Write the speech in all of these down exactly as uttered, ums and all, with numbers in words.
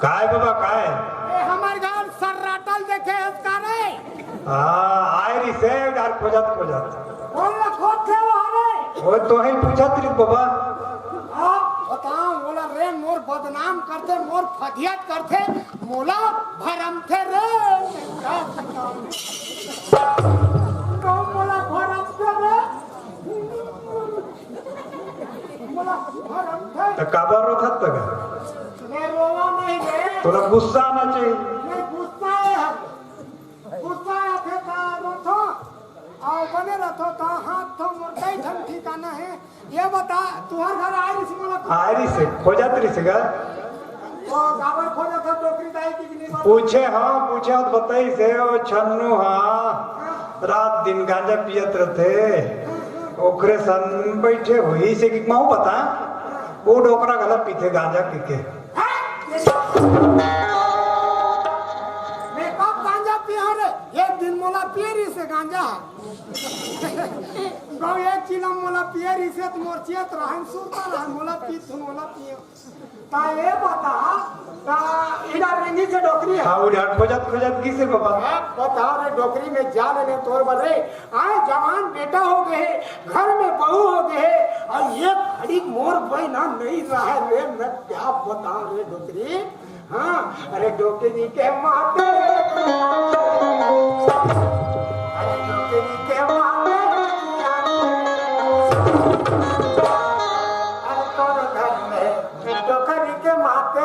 काय बाबा, काय? ए, हमर घर सर्राटा ल देखे हस का रे? हाँ, आय रिसे यार, खोजत खोजत। कोन ला खोजथे वो हरे? वो तो ही पूछत रही बाबा। अब बताओ, मोला रे, मोर बदनाम करथे, मोर फदियत करथे, मोला भरमथे रे। तो मोला भरमथे रे। मोला भरमथे। त काबर रोथस त गा? मैं रोवा नहीं रे। तोला गुस्सा आना चाहिए। नहीं, गुस्सा है हम। गुस्सा आथे त रोथों, अउ बने रथों त हांफथों, मोर कई ठन ठिकाना हे। ये बता, तुंहर घर आय रिसे मोला? आय रिसे, खोजत रिसे गा। वो काबर खोजत हे, डोकरी दाई कि नहीं? पूछे, हाँ, पूछे, त बताइस हे, वो छन्नू, हाँ, रात दिन गांजा पियत रथे, ओकरे संग बइठे होही से कि महूं बता, वो डोकरा घला पीथे गांजा पी के। मैं कब गांजा पिया रे? एक दिन मोला पिए रिसे गांजा। गौ एक चिलम मोला पिए रिसे त मोर चेत रहन, सुरता रहन, मोला पीथुन, मोला पिए। ता ये बता, ता इधर रेंगी से डोकरी है। हाँ, उधर खोजत खोजत गिसे बाबा। हाँ, बता रे, डोकरी में जा लेने तोर बर रे। आय जवान बेटा हो गए, घर में बहू हो गए, अउ ये घड़ी मोर बहिना नहीं रहे रे, मैं क्या बता रे डोकरी। हाँ, अरे डोकरी के माते, अरे डोकरी के माते, अरे तोर घर में डोकरी के माते।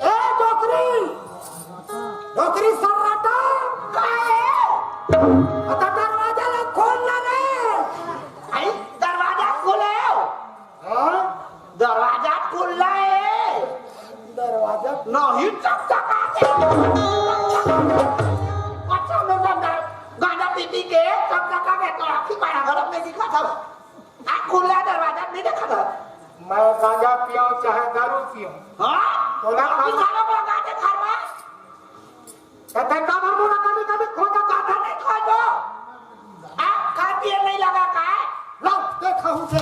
ए डोकरी, डोकरी सर्राटा, का हे? अता दरवाजा ला खोल ना रे। आई, दरवाजा खोले। हाँ? दरवाजा खुल्ला हे। दरवाजा नहीं, चकचका के। अच्छा, मैं गांजा, गांजा पी पी के चकचका के तो आँखी पाना गलत नहीं दिखा था। आ खुल्ला दरवाजा नहीं देखा था। मैं गांजा पियो चाहे दारू पियो। हाँ? तोला अभी खाना लगा दे घर में। त तैं काबर मोला कभी-कभी खोजत हस? नहीं खोजो। आ, का दिए नहीं लगा का? लो, देखा हूँ से।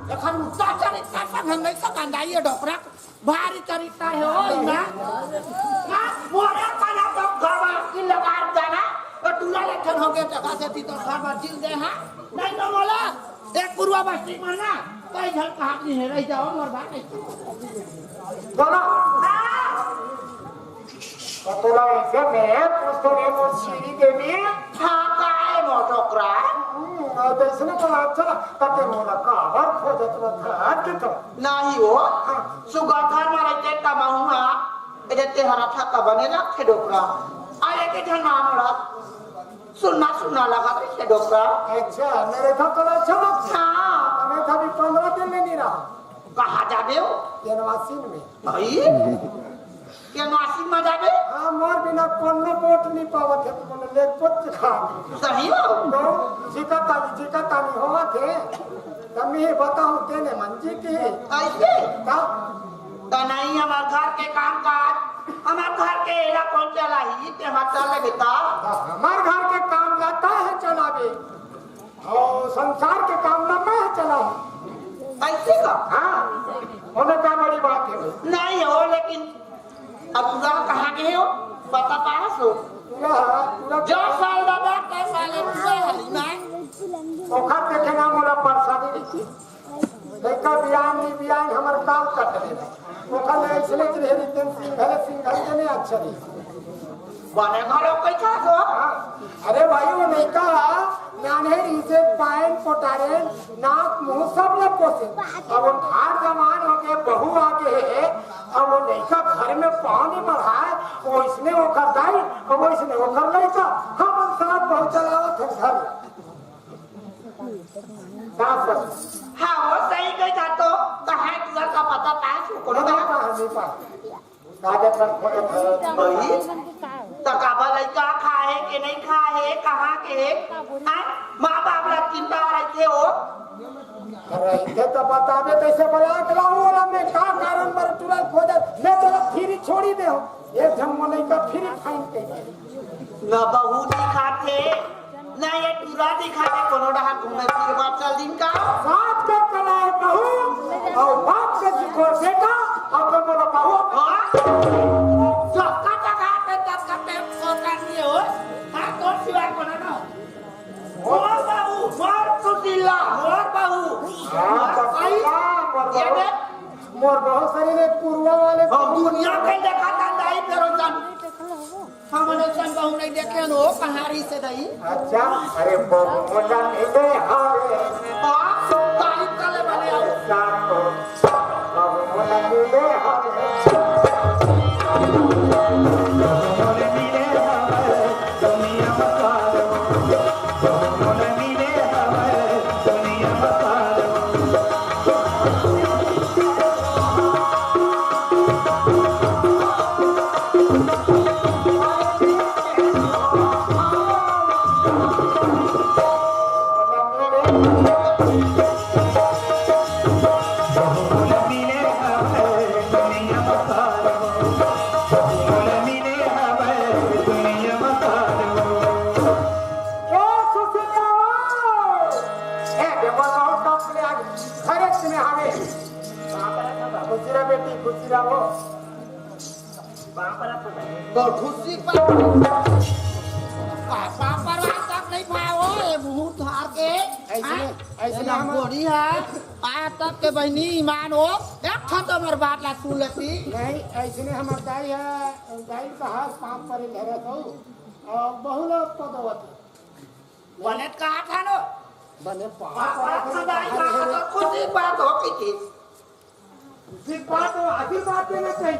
देखा हूँ, चाचा ने चाचा घर नहीं सकंदा, ये डोकरा। भारी चरित्र हे हो, ना? ना, मोरे पाना तो घर की लगा जाना, तो दूल्हा लक्षण हो गया, जगह से थी तो घर में जिल दे, हाँ? नहीं तो बोला, एक पुरवा बस्ती में ना, कई घर कहा नहीं है, रह जाओ, मोर बात नहीं। बोलो। हाँ। त तोला अइसे में पूछथों रे मोर श्री देवी। हाँ, काय मोर डोकरा? हम्म, त अइसने तोला अच्छा लगथे मोला काबर खोजत रथस के तो? नहीं हो। हाँ। सुग्घर घर में रहिते कमाहूँ हाँ। एदे तेहर अच्छा का बने लगथे डोकरा। अरे के झन ना मोला सुन्ना सुन्ना लगथे डोकरा। अच्छा, मैं तो तोला अच्छा लगथे। हाँ। मैं तो अभी पंद्रह दिन में नहीं रहा। कहाँ जाबे हो? केनवासिन में। भाई, केनवासिन में जाबे? हाँ, मोर बिना कोनो वोट नहीं पावत हे, कोनो लेग पोच खा। सही हो? तो जिका ताली, जिका ताली होवत हे, त मैं बताहूँ तेने मन जीत हे। ऐसे? का? त नहीं, हमर घर के काम काज, हमर घर के एला कौन चलाही, ते हाथ चल ले बेटा। हमर घर के काम ला तैं चलाबे। अउ संसार के काम ला मैं चलाहूँ। ऐसे का? हाँ, ओमे का बड़ी बात हे? नहीं हो, लेकिन अब पूरा कहाँ गए हो? पता पास हो? पूरा, पूरा जो साल दादा, कै साल हे पूरा हली में। ओखर देखे ना मोला परेशानी नहीं। लइका बियान नहीं बियान, हमर काल कट गए। ओखर ले इसने चढ़े रितेन सिंह, भले सिंह घल के नहीं अच्छा नहीं। बने घलो कई खास हो? हाँ। अरे भाई, वो लइका नान्हे रहिसे, पायन पोटारेन, नाक मुंह सब ल पोसे। अब वो ठार जवान हो गए, बहू आ गए हे, अब वो लइका घर में पाँव नहीं बढ़ाए, वो इसने ओखर दाई, और वो इसने ओखर लइका, हम साथ बहुत चलावत हैं घर। सास ससुर। हाँ, वो सही कही था तो, कहाँ है तुझा का पता पाए सु कोनो नहीं कहा? पा, नहीं पा। कागज पर खोजत है। वही? त काबर लइका खाए के नहीं खाए, कहाँ के है? हाँ? माँ बाप ला चिंता रहिथे हो। अरे, इथे तो बताबे कैसे बला के लाऊं वाला मैं का कारण बर तुरंत खोजत, मैं तो फिर छोड़ी दे हो। एक झन मोर लइका फिर खाइन के। न बहू दिखाथे, न ये टूरा दिखाथे, कोनो डहा घूमे फिरे बर चल दिन का। साथ के कलाए बहू, और बाप के सिखो बेटा, और तो बोलो बहू। हाँ? सबका जगह पे तब का पेट सोता नहीं हो। हाँ, तो सिवा कोनो ना हो। मोर बहू, मोर सुशीला, मोर बहू। हाँ, मोर बहू, आई, हाँ, मोर ये बहू। देख। मोर बहू सरी ने पुरवा वाले हम बहू। दुनिया के देखा था दाई पेरो जान। हमन अइसन बहू नहीं देखे हो, कहारी से दाई। अच्छा, अरे बहू मोटा मिले हवे। हाँ, तारीफ करे बने हो। सातो, बहू मोटा मिले हवे। ए, देखो, बहुत कम से आज खर्च में हवे। खुशी रह बेटी, खुशी रहो। तो खुशी पर पापा पर आज तक नहीं पाओ, ये मुंह धार के। ऐसे, हाँ? ऐसे ये ना हम गोरी है, आज तक के बहनी ईमान हो, एक ठो तो हमर बात ला सुन लेती। नहीं, ऐसे ने हमर दाई है, दाई का हाथ पाँव पर धरे तो, और बहुला पदवत। बने कहा था नो? बने पापा पापा का दाई का तो खुशी बात हो की थी। आशीर्वाद तो आशीर्वाद देना चाहिए।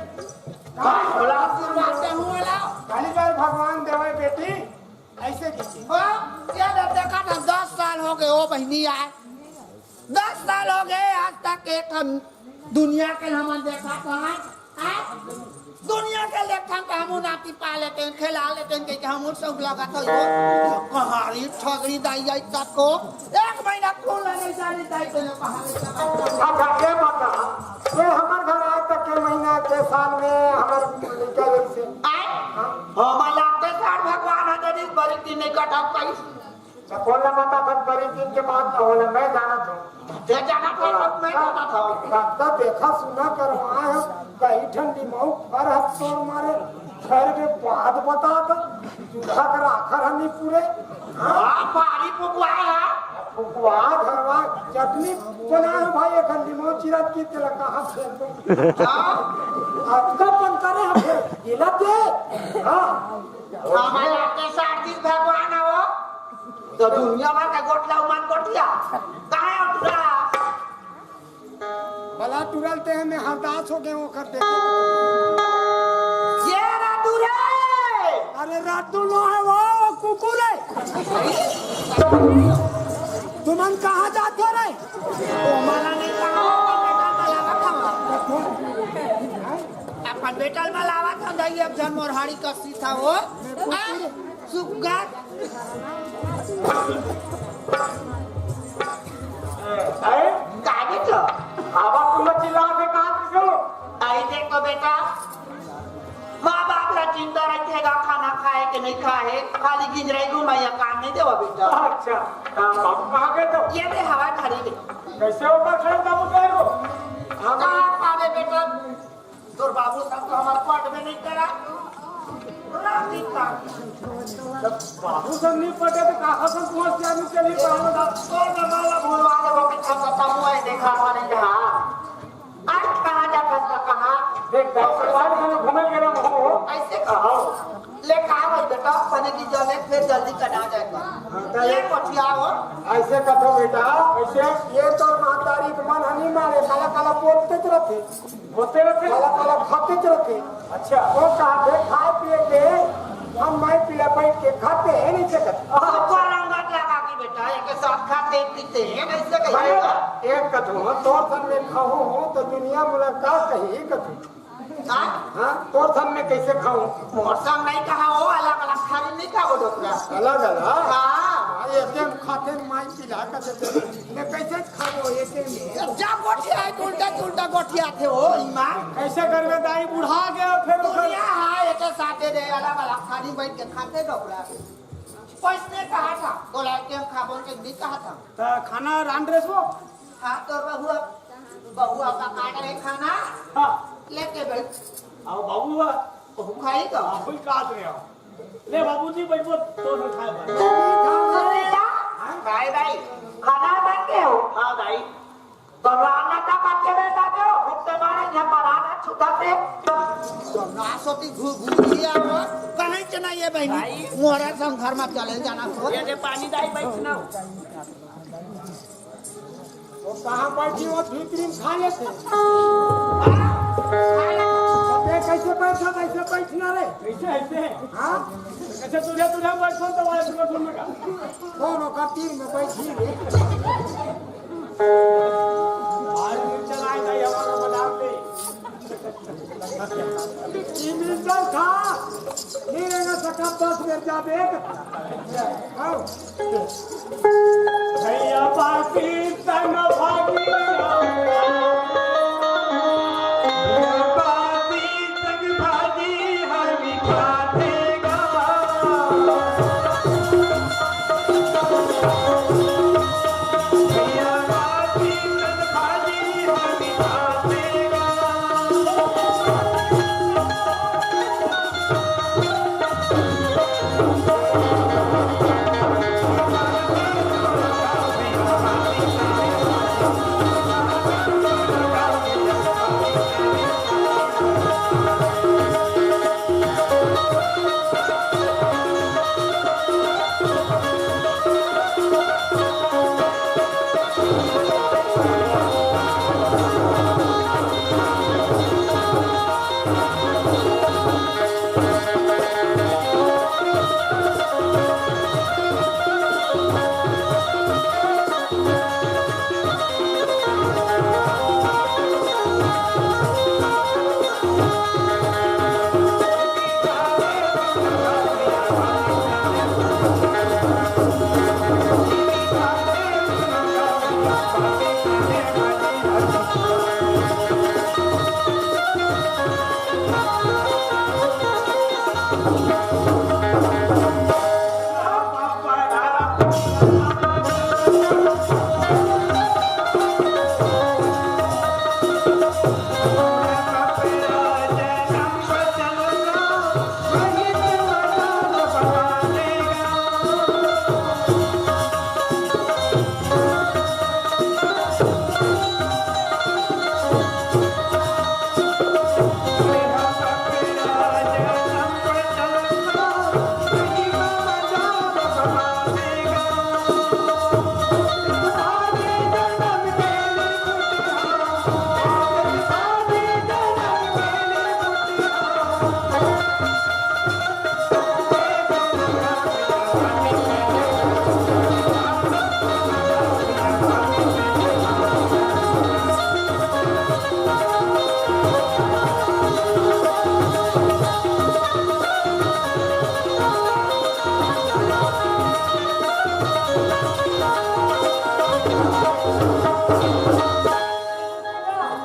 का बोला आशीर्वाद दे हुआ ला? काली बार भगवान देवे बेटी, ऐसे दीजिए। ओ, ये तो देखा था, दस साल हो गए, ओ बहनी आए। दस साल हो गए, आज तक एक हम दुनिया के हमन देखा था, हैं? दुनिया के लेखा का हमू नाती पा लेते हैं, खिला लेते हैं, कि हमू सब लगा था यो। कहारी ठगरी दाई आई तक को, एक महीना खून नहीं जाने दाई तेने कहा नहीं लगा। अच्छा, ये बता, ये हमर घर आज तक के महीना के साल में हमर लड़का जैसे आए? हाँ। हमार लागते सार भगवान है, जदि बड़ी दिन नहीं कटा पाई। त कोन ला बता था, बड़ी दिन के बात न होला, मैं जानत हूँ। ते जानत हूँ, हाँ। मैं जानत हूँ। त देखा सुना करवाए हो, कई ठन निमऊ फर हथ तोड़ मारे, फर के बाद बता था, दूल्हा कर आखर हनी पूरे। हाँ, पारी फुकवाए है। फुकवा, घरवा, चटनी बनाए हो भाई, एक निमऊ चिरत की तेला कहाँ फेंक दो। हाँ। अब तो पन करे हैं फिर, गिला दे। हाँ। हमारे आते सार दिन भगवान हो। तो दुनिया भर का गोठला उमान गोठिया। कहाँ है उठला? भला टुरलते हैं, मैं हरदास हो गए ओकर देखे। ये रातू रे! अरे रातू नो है वो, वो कुकुर है। तुमन कहाँ जाते हो रे? ओ माला नहीं कहा, बेटा, माला का खावा। अपन बेटा ला लावा था, दई एक झन मोरहाड़ी कसी था वो। आ, सुग्गा। अरे, का बेटा? आवाज तुम चिल्ला के कहा किसो? आई देखो बेटा, माँ बाप ला चिंता रहिथे गा, खाना खाए के नहीं खाए, खाली गिंजराई घुमाइया, काम नहीं देवा बेटा। अच्छा, हाँ, बाबू कहाँ गए तो? ये दे हवा खड़ी ले। कैसे होगा खेल बाबू कहे को? हाँ, कहाँ पावे बेटा? तोर बाबू सब तो हमार पट में नहीं करा। राम दिन का। जब बाबू सब नहीं पटे तो कहाँ से पहुँच जाने के लिए बाबू सब? तोर जमाना भूलवा दे, वो के खाता था, मुँह आई देखा था नहीं जहाँ। आज कहाँ जाता था, कहाँ? देख, दस साल में घूमे के रंग हो। ऐसे कहो। ले कहा भाई बेटा, पहले की जले फिर जल्दी कटा जाएगा। हाँ, तो ये ये पठिया हो। ऐसे कथो बेटा, ऐसे? ये तो महतारी के मन हनी मारे, काला काला बोलते तो रखे। बोलते रखे? काला काला खाते तो रखे। अच्छा। वो कहा थे, खाए पिए के, हम माई पीला बैठ के खाते हैं, नहीं सकते। सबको रंगत लगा के बेटा। एक साथ खाते पीते हैं, कैसे कहिए? एक कथू, तोर सन में खाहूं त दुनिया मुलाकात कही कथू। हाँ? हाँ, तोर सन में कैसे खाहूं? मोर सन नहीं कहा हो, अलग-अलग थारी नहीं खाबो डोकरा। अलग-अलग? हाँ। हाँ, एके में खाते माई पिला के देते। मैं कैसे खाबो एके में? जा गोठिया है, उल्टा-उल्टा गोठिया थे हो, ईमान। कैसे करबे दाई, बुढ़ा गया फिर ओकर दुनिया है, एके साथे दे, अलग-अलग थारी बैठ के खाते डोकरा। पैसने कहा था, तोला एके में खाबो के नहीं कहा था। त खाना रांध रेस वो? हाँ, तोर बहुआ, बहुआ का काट रहे खाना। हाँ। लेके बैठ। आओ बाबू बा। बहू खाई का? आप भी काट रहे हो। ले बाबू जी, बैठो, तो न खाए भाई। अरे यार, भाई, भाई, खाना बन गए हो? हाँ भाई। तो राना का बच्चे में जाते हो, घुटने मारे यहाँ पर आना छुटा से। तो ना सोती घू-, घू दिया वो। कहीं के नहीं है बहनी। भाई। मोरे संग घर में चले जाना तो। ये दे पानी दाई, बैठ ना हो। वो कहाँ बैठी, वो भीतरी में खा लेते। अबे कैसे बैठा, कैसे बैठना रे? कैसे, ऐसे? हाँ? कैसे तुझे, तुझे बैठो तो वाले तुझे सुन में का? कौन होगा तीन में बैठी रे? आज मुझे चलाए था, ये हमारा बना दे। ई मिलता था, नहीं रहना सका, दस बेर जा देख। आओ। भैया बाती तन भागी, भैया बाती तन भागी, हर मिठा देगा।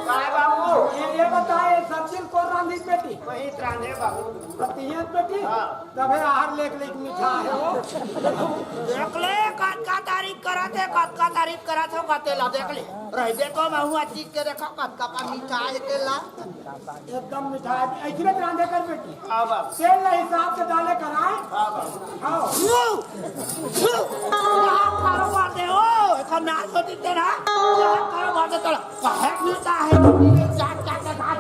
काय बाबू? ये, ये बता, ये सब्जी ल कोन रांधिस बेटी? वही रांधे बाबू। बतियत बेटी? हाँ। तभे आहार लेख लेख मीठा हे वो। देख ले, कतका तारीफ करत हे, कतका तारीफ करत हे, कते ला देख ले। रह देखो, मैं हूँ चीज के देखो, कतका का मीठा हे तेला। एकदम मीठा हे, ऐसने रांधे कर बेटी। हाँ बाबू। तेल ला हिसाब से डाले कराए। हाँ बाबू। हाँ। यू, यू, यहाँ कारोबार दे हो, एक हम नाच होती तेरा, यहाँ कारोबार दे तेरा। काहे मीठा हे, चाट चाट के खा।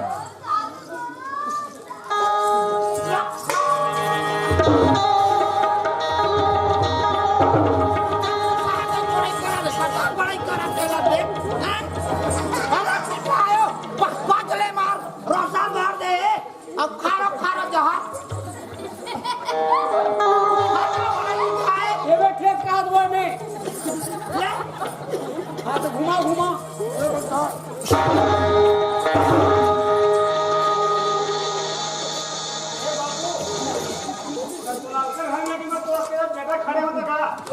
अब खारो, खारो जहर। ये बैठे का हुआ में। हाँ, तो घुमा, घुमा।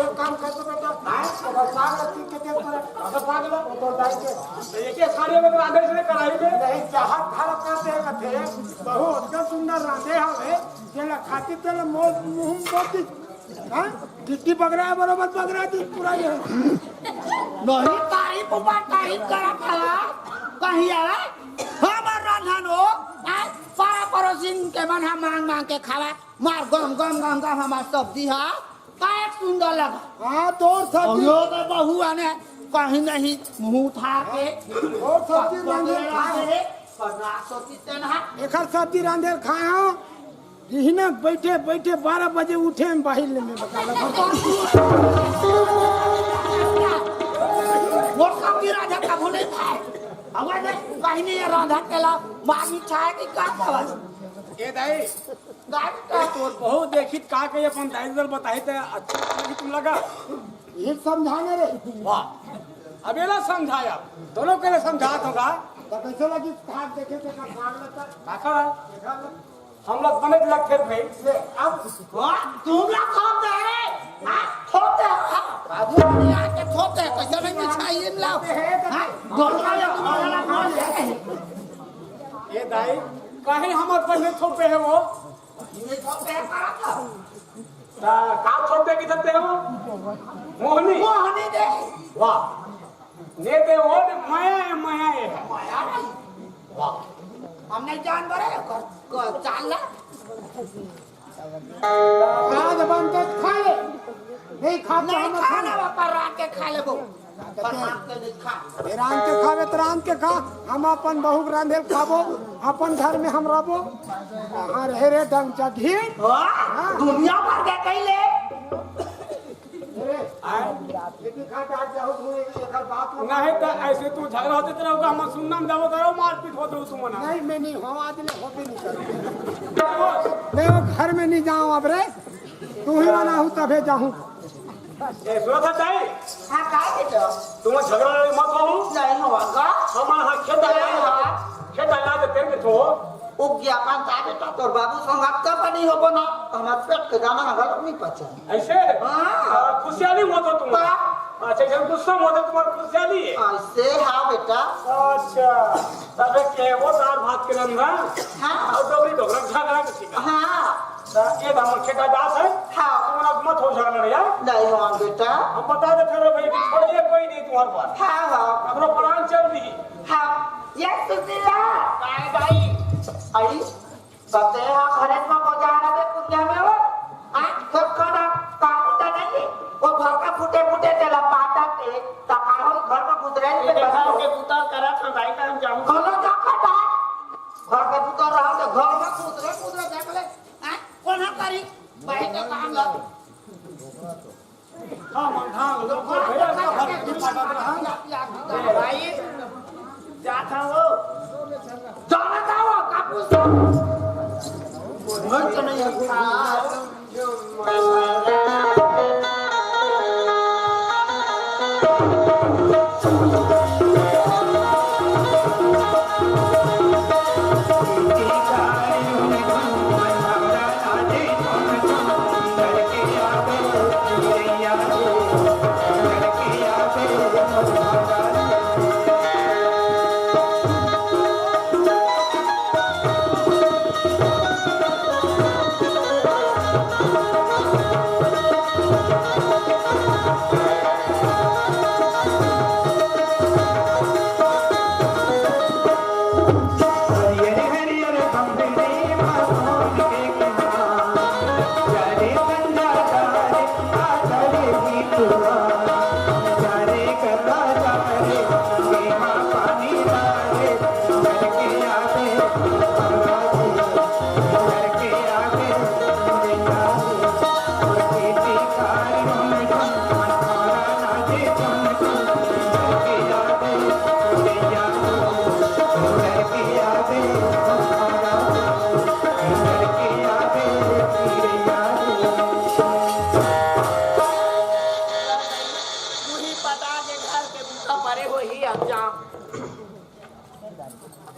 एक काम कर तो बेटा, हाँ, अगर साग लगती के तेल पर, अगर साग ला, वो तो डाल के। तो ये क्या साड़ी में तो आधे से कढ़ाई में? नहीं, जहाँ खाना खाते हैं, कहते हैं, बहुत सुंदर रांधे हवे, जेला खाती तेला मोर मुंह में बोलती। हाँ? गिट्टी बगरा है, बरोबर बगरा दी पूरा ये। नहीं, तारीफ ऊपर तारीफ करत हवा। कहिया? हमर रांधन हो, आज पारा पड़ोसिन के मन हम मांग मांग के खावा। मार गम गम गम गम हमार सब्जी हा। काय सुंदर लगा। हाँ, तोर सब्जी। और यो तो बहू आने कहीं नहीं मुंह उठा के। और सब्जी रांधे खाए। बना सब्जी तेना। एकर सब्जी रांधे खाए हो। बिहने बइठे बइठे बारह बजे उठे, हम बाहिर ले में बता लगा। मोर सब्जी रांधे कभू नहीं खाए। अब देख, कहीं नहीं ये रांधा केला, मागी खाए कि का खावा? ए दाई, दाई का? तोर बहुत देखित का के अपन दाई दल बताई ते अच्छा लगी तुम लगा। ये समझाने रे। वाह, अब एला समझाया, दोनों के लिए समझात होगा। तो कैसे लगी खाक देखे थे का खाक लगता? काका, देखा लो। हम लोग बने लग फिर भाई। ले, अब वाह, तुम लोग कौन दे रहे? हाँ, थोते हो। बाबू, दुनिया के थोते, कैसे नहीं बिछाई इन लोग? हाँ, दोनों का ये तुम्हारा नाम है। ए दाई, काहे हमर पर नहीं थोपे है वो? ये थोपे है, कहाँ का? ता, का थोपे की थोपे हो? मोहनी? मोहनी दे। वाह। ने दे वो ने माया है, माया है। माया नहीं। वाह। हम नहीं जानवर है, कर, कर, चाल ला। आज बनते खा ले। नहीं खा तो नहीं हम खाना, बापा, रात के खा लेबो। पर रात के नहीं खा। ए, रांध के खावे तो रांध के खा, हम अपन बहू के रांधेल खाबो, अपन घर में हम रहबो। कहाँ रहे रे डंग चढ़ी? वाह, हाँ। दुनिया भर के कैले। अरे, आए? लेकिन खा के आज जाओ, तू एक, एक बात नहीं तो ऐसे तू झगड़ा होते तेरा होगा, हम सुनना में जाओ, तेरा मारपीट होते हो तुम ना। नहीं, मैं नहीं हूँ, आज ले होते नहीं करूँ। मैं वो घर में नहीं जाऊँ अब रे, तू ही मना हूँ तबे जाऊँ। ए, सुनो था ताई? हाँ, का बेटा? तुम झगड़ा लड़ाई मत हो। नहीं होगा। हमारा हाँ खेत आया नहीं है। होगा। खेत आया तो तेरे को उज्ञापन था बेटा, तोर बाबू संग अब तो बनी होबो ना, तो हमारे पेट के दाना ना गलत नहीं पचा। ऐसे? हाँ। आ, खुशहाली मत हो तुम। का? अच्छा, जब गुस्सा मत हो, तुम्हारी खुशहाली है। ऐसे, हाँ बेटा। अच्छा, तबे के वो दाल भात के रंधा। हाँ। और डोगरी डोगरा झगड़ा के शिकार। हाँ। तो ये दामन खेता दास है। हाँ। तुम लोग मत हो झगड़ा यार। नहीं हो बेटा। हम बता दे फिर भाई, छोड़िए कोई नहीं तुम्हारे पास। हाँ, हाँ। अपना प्राण चल दी। हाँ, ये सुशीला। काय भाई? आई, कते हा घरे में बजा रहे कुटिया में वो। आ, छोटका ना, काकू तो नहीं, वो घर का फूटे फूटे तेला पाटा के, तकारो घर में गुजरे ये पे देखा बस। के पुता करा था भाई का हम जाऊं। कलो जा कटा। घर के पुता रहा तो घर में गुजरे गुजरे देख ले। आ, कौन हा करी? भाई का काम ला। हाँ, मन धान लोग को भैया का भर के पाटा में धान। भाई, जा था वो। जाना था वो, कापूस। घर तो नहीं है। बता के घर के बूता परे होही अब जा।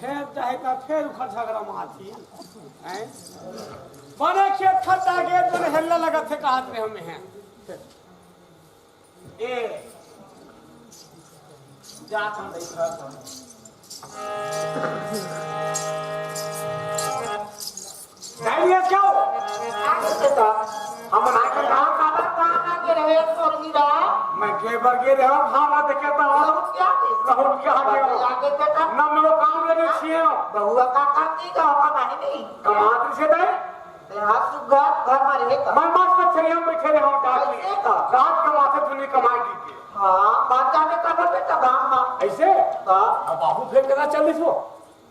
फेर चाहे त फेर उखर झगड़ा मारती। हैं? बने खेत खत्ता के बने हेल्ला लगत हे, कहत रहे हमें हैं। ए, जात हम भाई घर पर। नहीं, ये क्यों? आगे से तो हम आके गाँव का बात कहाँ ना के रहे, तोर गिरा। मैं के बार गिरे हो, खाना देखे तो हो। बहुत क्या दे? बहुत क्या दे हो? आगे से तो ना, मैं वो काम लेने छिए हो। बहुआ का काम नहीं, गाँव का नहीं, नहीं। कमात से दे। ते हाथ सुग्घर घर में रहे का? मैं मस्त छरिया में बैठे रहे हूँ, डाल के। ऐसे का? रात के माथे दुनी कमाई कीजिए। हाँ, बात जाने का बोलबे तब हम, हाँ। ऐसे? हाँ। अब बाबू फेर केना चलिस हो?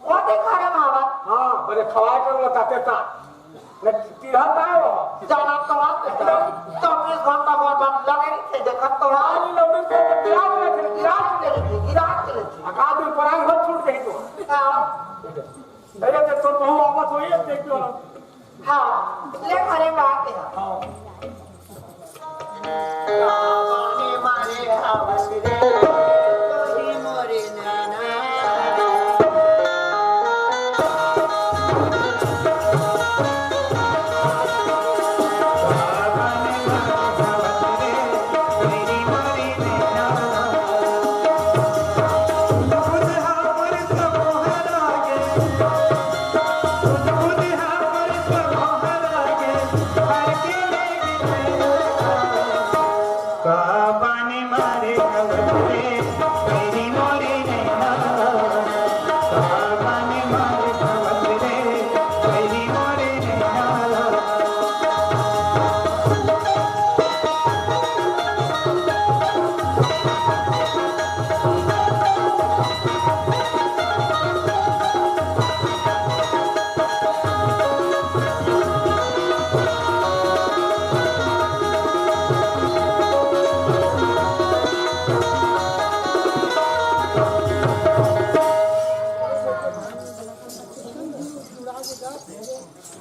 वो देखा रे मामा। हाँ, बड़े खवाए कर बताते ता। न तिरहा पाए हो। जाना तो बात है। चौबीस घंटा मोर बात लगे नहीं थे, देखत तो है। अरे लौड़ी से तो गिरा के लेते, गिरा के लेते, गिरा के लेते। अकाल में पराई हो छूट गई तो। हाँ। अरे, तो, तो, तो आवत होई, अब देख लो। हाँ, ले मारे बात है। हाँ।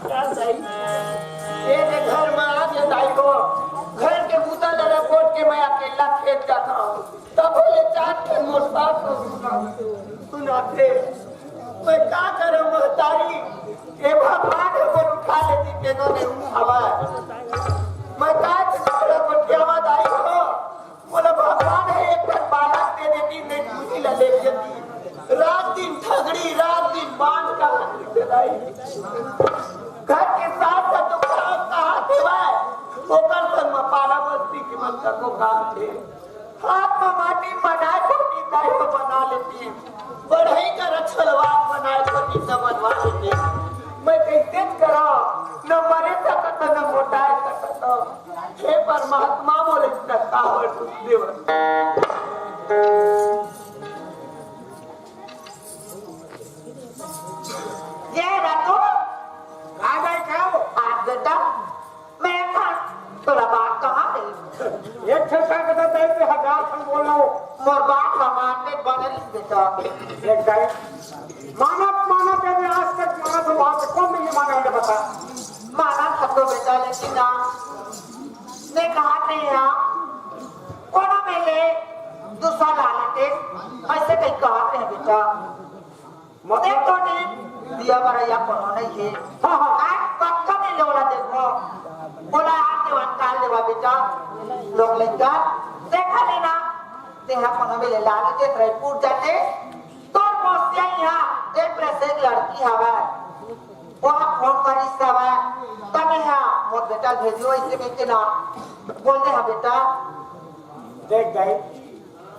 का दाई? ये दे घर में आ गया दाई को। घर के बूता ल रपोट के मैं अकेला खेत जाता हूँ। तब बोले चार के मोर सास को सुना, सुनाते। मैं का करूँ महतारी? ये भगवान है वो उठा लेती, तेनो ने उठावा। मैं का करूँ, गोठियावा दाई हो? मोला भगवान हे एक ठन बालक दे देती, मैं दूजी ला ले लेती। रात दिन ठगड़ी, रात दिन बांध का हाथ चलाई। घर के साथ साथ तो काम कहा देवाय, ओकर संग म पारा बस्ती के मन का को काम थे। हाथ म माटी बनाए को निंदाई तो बना लेती, बढ़ई कर छलवा बनाए को निंदा बनवा लेती। मैं कैसे करा, न मरे सकत, न मोटाए सकत। हे परमात्मा, मोर इतना कावर दुख देवन। ये रतु, का जाए खाओ? आज बेटा, मैं था, तोला बात कहा नहीं। एक ठन का कहता है कि हजार ठन बोल रहा हूँ। मोर बात का मानने बने रही बेटा। एक जाए। मानव, मानव के भी आज तक मानव तो बात कौन नहीं मानेंगे बता? मानव था तो बेटा, लेकिन ना, ने कहा नहीं है, कोनो में ले दूसरा ला लेते, ऐसे कहीं कहा नहीं बेटा। देख तो नहीं, दिया बरैया कोनो नहीं है। हाँ, हाँ। आज पक्का नहीं लोला देखो, बोला आज देवन काल देवा बेटा, लोग लेकर देखा लेना, तेहा कोनो में ले ला लेते, रायपुर जाते, तोर मौसिया इहाँ एक प्लस एक लड़की हवय। ओहा फोन करिस हवय, तब इहाँ मोर बेटा भेजियो, अइसे कहिके ना बोल दे हा बेटा। देख दाई,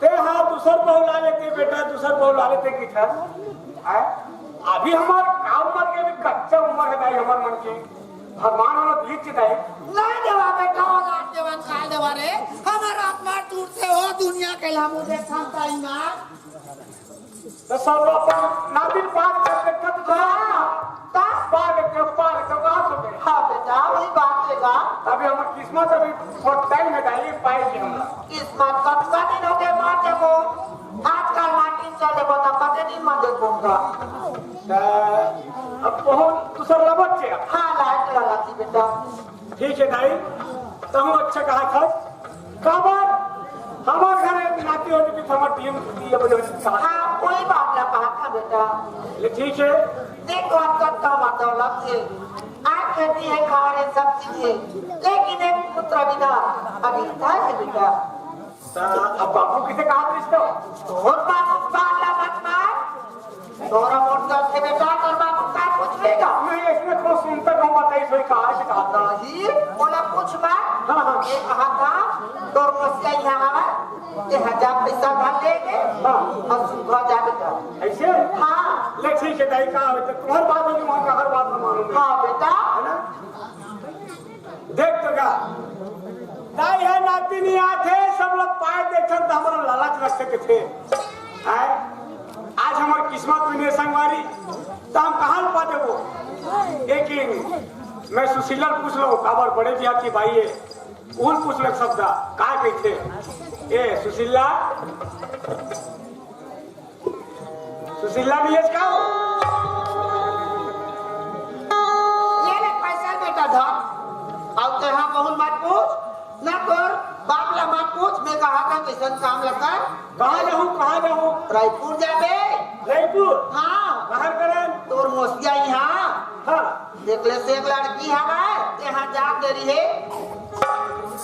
ते हा दूसर बहू ला लेते बेटा, दूसर बहू ला लेते किथस। हैं? अभी हमर का उमर के, अभी कच्चा उमर हे दाई हमर मन के। भगवान हमर बीच दाई। नहीं देवा बेटा, औलाद देवन काल देवा रे। हमर आत्मा टूटते हो दुनिया के लामू देखा ताई माँ। तो सब अपन नातिन पार कर के कब जा? हाँ, का? पार के, पार के बात हो गई। हाँ बेटा, वही बात लेगा। अभी हमर किस्मत अभी थोड़ा टाइम है, दाई पाए के हमरा। किस्मत कब का दिन हो गए मार देबो। आजकल माटी चल देबो तो कते दिन में देखो का। तो अब बहुत दूसर लबट छे। हाँ, लाइट लगा थी बेटा। ठीक है दाई, तहूँ अच्छा कहा था। काबर हमर घर नाती होती तो हमर डीएम छुट्टी है, बजे छुट्टी। हाँ, कोई बात ना कहा था बेटा। ले ठीक है। देख, तो आपका कम दौलत है, आज खेती है, खा रहे, सब चीज है, लेकिन एक पुत्र बिना अभी था है बेटा। ता अब बाबू किसे कहा था इसको? तोर बाबू बाला मत मार। तोरा मोट जात हे बेटा, तोर बाबू का पूछ लेगा? नहीं, इसमें तो सुनता हूँ, बताइए, सही कहा है, कहा था। नहीं, बोला पूछ मत। हाँ, हाँ। ये कहा था, तोर मसिया यहाँ आवा, ये हजार पैसा धर लेके, हाँ। और सुबह जा बेटा। ऐसे? हाँ। ले ठीक है, दाई, का होता? तुम्हारी बात होगी, वहाँ का हर बात हम मानूंगा। हाँ बेटा। है ना? देख तो का, दाई है नाती नहीं आथे, सब लोग पाए देखन तो हमारा लालच रखे के थे। आए, आज हमार किस्मत में नहीं संगवारी, तो हम कहाँ पा देबो? लेकिन मैं सुशीला पूछ लो, काबर बड़े बिया की बाई है, उन पूछ लो शब्द, का कहते? ए सुशीला, सुशीला नहीं है इसका? ये ले पैसा बेटा धर। अब तेहा बहुत मत पूछ, ना तोर बाप ला मत पूछ, मैं कहा था किसन काम लगा। कहाँ जाऊँ, कहाँ जाऊँ? रायपुर जाबे। रायपुर? हाँ। बाहर करन? तोर मोसिया यहाँ। हाँ। देख ले से एक लड़की हवय, तेहा जा देरी है।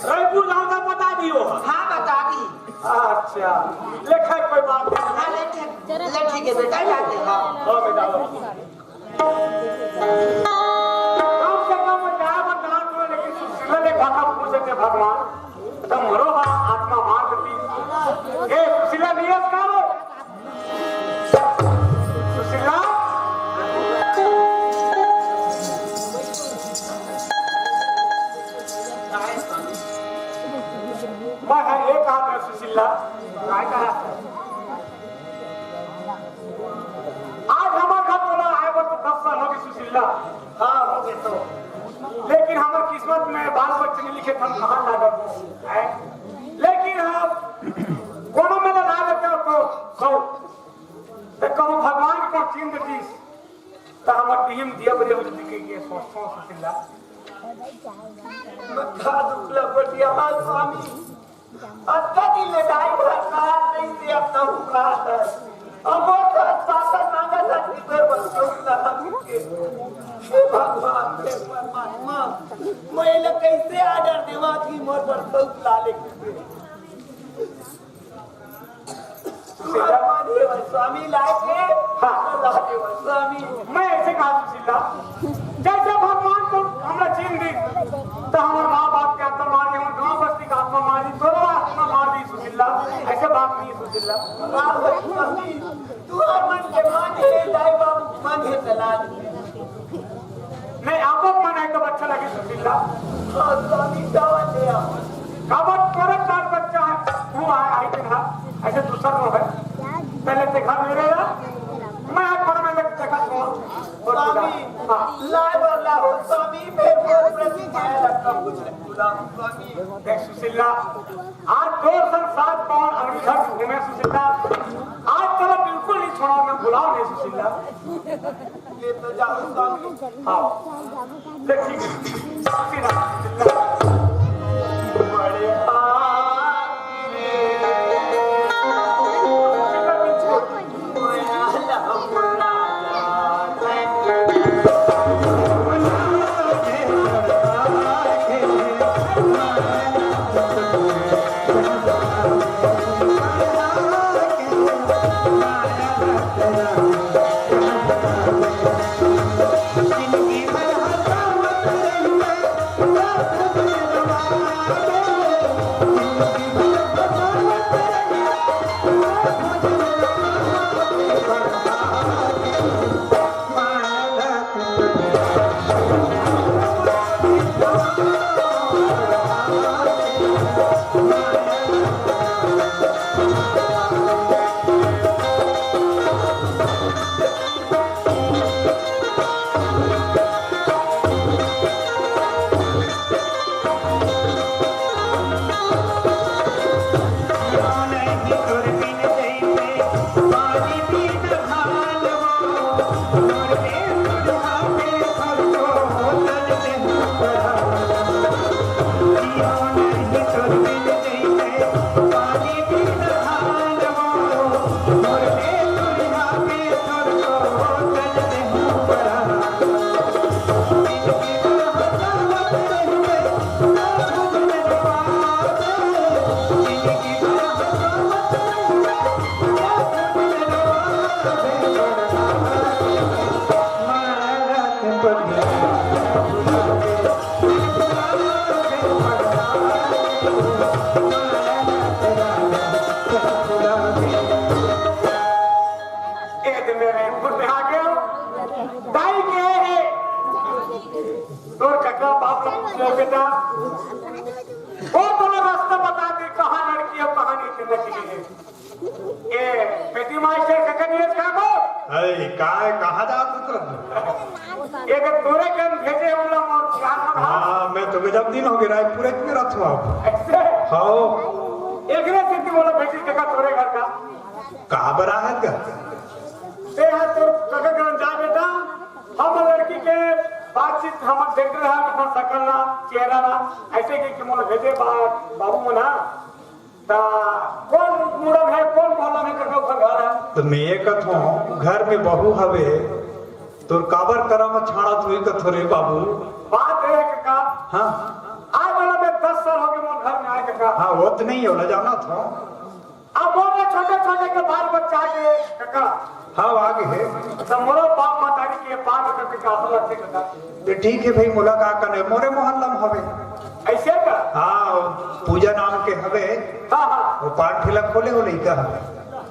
रायपुर जाऊँ तो बता दियो। हाँ, बता दी। अच्छा, लेखक कोई बात नहीं। हाँ, ले ठीक, ले ठीक है बेटा, जाते हैं। हाँ बेटा, हाँ। कम से कम जाए बर दान करो, लेकिन सुशीला ले भाखा पूछ सके भगवान, तो मरो हा आत्मा मार देती। ए, सुशीला नहीं है, कहाँ हो? सुशीला? मैं है, एक हाथ है सुशीला। काय कहा? आज हमार घर तोला आए बर तो दस साल हो गए सुशीला। हाँ, हो गए तो। लेकिन हमार किस्मत में बाल बच्चे नहीं लिखे, हम कहाँ लागत है? लेकिन हम कोनो में ना लागत है तो सौ। तो कहूँ भगवान को चिन्ह दीस, तो हमार टीम दिया बजे उठ दिखे ये सोच, सोच सुशीला। मत खा दुखला बटिया, हाँ स्वामी। अतका दिन ले दाई घर कहात नहीं से, अब तहु कहात है। अब वो तो सासन मांगत है कि तोर बस चौक ना हम के। हे भगवान, हे परमात्मा, मैं इला कैसे order देवा कि मोर बर चौक ला ले के। स्वामी लाए थे। हाँ। स्वामी। मैं ऐसे कहा सुशीला, जैसे भगवान तो हमरा चिन्ह दी, तो हमारे माँ बाप के आत्मा मार दी, हमारे गांव बस्ती का आत्मा मार दी, दोनों आत्मा मार दी सुशीला। ऐसे बात नहीं सुशीला। स्वामी, तू और मन के मान है, दाई बाबू मन है चला। नहीं, आपक मन है तो अच्छा लगे सुशीला। हाँ, स्वामी, चावल ले आओ। काबर तोरे चार बच्चा है, तू आ, आई दिन हा, ऐसे दूसरा रो है। पहले देखा मेरे यार, मैं आज बड़ा मेहनत देखा तो, और स्वामी, हाँ। लाए वाला हो, स्वामी, मेरे को प्रति माया लगता, कुछ नहीं बोला, स्वामी। देख सुशीला, आज दो संग सात पावन अग्निधर घूमे सुशीला, आज चलो बिल्कुल नहीं छोड़ा, मैं बुलाओ नहीं सुशीला। ले तो जाओ स्वामी। हाँ। देखिए, बड़े ए दे मेरे, खुद में आ गया। दाई के है। तोर कका बाप ला पूछ ले बेटा। वो तोला रास्ता बता दे, कहाँ लड़की है, कहाँ नहीं, नकली है। ए, पेटी मास्टर कका नहीं है, कहाँ को? अरे, काय, कहाँ जात तू? ये तो तोरे कन भेजे वाला मोर ध्यान में था। हाँ, मैं तो गजब दिन हो गया, रायपुर में रहता हूँ। ऐसे? हाँ। एकरे सेती मोला भेजी कका तोरे घर का। का बरा है का? ते हा तोर कका कन जा बेटा, हम लड़की के बातचीत हम देख रहा, अपन सकल ला, चेहरा ला, ऐसे कि, कि मोला भेजे बा-, बाबू मन हा। ता कौन मुड़न है, कौन मोहल्ला में कका ओकर घर है? तो मैं ये कहत हूँ, घर में बहू हवे, तोर काबर करा में छाड़ा तू ही कथो रे बाबू? बात है कका। हाँ। आज वाला मैं दस साल हो गए मोर घर में आए कका। हाँ, वो तो नहीं होला, जाना था। अब बोल रहे छोटे छोटे के बाल बच्चा के कका। हाँ, आगे है। तो मोरो बाप मतारी के बाल बच्चा के काफल अच्छे कका। तो ठीक है भाई, मुलाकात करने मोरे मोहल्ला में हवे। ऐसे का? हाँ, पूजा नाम के हवे। हाँ, हाँ। वो पान ठेला खोले हो लइका हवे।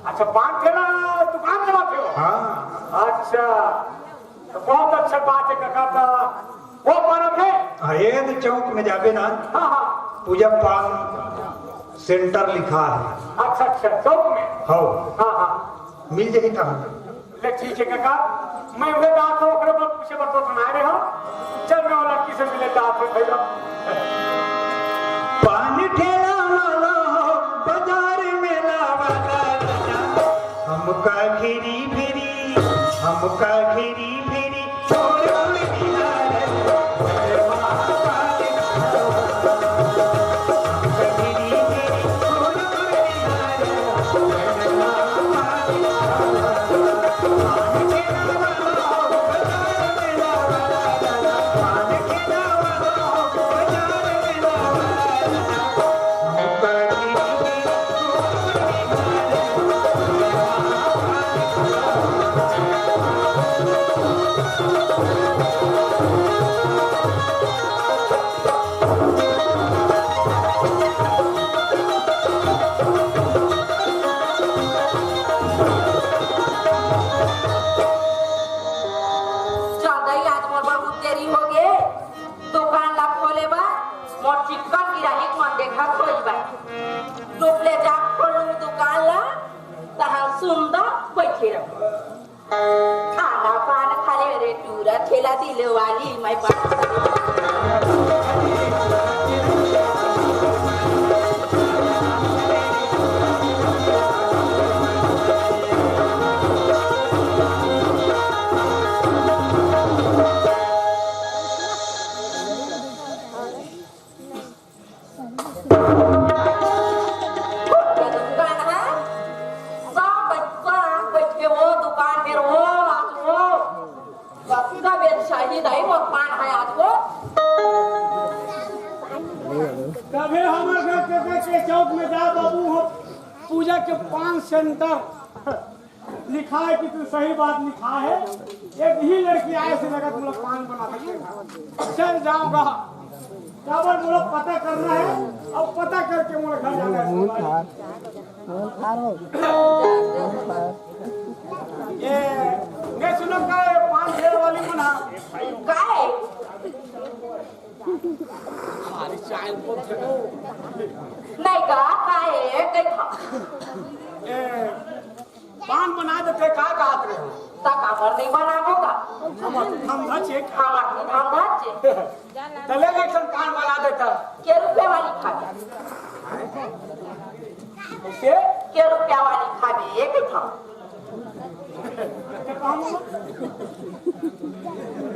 अच्छा, पान ठेला दुकान चलाते हो? हाँ। अच्छा, तो बहुत अच्छा बात है कका। तो वो परब है? हाँ, ये तो चौक में जाबे ना। हाँ, हाँ। पूजा पान सेंटर लिखा है। अच्छा, अच्छा, चौक में? हाँ। हाँ, हाँ। मिल जाही तहाँ। ले ठीक है कका, मैं उहे जात हूँ, ओकरे बर पूछे बर तो सुना रहे हो। चल, मैं वो लड़की से मिले जात हूँ भैया। पान ठेला वाला हो, बाजार मेला वाला राजा, हमका घेरी घेरी, हमका घेरी घेरी, छोड़ उड़ निहारे। ज्यादा ही आज मोर बहुत देरी हो गे। दुकान ला खोले बर मोर चिक्कन गिराही मन देखत होई बा। चुप ले जा, खोलूं दुकान ला, तहां सुंदर बैठे रहो। खाना पान खा ले रे टूरा, ठेला दिल वाली मैं बात। दुकान है, सब बच्चा बैठ के वो दुकान में वो, आज वो, सबका बेचशाही दाई वो पान है आज वो। तबे हमर घर के, के चौक में जा बाबू, हम पूजा के पान सेंटर लिखा है कि तू सही बात लिखा है। एक ही लड़की आए से लगत मोला पान बना के देगा। चल जाऊंगा। काबर मोला पता करना है, अब पता करके मोला घर जाना है। ये, मैं सुनो का ये पान ठेला वाली मन हा? काय? नहीं का, काय है, कई था? ये, पान बना देते, का कहत रहे हो? ता काबर नहीं बनाबो का? हमर तो धंधा छे। हमर तो धंधा छे। तले एक ठन पान बना देता। के रुपया वाली खाबे? कैसे? के रुपया वाली खाबे, एक ही था।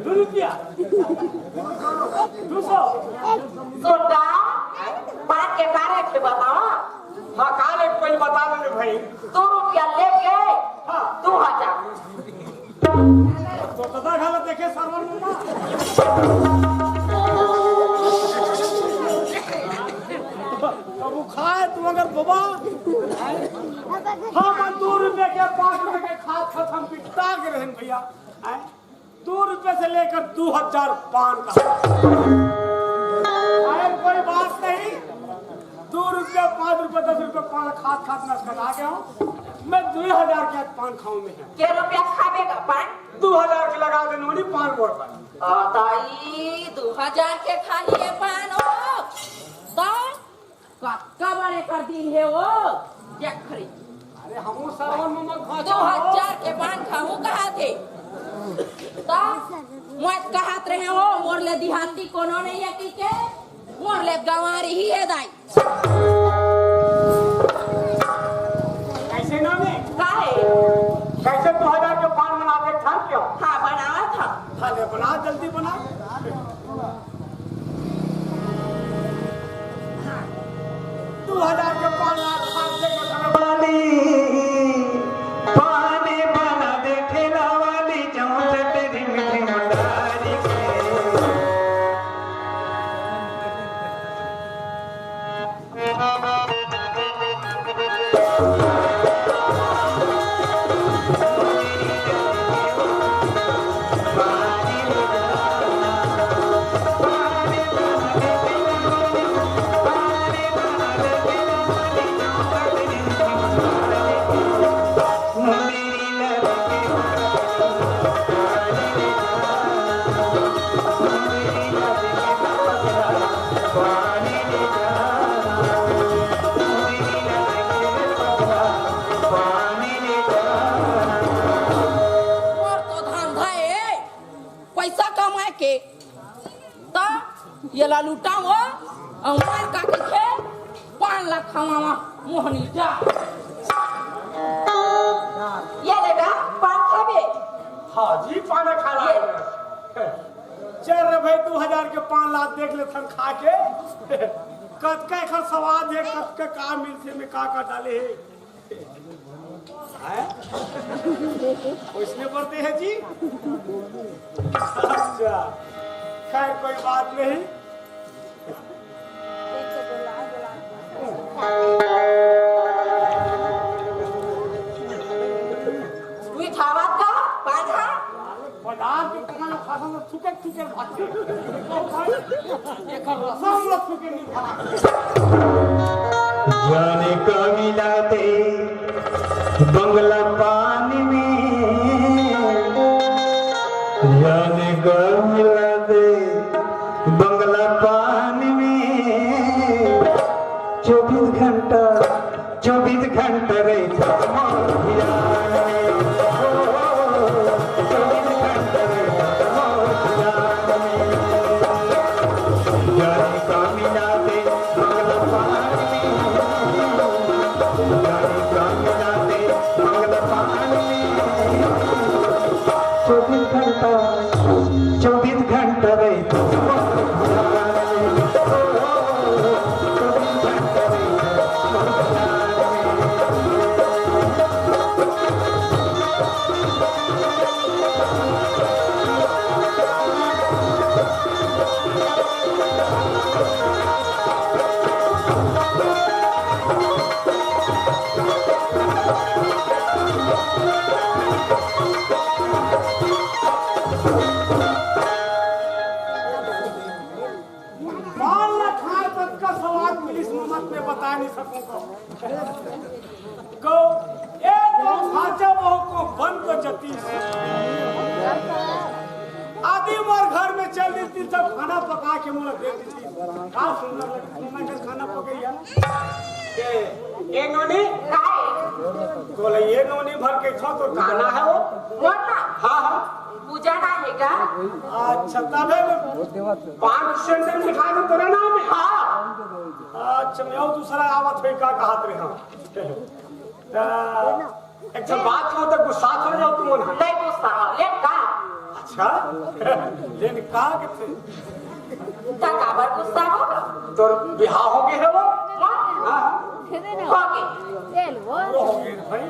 दो रुपया। दो सौ। सोटा, पान के का रेट है बतावा? हाँ, का रेट पहले बता दे भाई। दो रुपया लेके के सरवन मामा। अब वो खाए तू अगर बाबा, हम दो रुपए के, पाँच रुपए के खात खात हम बिकता के रहन भैया। हैं? दो रुपए से लेकर दो हजार पान का। अरे कोई बात नहीं, दो रुपया, पाँच रुपया, दस रुपया पान खात खात नस कटा गया हूँ। मैं दो हजार के आज पान खाऊं मैं। के रुपया खाबे का पान? दो हजार के लगा दे नोनी पान बोल पर। आ, ताई, दो हजार के खाही है पान हो। तो कतका बड़े कर दिन है वो? देख रे। अरे हमू सावन में मत खा दो हजार के पान खाहू कहा थे। तो मत कहत रहे हो, मोर ले दिहाती कोनो नहीं है कि के? मोर ले गंवारी ही है दाई। कैसे नाम है? काहे? कैसे दो हजार के पान बना के खा क्यों? हाँ, बनावा था। हाँ, ले बना, जल्दी बना। दो हजार के पान लाख खान से कसम वाली, पानी बना दे ठेला वाली, चौसठ रिम झिम डारी के। मोर तो धंधा ए पैसा कमाए के, त येला लुटाओ अउ मोर का कहिथे पान ला खवावा मोहनी जा। ये ले बा, पान खाबे? हाँ जी, पान खा ला। चल रे भाई, दो हजार के पान ला देख ले थन खा के। कतका एखर स्वाद है, कतका का मिलथे में का का डाले है। हैं? उसने पड़ते हैं जी। अच्छा, खैर कोई बात नहीं। तू ही खावा का पान खा। बाजार के कहाँ फसल में थुके थुके भागते। एकर रसम में थुके नहीं भागते। जाने का मिला दे बंगला पानी में, जाने का मिला दे बंगला पानी में, चौबीस घंटा चौबीस घंटा रहिथे मोर धियान में। ओ, चौबीस घंटा रहिथे मोर धियान में। जाने का मिला दे मंगला पान में। जाने का मिला दे मंगला पान में। चौबीस घंटा, चौबीस घंटा रहिथे। पान ला खाए तक का स्वाद मिलिस मत में बता नहीं सकूं को। को एक तो खाचा बहु को बन को जतीस। आदि मोर घर में चल देती तब खाना पका के मोला दे देती। का सुंदर लगे, सुंदर के खाना पकैया। ए, ए नोनी? काय? बोले, ये नोनी भर के छो तो काना है वो? मोर ना? हाँ, हाँ। पूजा ना है का? अच्छा, तबे में पाँच सेंट मिठा के तोरे नाम है? हाँ। अच्छा, मैं और दूसरा आवत है का कहत रहे हम। त एक ठन बात हो त गुस्सा थोड़े जाओ तुम मन। नहीं गुस्सा हो, लेन का? अच्छा, लेन का के थे? त काबर गुस्सा हो? तोर बिहाव हो गए है वो? हाँ। हाँ। हो गए। वो हो गए भाई।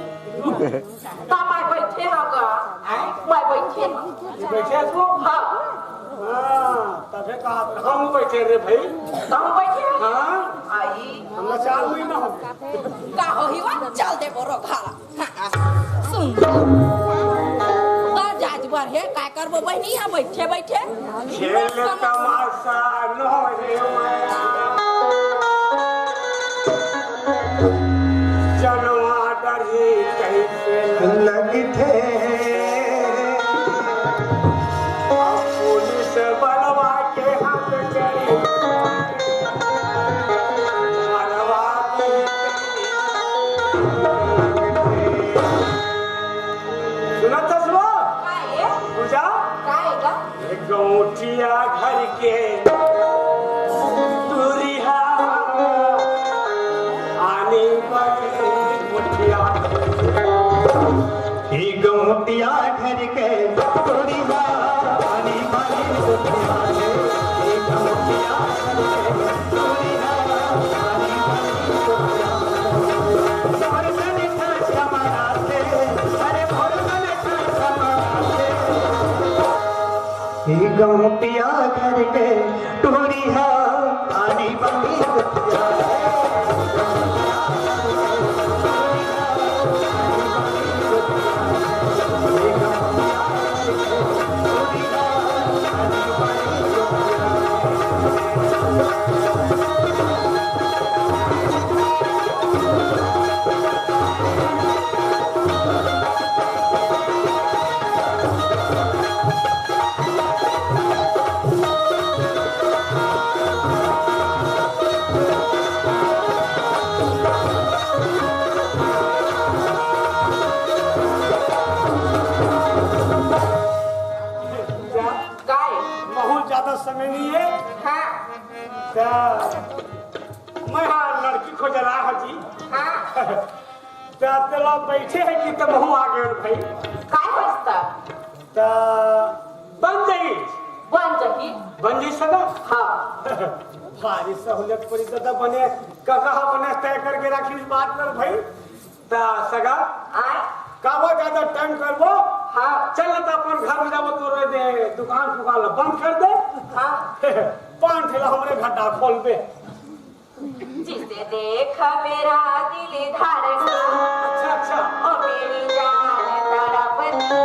त मैं बैठे हो गा। हैं? मैं बैठे ये बैठे हस वो? हाँ। हाँ, तभे कहा हम बैठे रे भाई। हम बैठे? हाँ। आई। हम चार महीना हो गए। का होही वा? चल दे बोरो घाला। हाँ, सुन। का जाज बर हे, काय करबो बहिनी, यहाँ बैठे बैठे? खेल तमाशा नो हे माया। जनवा डरही कइसे लगथे। अब पुलिस बलवा के हाथ चली। मरवा दी। सुनत हस वो? काय? पूजा? काय गा? गौटिया घर के टूरी हा, आनी बानी गोटिया। ई गौटिया घर के टूरी हा, आनी बानी गोटिया। ई गौटिया घर के टूरी हा, आनी बानी गोटिया। मोर सने ठाठ हमारा से, अरे मोर सने ठाठ हमारा से। ई गौटिया घर के टूरी हा, आनी बानी गोटिया। काय? बहुत ज्यादा समय नहीं है। हाँ। त मैं हा लड़की खोजला हा जी। हाँ। त तेला बैठे हे कि त महू आ गए भाई। काय होइस त? त बन जाई। बन जाही। बन जाई सगा? हाँ। भारी सहूलियत पड़ी दादा बने, कका हा बने तय करके राखिस बात कर भाई। त सगा? आय? काबर ज्यादा टाइम करबो? हाँ। चल त अपन घर में जाबो, तोरे दे दुकान फुकान ला बंद कर दे। हाँ। पान ठेला हमरे घर डाल खोल दे। जिसे देख मेरा दिल धड़का, अच्छा, अच्छा। ओ मेरी जान तड़पती है।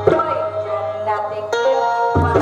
कोई जन्नत के ऊपर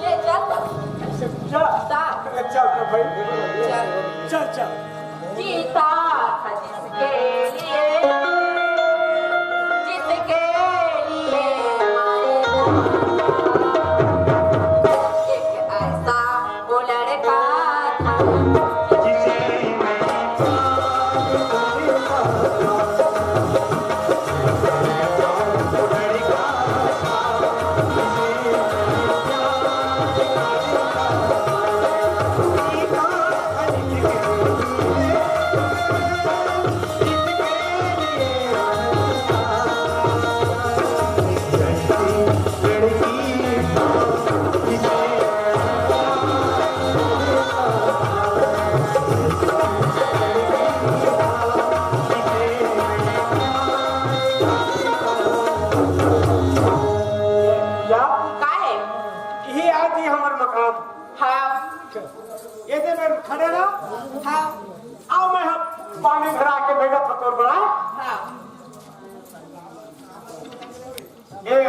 ले चल। चल। चल, चल, भाई। चल। चल, चल। जीता था जिसके लिए, जिसके लिए मरना। एक ऐसा वो लड़का था। या? का है? ये आज ही हमार मकान। हाँ। ये दे मैं खड़े रहा। हाँ। आओ, मैं हम पानी भरा के भेजा था तोर बड़ा। हाँ। ए,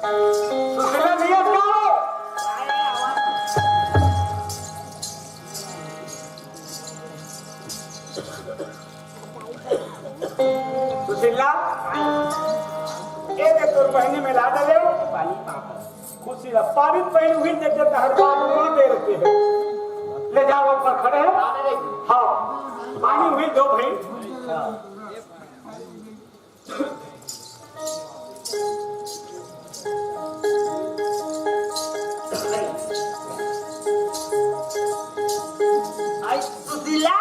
सुशीला भैया क्या हो? सुशीला, ए दे तोर बहिनी में ला दे ले। पानी पापड़। खुशी ला पानी पहले हुई देते तो हर बात मार दे रहते हैं। ले जाओ ऊपर खड़े हैं। हाँ, पानी हुई दो भाई। आई सुशीला,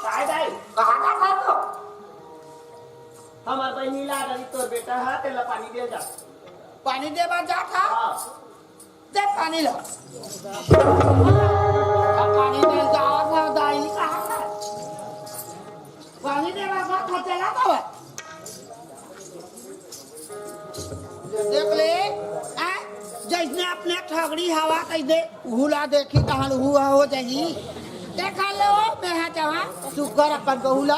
काय दाई? कहाँ का था तो? हमार बहिनी ला रही, तोर बेटा है, तेला पानी दे जा। पानी दे बर जात हा? हाँ। दे पानी ला। पानी दे जात हा, दाई कहाँ का? पानी दे बर जात हा, चला तो है। देख ले, आ, जइसने अपने ठगड़ी हवा कहि दे, उहू ला देखी तहन उहू ह हो जाही। देखा ले ओ, मैं हा जहाँ सुग्घर अपन गहू ला,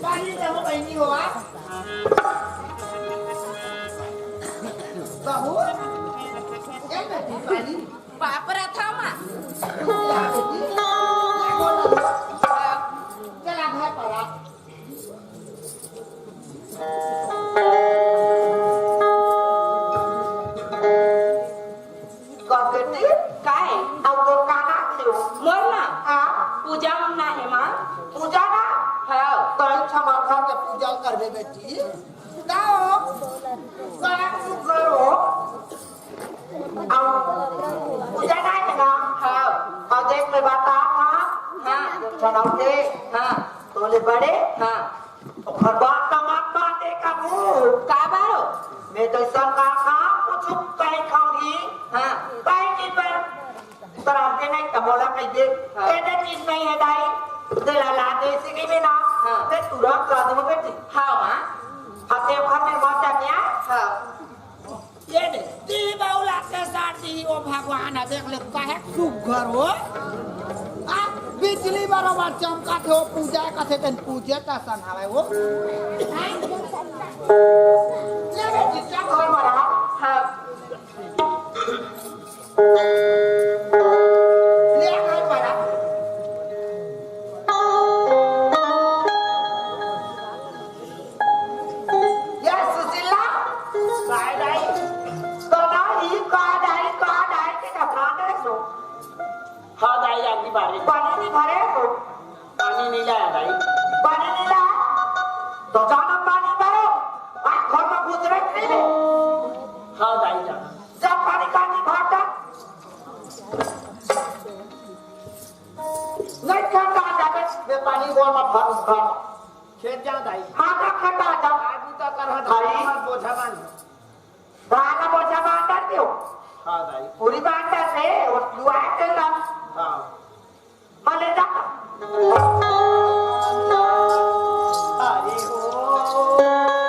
पानी दे हो बहिनी हो आ। बहू, ए बेटी पानी। बाप रे था माँ। चला घर पर आ। का बेटी? काय? अब वो कहाँ गयो? मोर ना? हाँ। पूजा ना है माँ। पूजा ना? हाँ। तो अच्छा माँ घर के पूजा करबे बेटी। का हो? का तू करो? अब पूजा ना है ना? हाँ। और देख मैं बता था। हाँ। चलाओ थे। हाँ। तोले बड़े? हाँ। ओकर बात का मत मार दे काबू। का बारो? मैं तो ऐसा का काम कुछ कहीं खाऊंगी। हाँ। कहीं की पर तराते नहीं तो बोला कहिए। हाँ। कहते चीज नहीं है दाई। तेरा ला दे इसी की भी ना। हाँ। मैं तुरंत ला दूंगा बेटी। हाँ माँ। हते ओखर में मत जानिया। हाँ। ये दे, ती बउला के साथ दी, ओ भगवान ह, देख ले, काहे सुग्घर हो? आ, बिजली बरोबर चमकत हो, पूजा कथे तन पूजे त सन हवे हो। हैं? ले बे, जितना घर बना, हाँ। ले आ घर बना। ये सुशीला, काय दाई? तो दाई, का दाई, का दाई के कथा दे सो? हाँ दाई, आगी बारी। पानी नहीं भरे सो? पानी नहीं लाया दाई। पानी नहीं लाया? तो जाना पानी भरो। आ घर में घुस रहे नहीं ले। हाँ दाई जाना। जब पानी का नहीं भरता, नहीं करता जाके मैं पानी गोल में भर, भर। खेत जा दाई। हाँ, का खेत आ जा। आज भी तो कर हट भाई। हमार बोझा बांध। धान बोझा बांध दियो। हाँ दाई। पूरी बांध से, वो दुआ के ना। हाँ। हाँ, ले जा। हरि ओम।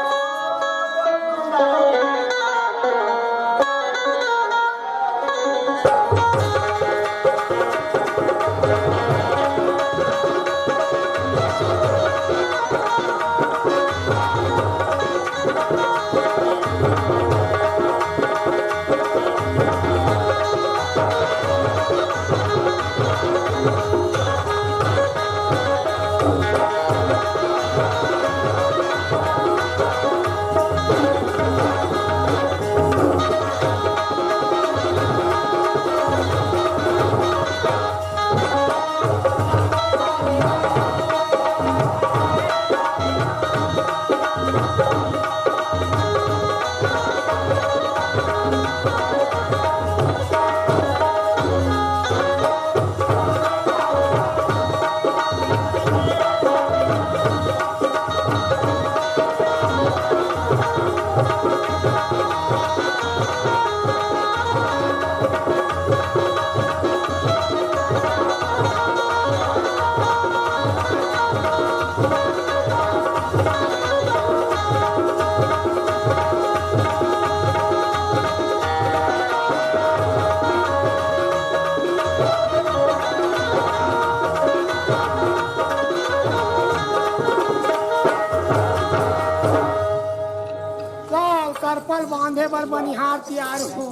चल, करपल बांधे बर बनिहार तियार हो।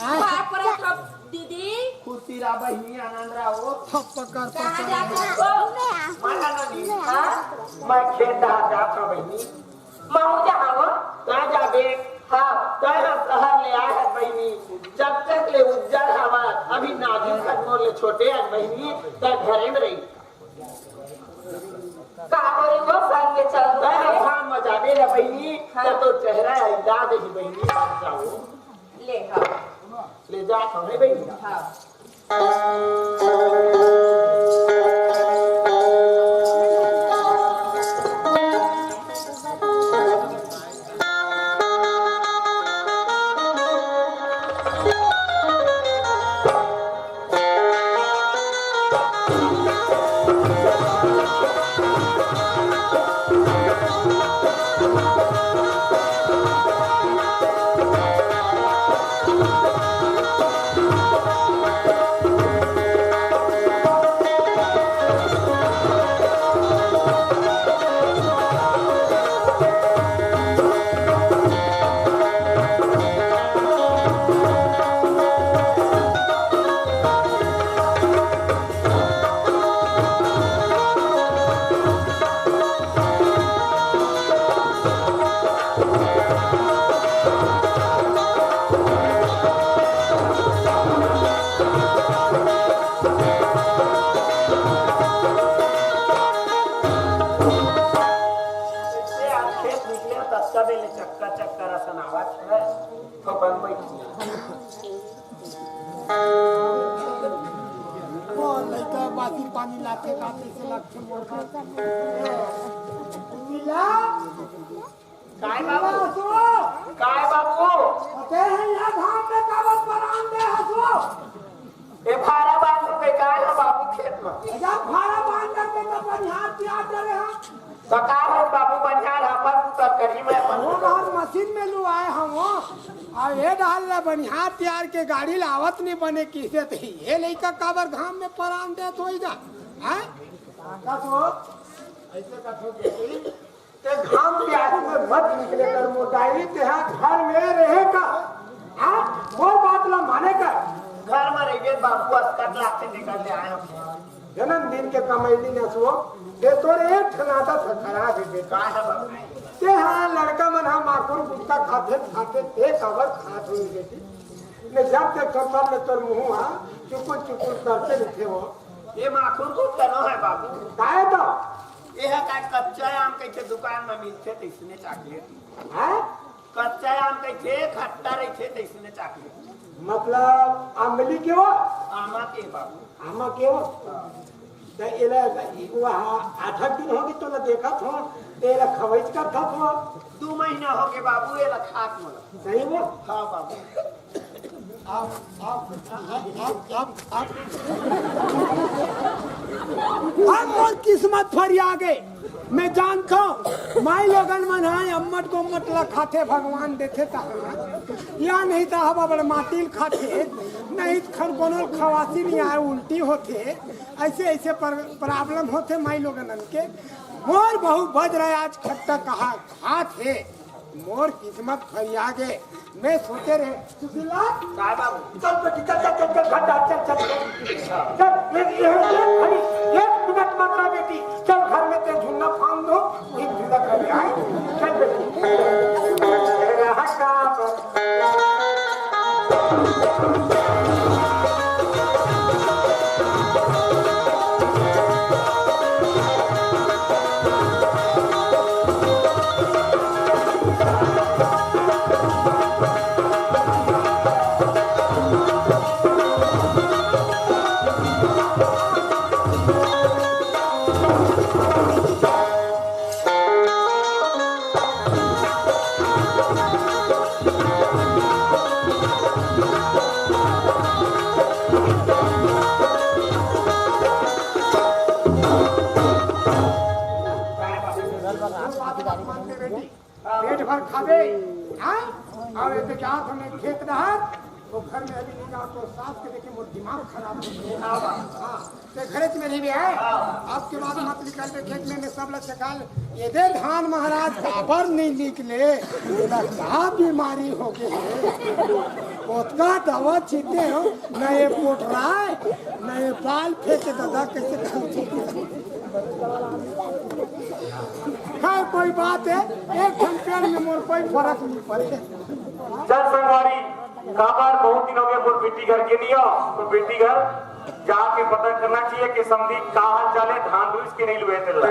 बाप रे, थप दीदी। खुशी रहा बहिनी, आनंद रहा हो। थप कर कहाँ जात हो? माला नदी। हाँ? मैं खेत डहर जात हूँ बहिनी। महू जहाँ हो? कहाँ जाबे? हाँ। तैं ह शहर ले आए है बहिनी। जब तक ले उज्जर हवा, अभी नाजुक हर मोर ले छोटे अन बहिनी, त घरे में रही। का बोले वो संग में चल तै दो। हम घाम में जाबे ना बहिनी, हाँ। त तो चेहरा अइला देही बहिनी, जाओ। ले, हाँ। ले जा, कहे बहिनी। हाँ। ए, आज खेत निकले, ततका बेले चक्का चक्का रसन आवत हे। थोपन बैठ। ओ, लइका बासी पानी लाते लाते से लगथे मोर घर। नीला, काय बाबू? काय बाबू? अते हे या घाम में काबर परान दे हसो? ए भारा बांध के काय हे बाबू खेत में? या भारा बांध के तो बनिहार तियार डरे हम। तो का हो बाबू बनिहार हमर उतर करी में अपन वो बाहर मशीन में लुआए हम। आ ये डाल ले बनिहार तियार के गाड़ी लावत नहीं बने किसे ते ये लइका काबर घाम में परान देत होई जा? हैं? का तो? ऐसे का तो बेटी? ते घाम प्यास में मत निकले कर मोर दाई, तेहा घर में रहे का। हाँ, मोर बात ला माने कर। घर में रहिबे बाबू, अस्कट लाग के निकल ले आए हम। जन्मदिन के कमैली नसो, ते तोर एक ठन आदत ह खराब हे बेटा। का है बाबू? तेहा लड़का मन ह माखुर गुटखा खाथे, खाथे, ते काबर खात होही बेटी? ले जब देखो तब ले तोर मुंह ह चुकुर चुकुर करते रहिथे हो। ये माखुर गुटखा नो है बाबू। काय तो? ये ह का कच्चा आम कहिथे दुकान में मिलथे तइसने चॉकलेट। हैं? कच्चा आम कहिथे खट्टा रहिथे तइसने चॉकलेट। मतलब अमली के वो? आमा के बाबू। आमा के वो? हाँ। त एला, वो हा, आठ आठ दिन होगे तोला देखत हो, त एला खवइच करत हो। दू महीना होगे बाबू, एला खात मोला। सही वो? हाँ बाबू। आप, आप, आप, आप, आप। हम मोर किस्मत फरिया गे। मैं जानथों, माई लोगन मन ह अम्मट गोम्मट ला खाथे, भगवान देथे तहाँ, या नहीं त हवा बड़ माटी ल खाथे, नहीं त खन कोनो ल खवासी नहीं आए, उल्टी होथे, ऐसे ऐसे पर, प्रॉब्लम होथे माई लोगन के। मोर बहू बज रहा आज खट्टा कहा खात हे, मोर किस्मत फरिया गे। मैं सोचे रहे, सुशीला, काय बाबू? चल बेटी, चल, चल, चल, चल, घर जा, चल, चल, चल। चल, एक, एक, एक घड़ी, एक मिनट मत रह बेटी। चल घर में ते झुन्ना फांद दो, वही झुन्ना घर में आए। चल बेटी। रहा काम। पेट भर खाबे, हाँ? अउ एदे जात हन खेत डहर, वो घर में अभी नहीं जाओ तो सास के देखे मोर दिमाग खराब हो गया। हाँ, ते घरे में रहिबे, हैं? अब के बाद मत निकलबे खेत में, मैं सब ला चकाल। एदे धान महाराज काबर नहीं निकले, एला का बीमारी हो गए हे? ओतका दवा छीटे हो, न ये पोटराय, न ये बाल फेंके, दादा कैसे करते? खैर, कोई बात है, एक ठन पेड़ में मोर कोई फर्क नहीं पड़े। चल संगवारी, काबर बहुत दिन हो गए मोर बेटी घर के नहीं हो, तो बेटी घर जाके पता करना चाहिए कि समधी का हाल चाल है, धान लुइस के नहीं लुए तेला।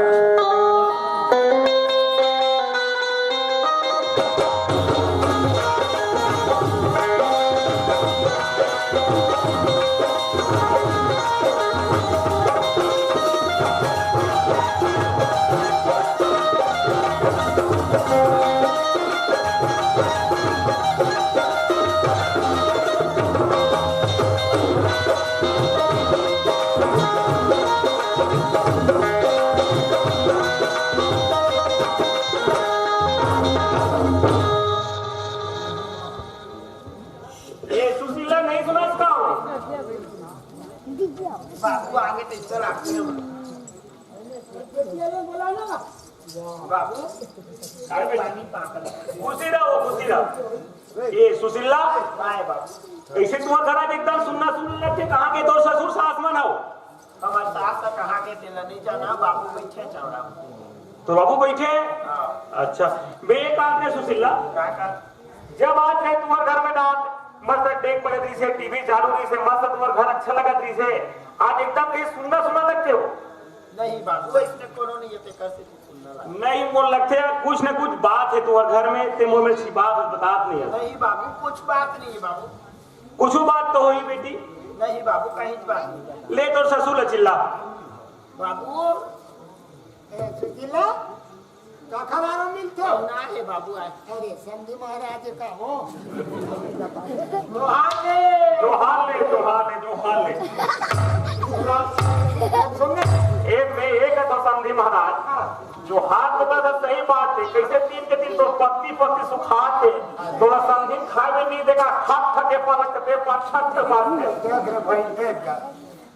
ये सुशीला नहीं सुना इसका? बाबू आगे तो चला। बाबू, अरे बेटा, पानी पागल। खुशी रहो, खुशी रहो। ये सुशीला, काय बाबू? ऐसे तुम्हार घर आज एकदम सुन्ना सुन्ना लगथे। कहाँ के तोर ससुर सास मन हो? हमर सास तो कहाँ के तेला नहीं जाना, बाबू बैठे चौरा। तो बाबू बैठे? हाँ। अच्छा, बे एक बात नहीं सुशीला, का का? जब आज रहे तुम्हार घर में ना मस्त डेक बजत रहिसे, टीवी चालू रहिसे, मस्त तुम्हार घर अच्छा लगत रहिसे, आज एकदम ये सुन्ना सुन्ना लगथे हो। नहीं बाबू, ऐसे कोनो नहीं है, ते कैसे नहीं, मोर लगथे कुछ न कुछ बात हे तोर घर में, ते मोर में छिपात बतात नहीं है। नहीं बाबू, कुछ बात नहीं है बाबू। कुछ बात तो होही बेटी। नहीं बाबू, कहीं बात नहीं है। ले तोर ससुर ल चिल्ला। बाबू, ए, सुशीला, काखर आरो मिलथो? ना हे बाबू, आए। अरे, समधी महाराज का हो? जोहार ले। जोहार ले, जोहार ले, जोहार ले। सुन ले। ए, मैं एक तो समधी महाराज, हाँ। जोहार तो बता, सही बात है, कैसे तीन के तीन तो पत्ती पत्ती सुखात है, तोला समधी खाए में नहीं देगा, खट खट के पलक पे पाछा के मारते। देख रे भाई, देख।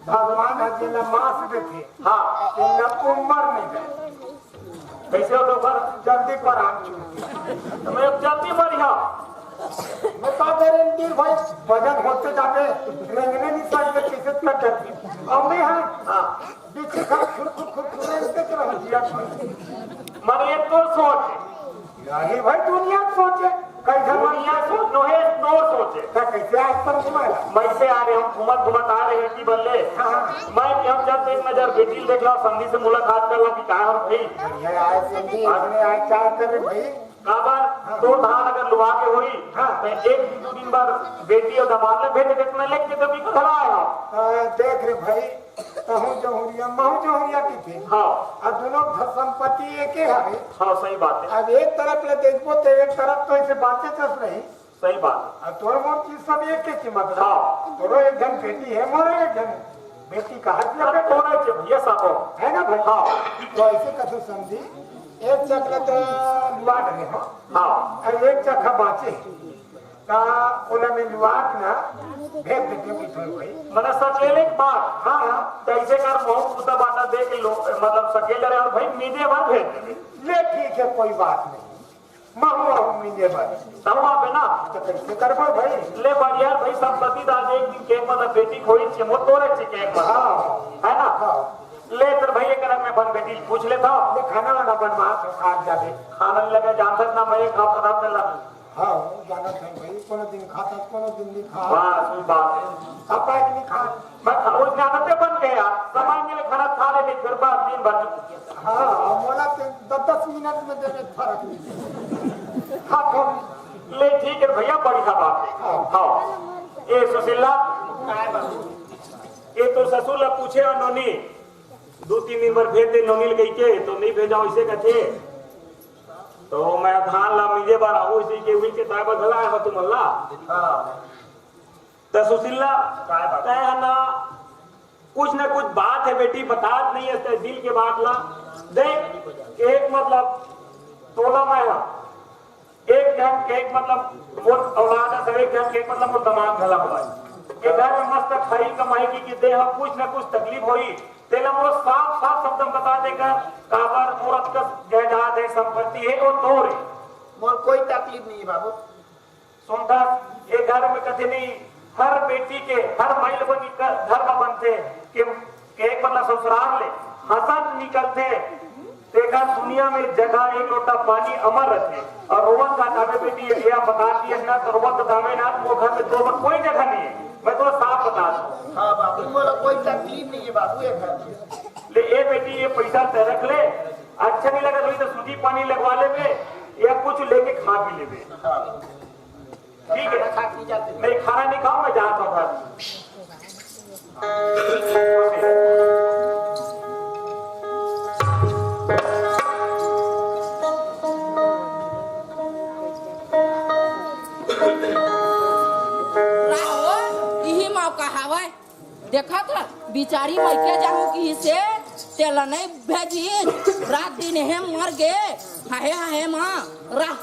भगवान ह जेला मास देथे, हाँ। तेला उम्र नहीं दे। कैसे हो तो पर? जल्दी पर हम छू। तो मैं अब जल्दी मरिहा। मैं का गारंटी भाई, वजन होते जाते, रेंगने नहीं सकते, किसे इतना डरती। अब मैं हाँ, हाँ। बीच से खा खुर खुर खुर खुर रेंगते तो रह दिया। मगर ये तो सोच है। नहीं भाई, दुनिया सोचे, कई जमाने दुनिया सोच नोहे, तोर सोचे। का कैसे आज पर घुमाला? मैं से आ रहे हम, घूमत घूमत आ रहे हैं कि बल्ले। हाँ, हाँ। मैं कि हम जब एक नजर बेटी देख लो, समधी से मुलाकात कर लो कि कहाँ हम थी। बढ़िया आए समधी, आज मैं आए चार कर रहे भाई। काबर, हाँ। तोर धान अगर लुआ के होई, हाँ। तो एक दो दिन बाद बेटी और दामाद ले भेज देते, मैं लेके जब निकल आया। हाँ, देख रे भाई, तहूँ जहुरिया, महूँ जहुरिया कहिथे। हाँ। अब दोनों घर संपत्ति एके हवे। हाँ, सही बात है। अब एक तरफ ले देखबो तो एक तरफ तो ऐसे बातें चल रही। सही बात। अब तोर मोर चीज सब एक के कीमत है। हाँ। तोरो एक जन बेटी है, मोरो एक जन बेटी कहा दिया अब बेटा। तोरे के भैया साहब। है ना भाई? हाँ। तो ऐसे कथो समधी, एक चक ले तो लुआ डरे हो। हाँ। अब एक चक बाँचे। का ओला मैं लुआ के ना भेज देते हूँ किशोर भाई। मतलब सकेले के बाद? हाँ, हाँ। जैसे कर महू कुत्ता बाटा दे के लो, मतलब सकेले रहे और भाई मीजे भर भेज देते। ले ठीक है, कोई बात नहीं। महू आहू मीजे भर। तब आप है ना? तो कैसे करबो भाई? ले बढ़िया भाई, संपत्ति दाज एक दिन के मतलब बेटी खोई छे, मो तोरे छे के एक मतलब। हाँ। है ना? हाँ। ले तर भाई एक मैं बन बेटी पूछ लेता हूँ। ले खाना वाना बनवा तो खा जाते। खाना नहीं लगे, जानता ना मैं खा पता नहीं लगा। हाँ, जाना था भाई, कोनो दिन खाता, कोनो दिन नहीं खा। बस, वही बात है। खा पाए कि नहीं खा? मैं खा, वो आदतें बन गए यार। समय मिले खाना खा लेते, फिर बात दिन भर। हाँ, मोला तो दस दस मिनट में देवे फर्क नहीं। खा कम। ले, ठीक है भैया, बढ़िया बात है। हाँ। हाँ। ए सुशीला, काय बाबू? ए तो ससुर ला पूछे और नोनी, दो तीन दिन भर भेज दे नोनी ल कहिके, तो नहीं भेजा वैसे कथे। तो मैं धान ला मिजे बर आऊ, इसी के मिल के ताय बर घला आय हो तुमन ला। हाँ। त सुशीला, काय बात? तय ह ना, कुछ ना कुछ बात है बेटी, बतात नहीं है, तय दिल के बात ला। देख, एक मतलब, तोला मैं ह, एक जन के एक मतलब, मोर औलाद है, सब एक जन के एक मतलब, मोर दमाद घला हुआ है। ये घर में मस्त खाई कमाई की, की दे ह, कुछ ना कुछ तकलीफ होई, तेला मोर साफ साफ शब्द में बता देगा, काबर मोर अतकस जायदाद है, संपत्ति है, वो तोर है। मोर कोई तकलीफ नहीं है बाबू। सुनथस, ये घर में कथे नहीं, हर बेटी के, हर माई लोगन के क-, घर में बनथे कि, कि एक मतलब ससुराल ले हंसत निकलथे, तेकर दुनिया में जगह एक लोटा पानी अमर रथे। अउ रोवन का दावे बेटी, ये बता दिए ना, तो रोवन का दावे ना, वो घर में दो कोई जगह नहीं है। मैं तो साफ बता दूं। हाँ बाबू, मोला कोई तकलीफ नहीं है बाबू, ये घर में। ले ए बेटी, ये पैसा ते रख ले, अच्छा नहीं लगा तो सूजी पानी लगवा लेबे या कुछ लेके खा पी लेबे। हाँ। ठीक है। खाना खा के जाते हैं। नहीं, खाना नहीं खाऊं, मैं जाता हूँ घर। राहो, इही मौका हवय। देखत ह, बिचारी मइके जाहूं किहिसे, तेला नइ भेजिस। रात दिन हे मर गे। हाहे, हाहे माँ, राह।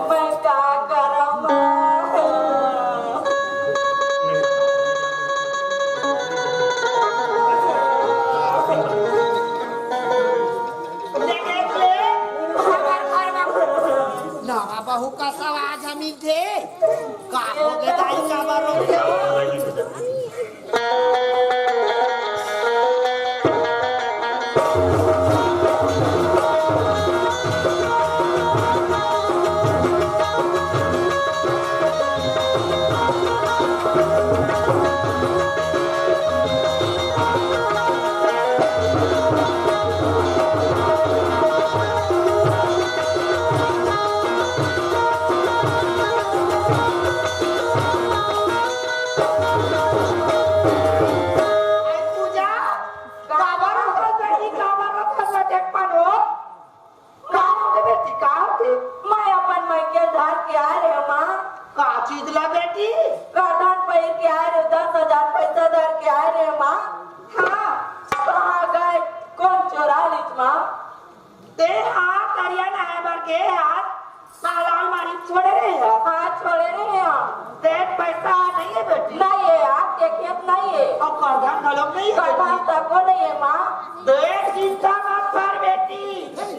मैं का करम? ले देख ले, हमर घर में नवा बहू का सवा जमीन थे। का हो गे दाई, का बार रोके हो? पूजा, काबर रोवत हस बेटी, काबर रोवत हस, देख पान हो? का होगे बेटी, का होगे? मैं अपन मइके धर के आए रेहेंव माँ। का चीज ला बेटी? करधन पहिर के आए रेहेंव, दस हजार पैसा धर के आए रेहेंव माँ। हाँ। कहाँ गए? कोन चोरा लिस माँ? ते हा तरिया नहाए बर गे हा, ताला अलमारी छोड़े रहे हा। हाँ, छोड़े रहे हा। ते पैसा नहीं है बेटी? नहीं है यार, के खेत नहीं है। अउ करधन घलो नहीं है बेटी? करधन तको नहीं है माँ। ते चिंता मत कर बेटी,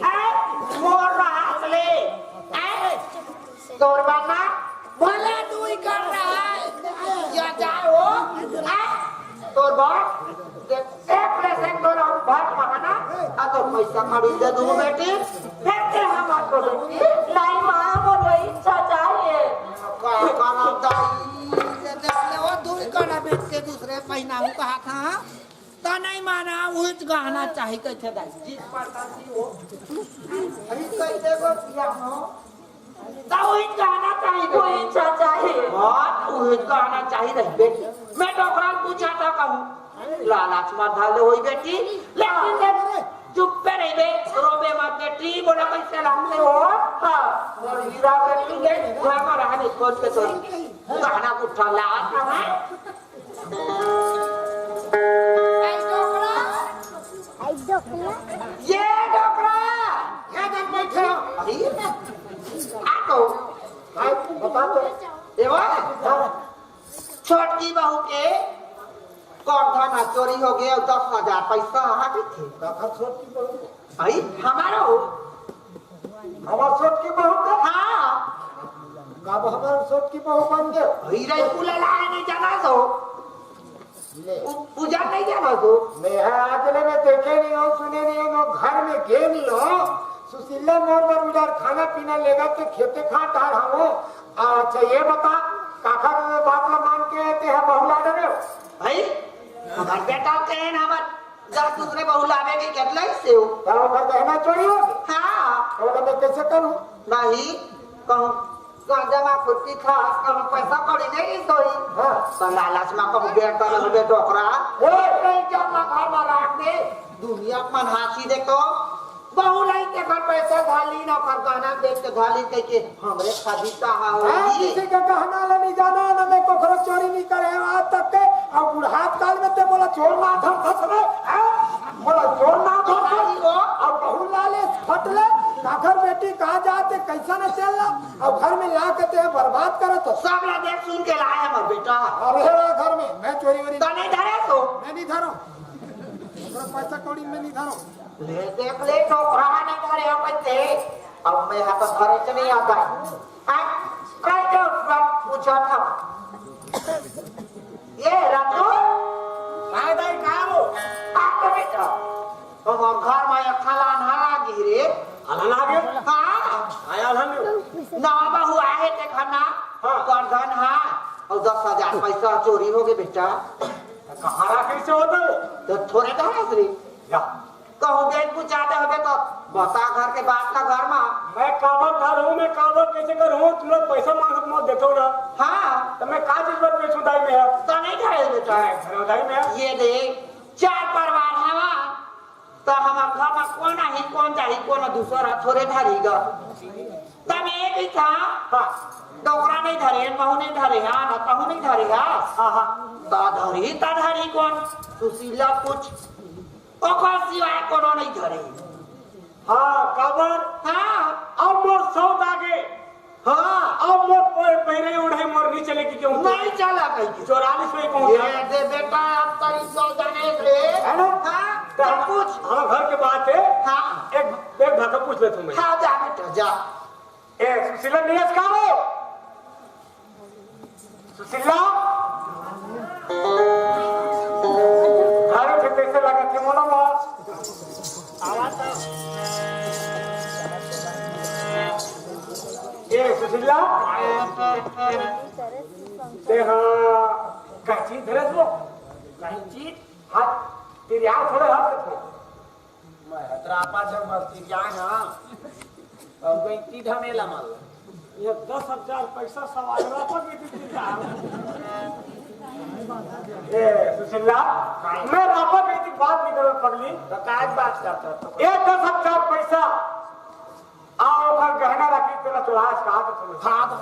ऐ मोर राहत ले, ऐ तोर बर ना भले दुई कर रहा है, या जाए हो, हैं? तोर बर, देख, एक ले से तोर हम भर बहाना, आ तो पैसा कड़ी दे दूँ बेटी, फेर ते हम आपको बेटी। नहीं माँ, मोर वही इच्छा चाहिए। का करम दाई, ये देख ले, वो दुई कड़ा बेच के दूसरे महीना हूँ कहा था, त नहीं माना, उहिच गहना चाही कहिथे दाई। जिस प्रकार की हो, अभी कह देबो बियाह हो, त उहिच गहना चाही बेटी। उहिच चाही। हाँ, उहिच गहना चाही रही बेटी। मैं डोकरा ल पूछा था कहूँ, लालच मत धर ले होई बेटी, लेकिन मैं चुप्पे रहिबे, रोबे मत बेटी, बोला कैसे लगते हो? हाँ, मोर हीरा बेटी के घर में रहने खोज के तो गहना उठा ला, हाँ? आई डोकरा। आई डोकरा। ये डोकरा। ये जन बैठे हो। अरे, आ तो। आई, बता तो। ए वा, छोटकी बहू के करधन चोरी हो गए, दस हजार पैसा आ गए थे। काकर छोटकी बहू? भाई, हमारा हो। हमार छोटकी बहू के? हाँ। कब हमार छोटकी बहू बन गए? भाई, रे, कुला लाए नहीं जाना तो। ले। पू-, पूजा नहीं जाना तो। मैं आज ले मैं देखे नहीं हूँ, सुने नहीं हूँ, मैं घर में गए नहीं हूँ। सुशीला मोर बर उधर खाना पीना लेगा तो खेते खा डार हम। अच्छा, ये बता, काकर बात ला मान के ते है बहू ला डरे हो? भाई, हमार बेटा के है ना, हमार जा दूसरे बहू लावे के केतला ही से हो। का ओकर गहना चोरी हो गए? हाँ। तो मैं कैसे करूँ? नहीं, कहूँ गांजा मा फुर्ती खास, कहूँ पैसा कौड़ी नहीं सोई। हाँ। तो लालच मा कहूँ बेटा रहबे डोकरा। ए! नहीं जाना घर मा राख दे। दुनिया मन हासी देखो। बहू लाई ते घर पैसा धाली ना, कर गहना बेच के धाली कह के हमरे खादी कहा हाँ, होगी। किसी के गहना ले नहीं जाना ना, मैं कोखरो चोरी नहीं करे हैं आज तक के। अब बुढ़ात काल में ते बोला चोर ना धर फंस रहे, हाँ? बोला चोर ना धर फंस। नहीं हो। अब बहू लाले फट ले। आखिर बेटी कहाँ जाते, कैसा न चल रहा, अब घर में ला के ते बर्बाद करत हो। सब ला देख सुन के लाए हमर बेटा। अरे रा घर में, मैं चोरी वोरी तो नहीं धरे तो? मैं नहीं धरो। तोरा पैसा कौड़ी मैं नहीं धरो। ले देख ले, तो रहा नहीं धरे हो कहते। अब मैं यहाँ तो धरे से नहीं आता। हाँ? कह दो, सब पूछा था। ये रतन? काय दाई, काय हो? आ तो बेटा, हमर घर में एक हलान हला गिरे। हलान आ गया? हाँ। आया हलान? नवा बहू आहे ते खाना, हाँ। करधन हा, और दस हजार पैसा चोरी हो गए बेटा। कहाँ रखे से होता है? तो थोड़े कहाँ से रे? या। कहूँ बेच बुचा दे होबे तो बता घर के बात ला घर मा। मैं काबर धरहूँ, मैं काबर कैसे करहूँ, तुम लोग पैसा मांगत मत देतो ना। हाँ। तो मैं का चीज बर बेचूं दाई मैं? तो नहीं धरे बेटा। नहीं धरो दाई मैं। ये देख, चार परिवार हवा, तो हमर घर मा कोन आही, कोन जाही, कोन दूसरा थोड़े धरी गा। तब एक ही था, हाँ। डोकरा नहीं धरे, बहू नहीं धरे, हाँ, ना तहू नहीं धरे, हाँ। हाँ, हाँ। ता धरी, ता धरी कोन? सुशीला पूछ। ओकर सिवाय कोनो नहीं धरे। हाँ, काबर? हाँ। अब मोर सौत आगे। हाँ। अब मोर प-, पहिरे ओढ़े मोर नहीं चले कि क्यों? नहीं चला कहीं के। चौरालीस में कहूँ ये था। दे बेटा, अब तो ई सौ जाने रे। है ना? हाँ, तो तो हम, पूछ। हम घर के बात है। हाँ। एक, एक भाषा पूछ ले तुम्हें। हाँ, जा बेटा, जा। ए, सुशीला, नियस का हो? सुशीला? अरे, फिर कैसे लगा थे मोला मार? ए, सुशीला? ते हाँ, कैंची धरस वो? कैंची? हाथ, तेरी आँख थोड़े हाथ रखो। मैं हतरापा जब मस्ती जाए ना, अब गई की ढमेला मार लो। ये दस हजार पैसा सवाल रापा की दी थी यार। ए, सुशीला, मैं रापा की थी बात नहीं करो पगली। तो काज बात करता तो। ये दस हजार पैसा, आओ घर गहना रखी तेरा चौराहा से कहा तो तुम्हें। हाँ, तो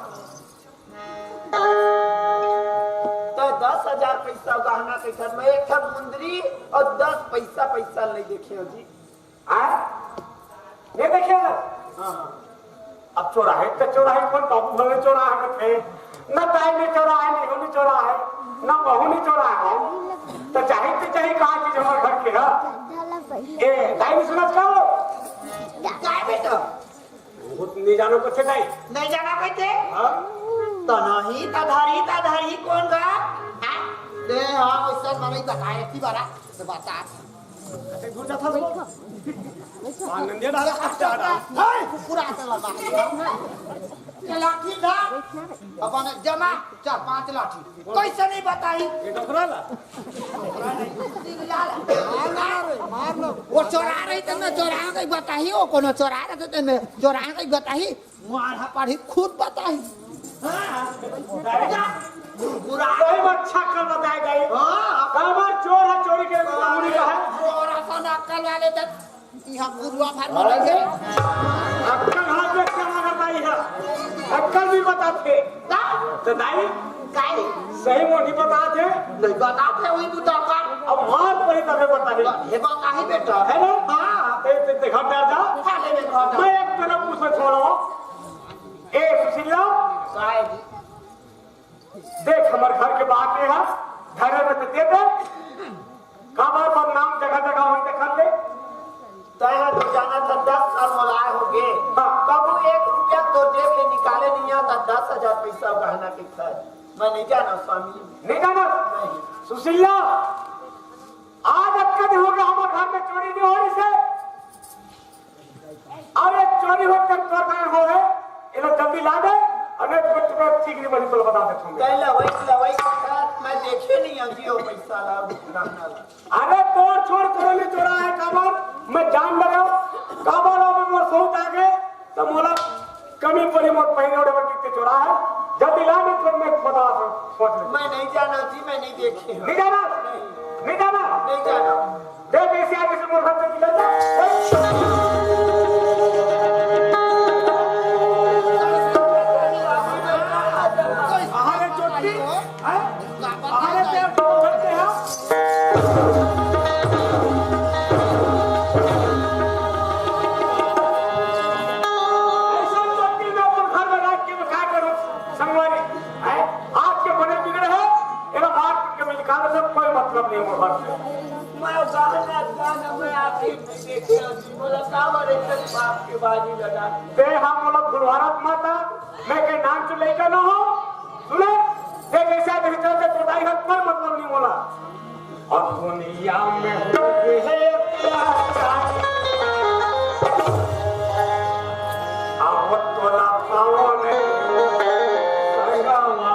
तो दस हजार पैसा गहना के घर में एक ठन मुंदरी और दस पैसा, पैसा नहीं देखे हो जी। आय? ये देखिए ना। हाँ, हाँ। अब चोराहे तो चोराहे, कौन बाबू भले चोराहे करते हैं? ना दाई में चोराहे, नहीं होनी चोराहे, ना बहू नहीं चोराहे। तो चाहे तो चाहे कहाँ चीज हमारे घर के है? ए, दाई में समझ का हो? काय बेटा? बहुत नहीं जानो कुछ नहीं। नहीं जाना कहते? हाँ? तो नहीं, तो धरी, तो धरी कौन गा? हाँ? ले, हाँ, वैसा मने बताए थी बारा, तो बता। अरे, दूर जाता था। आनंद ये डाला, अच्छा डाला। हाय, पूरा आता लगा। ये लाठी था, अपन जमा, चार पांच लाठी। कैसे नहीं बताई? ये डोकरा ला? चिल्ला ला। मार लो रे, मार लो। वो चोरा रही तो मैं चोरा के बताई, वो कोनो चोरा रहे तो मैं चोरा के बताई। मार हा पाड़ी खुद बताई। हाँ। बुरा। कोई अच्छा कल बताए गई। हाँ। काबर चोर है, चोरी के कानूनी का है। चोर असन अक्कल वाले तो यहाँ गुरुआ भर में नहीं है। अक्कल हाथ में क्या बताई है? अक्कल भी बताते। ता? तो नहीं? काई? सही में नहीं बताते। नहीं बताते, वही तो दरकार। अब मार पड़ी तबे बताई। ये बताई बेटा। है ना? हाँ। ते, ते, ते घर जा। खा ले बे घर जा। मैं एक तरफ पूछना छोड़ो। ए, सुशीला। काई? देख, हमर घर के बात ये है, घर में तो दे दे। काबर बदनाम जगह जगह होई देखत ले। तैं तो जाना था, दस साल मोला आए हो गे। हाँ। कबू एक रुपया तो जेब ले निकाले नहीं आता, दस हजार पैसा गहना के खर्च। मैं नहीं जाना स्वामी। नहीं जाना? नहीं। सुशीला, आज अतका दिन हो गया, हमर घर में चोरी नहीं हो रही से। अरे चोरी होत कर तोर कारण हो है, एला जल्दी ला दे, अउ नहीं तो मैं ठीक नहीं बनी, तो बता देता हूँ मैं। कैला वही, कैला वही, मैं देखे नहीं अभी वो पैसा ला, गहना ला। अरे तोर छोड़, कोनो नहीं चोरा है काबर, मैं जान डरे हूँ, काबर अब मोर सौत आ गए, तो मोला कमी पड़ी, मोर पहिरे ओढ़े बर कितने चोरा है, जल्दी ला, नहीं तो मैं बता सोच ले। मैं नहीं जाना जी, मैं नहीं देखे हूँ। नहीं जाना? नहीं। नहीं जाना? नहीं जाना। देख, ऐसे आगे से मोर घर से निकल जा। अरे, ज्योति, हैं? अरे, तेरे को घर से, हाँ? बाप के बाजी लगा। ते हा मोला भुलवारत मत आ, मैं के नाम चु लइका न हो। सुने, ते जैसे आज हिचर से तोताई हर कोई मतलब नहीं बोला। अब दुनिया में हो गए हैं अत्याचार। अब तोला पावन संगवा।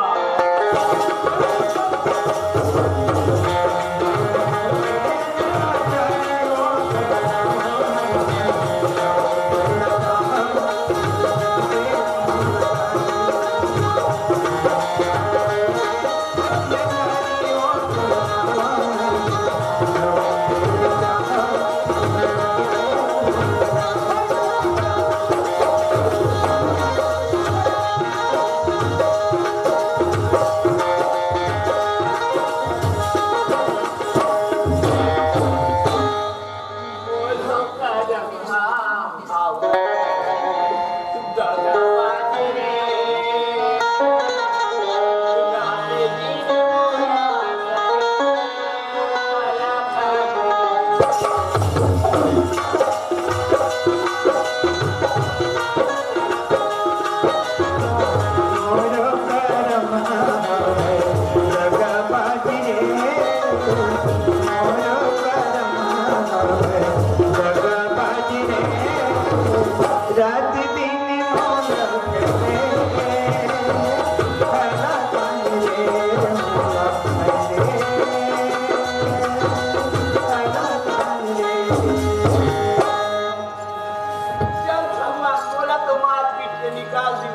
चल भगवान, तोला तो मार पीट के निकाल दी,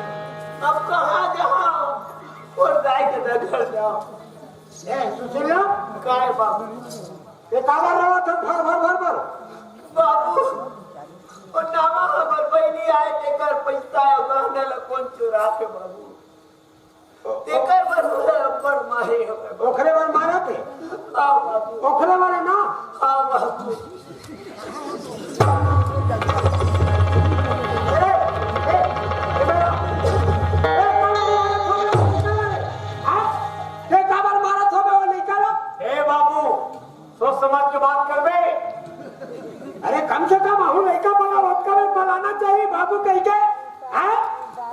अब कहाँ जाओ? और जाए के घर जाओ। ए, सुशीला, काय बाबू? ये काबर रोवत हस भर भर भर भर? बाबू, वो नामा हमर बहिनी आए, तेकर पैसा अउ गहना ल कोन चुराथे बाबू? तेकर बर मोला अब्बड़ मारे हवय। ओखरे बर मारत हे? हाँ बाबू। ओखरे बर हे ना? हाँ बाबू। ए, ए, ए, मेरा, ए, हाँ? ते काबर मारत हवे वो लइका ला? ए बाबू, सोच समझ के बात करबे। अरे, कम से कम अहू लइका मन ला ओतका बेर बलाना चाहिए बाबू कहिके। हैं?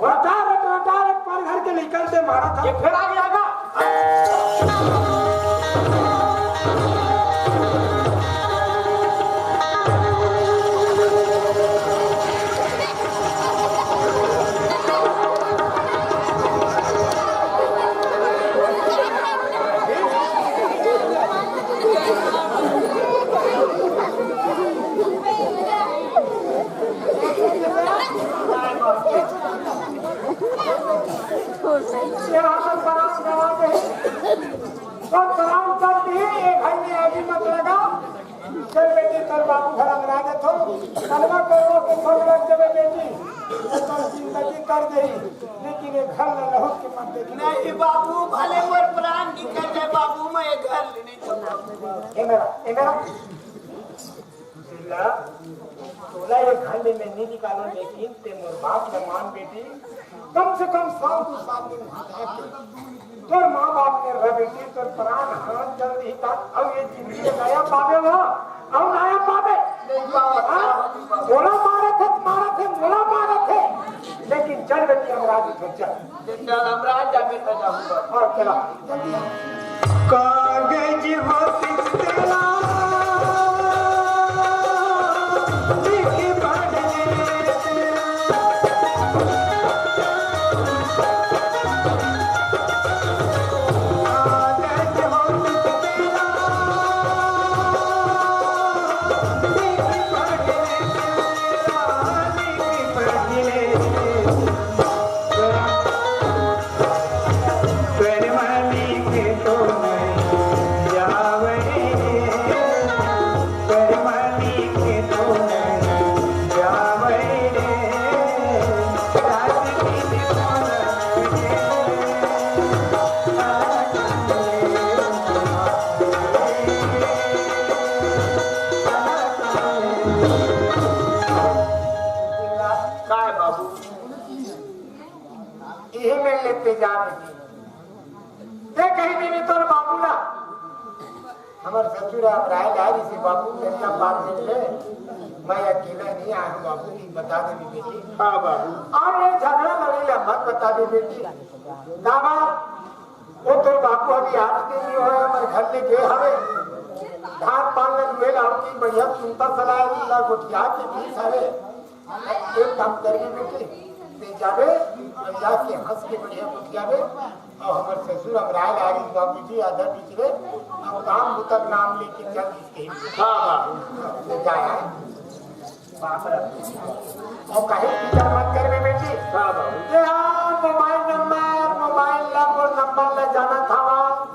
रटारट, रटारट पर घर के लइका ल मारत हे। ये फेर आ गया का? ये हाथ पर प्रणाम करवा दे। तो प्रणाम कर दी, एक भाई ने आगे मत लगा। चल बेटी, तोर बाबू घर अंगरा देथो, कलमा करवा के छोड़ लग जबे बेटी, तो जिंदगी कर दे, लेकिन ये घर में लहुट के मत देख। नहीं बाबू, भले मोर प्राण निकल जाए बाबू, मैं ये घर ले नहीं छोड़ूंगा। ए मेरा, ए मेरा। सुशीला, तोला ये घर में मैं नहीं निकालूं, लेकिन ते मोर बात ल मान बेटी, कम से कम साल दू साल दिन वहां रह के तोर माँ बाप ने रह बेटी, तोर प्राण हाथ जल रही था, अब ये जिंदगी में नया पावे हो, अब नया पावे। नहीं पावा। हाँ? मोला मारत हे, मारत हे, मोला मारत हे, लेकिन चल बेटी, हम राजी थे, चल। चल, हम राज जाके तो जाऊंगा। हाँ, चला, जल्दी आ। कागज होतिस तेला लिख पढ़ लेते। कागज होतिस तेला लिख पढ़ लेते, लिख पढ़ लेते। काय बाबू? इही में लेते जा रही। ते कहीं भी नहीं तोर बाबू ला। हमर ससुर अब राय ला रहिसे, "बाबू, तरिया पार मिल ले, मैं अकेला नहीं आया हूँ बाबू, ये बता देबे बेटी।" हाँ बाबू। और ये झगड़ा लड़ई ला मत बताबे बेटी। काबर? वो तोर बाबू अभी आज के नहीं होय, हमर घर ले गे हवे। धान पान ल लुए ला होती, बढ़िया सुनता सलाह ला गोठिया के पीस हवे। एक काम करबे बेटी, ते जाबे और जाके हंस के बढ़िया गोठियाबे। और हमर ससुर अब राय ला रहिस बाबूजी, आधा बीच रे, अब काम बुता के नाम लेके चल दिस कहीं। हाँ, हाँ। ले जाए, हाँ। बाप रे। और कहीं फिकर मत करबे बेटी। हाँ, बाबू। ये हाँ, mobile number, mobile number, number ले जाना था वहाँ।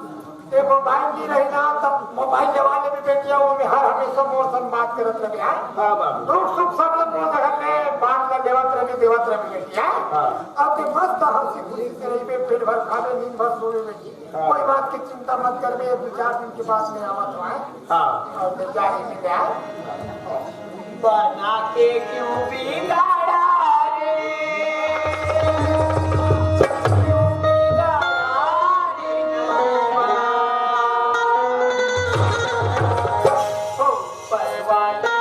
ये मोबाइल नहीं रही ना, तब मोबाइल जमा लेबे बेटी, वो में हर हमेशा मोर संग बात करत रहे, हाँ? हाँ, बाबू। दुख सुख सब लोग मोर जगह में बात कर देवत रहे, देवत रहे बेटी, हाँ? हाँ। अब ते मस्त हंसी खुशी से रहिबे, पेट भर खाबे, नींद भर सोबे बेटी। हाँ। कोई बात की चिंता मत करबे, दो चार दिन के बाद में आवत हूँ, हाँ? हाँ। और मैं जा ही मिल आए। बना के क्यों बिगाड़ा रे? क्यों बिगाड़ा रे नवा? ओ परवाना।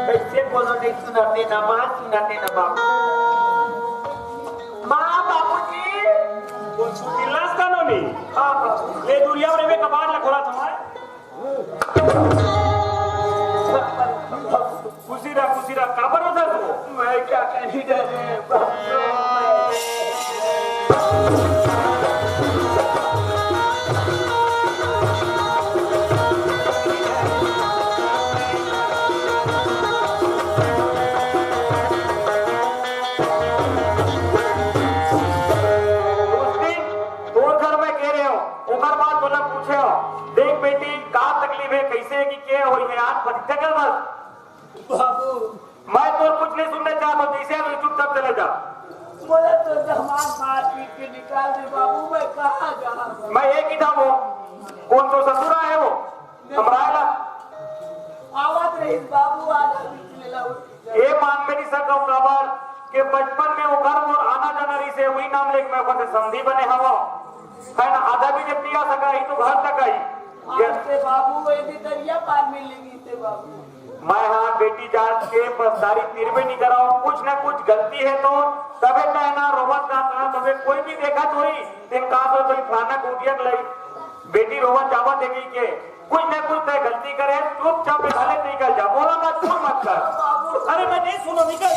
कैसे बोलो नहीं सुनाते ना माँ, सुनाते ना बाबू। माँ, बाबूजी। कौन सुन चिल्लास का नोनी? हाँ, बाबू। ले दुरिया में मैं कबाड़ ला खोला था मैं। खुशी रहा, खुशी रहा। काबर होता तू? मैं क्या कही डरे, बाप रे। उस दिन तोर घर में गे रहेंव, ओकर बाद तोला पूछेंव, "देख बेटी, का तकलीफ हे, कइसे हे कि के होई हे?" आज परीक्षा कर बस। बाबू। मैं तोर कुछ नहीं सुनना चाहत हूँ, जैसे आदमी चुपचाप चले जा। मोला तो दामाद मार पीट के निकाल दे बाबू, मैं कहाँ जाऊँ? मैं एक ही था वो, कौन तो ससुर आए वो, नहीं। हमरा आएला। आवत रहिस बाबू, आधा बीच में लौट गया। ये मान में नहीं सकव काबर के बचपन में वो घर मोर आना जाना रहिसे, वही नाम लेके मैं ओकर से समधी बने हवं। है ना, आधा भी जब नहीं आ सका, ही तो घर तक आई। आज से बाबू, ये भी दरिया पार में लेगी से बाबू। मैं हाँ बेटी जात के बसदारी तीर में नहीं कराओ, कुछ ना कुछ गलती है तो तबे तो है ना, रोवत गात रहा, तबे कोई भी देखत होई, तेन का तो कोई फलाना कुटिया के लई, बेटी रोवत जावत देखी के, कुछ ना कुछ तय गलती करे, चुपचाप भले निकल जा, बोला मत, चूर मत कर। अरे मैं नहीं सुनो, निकल।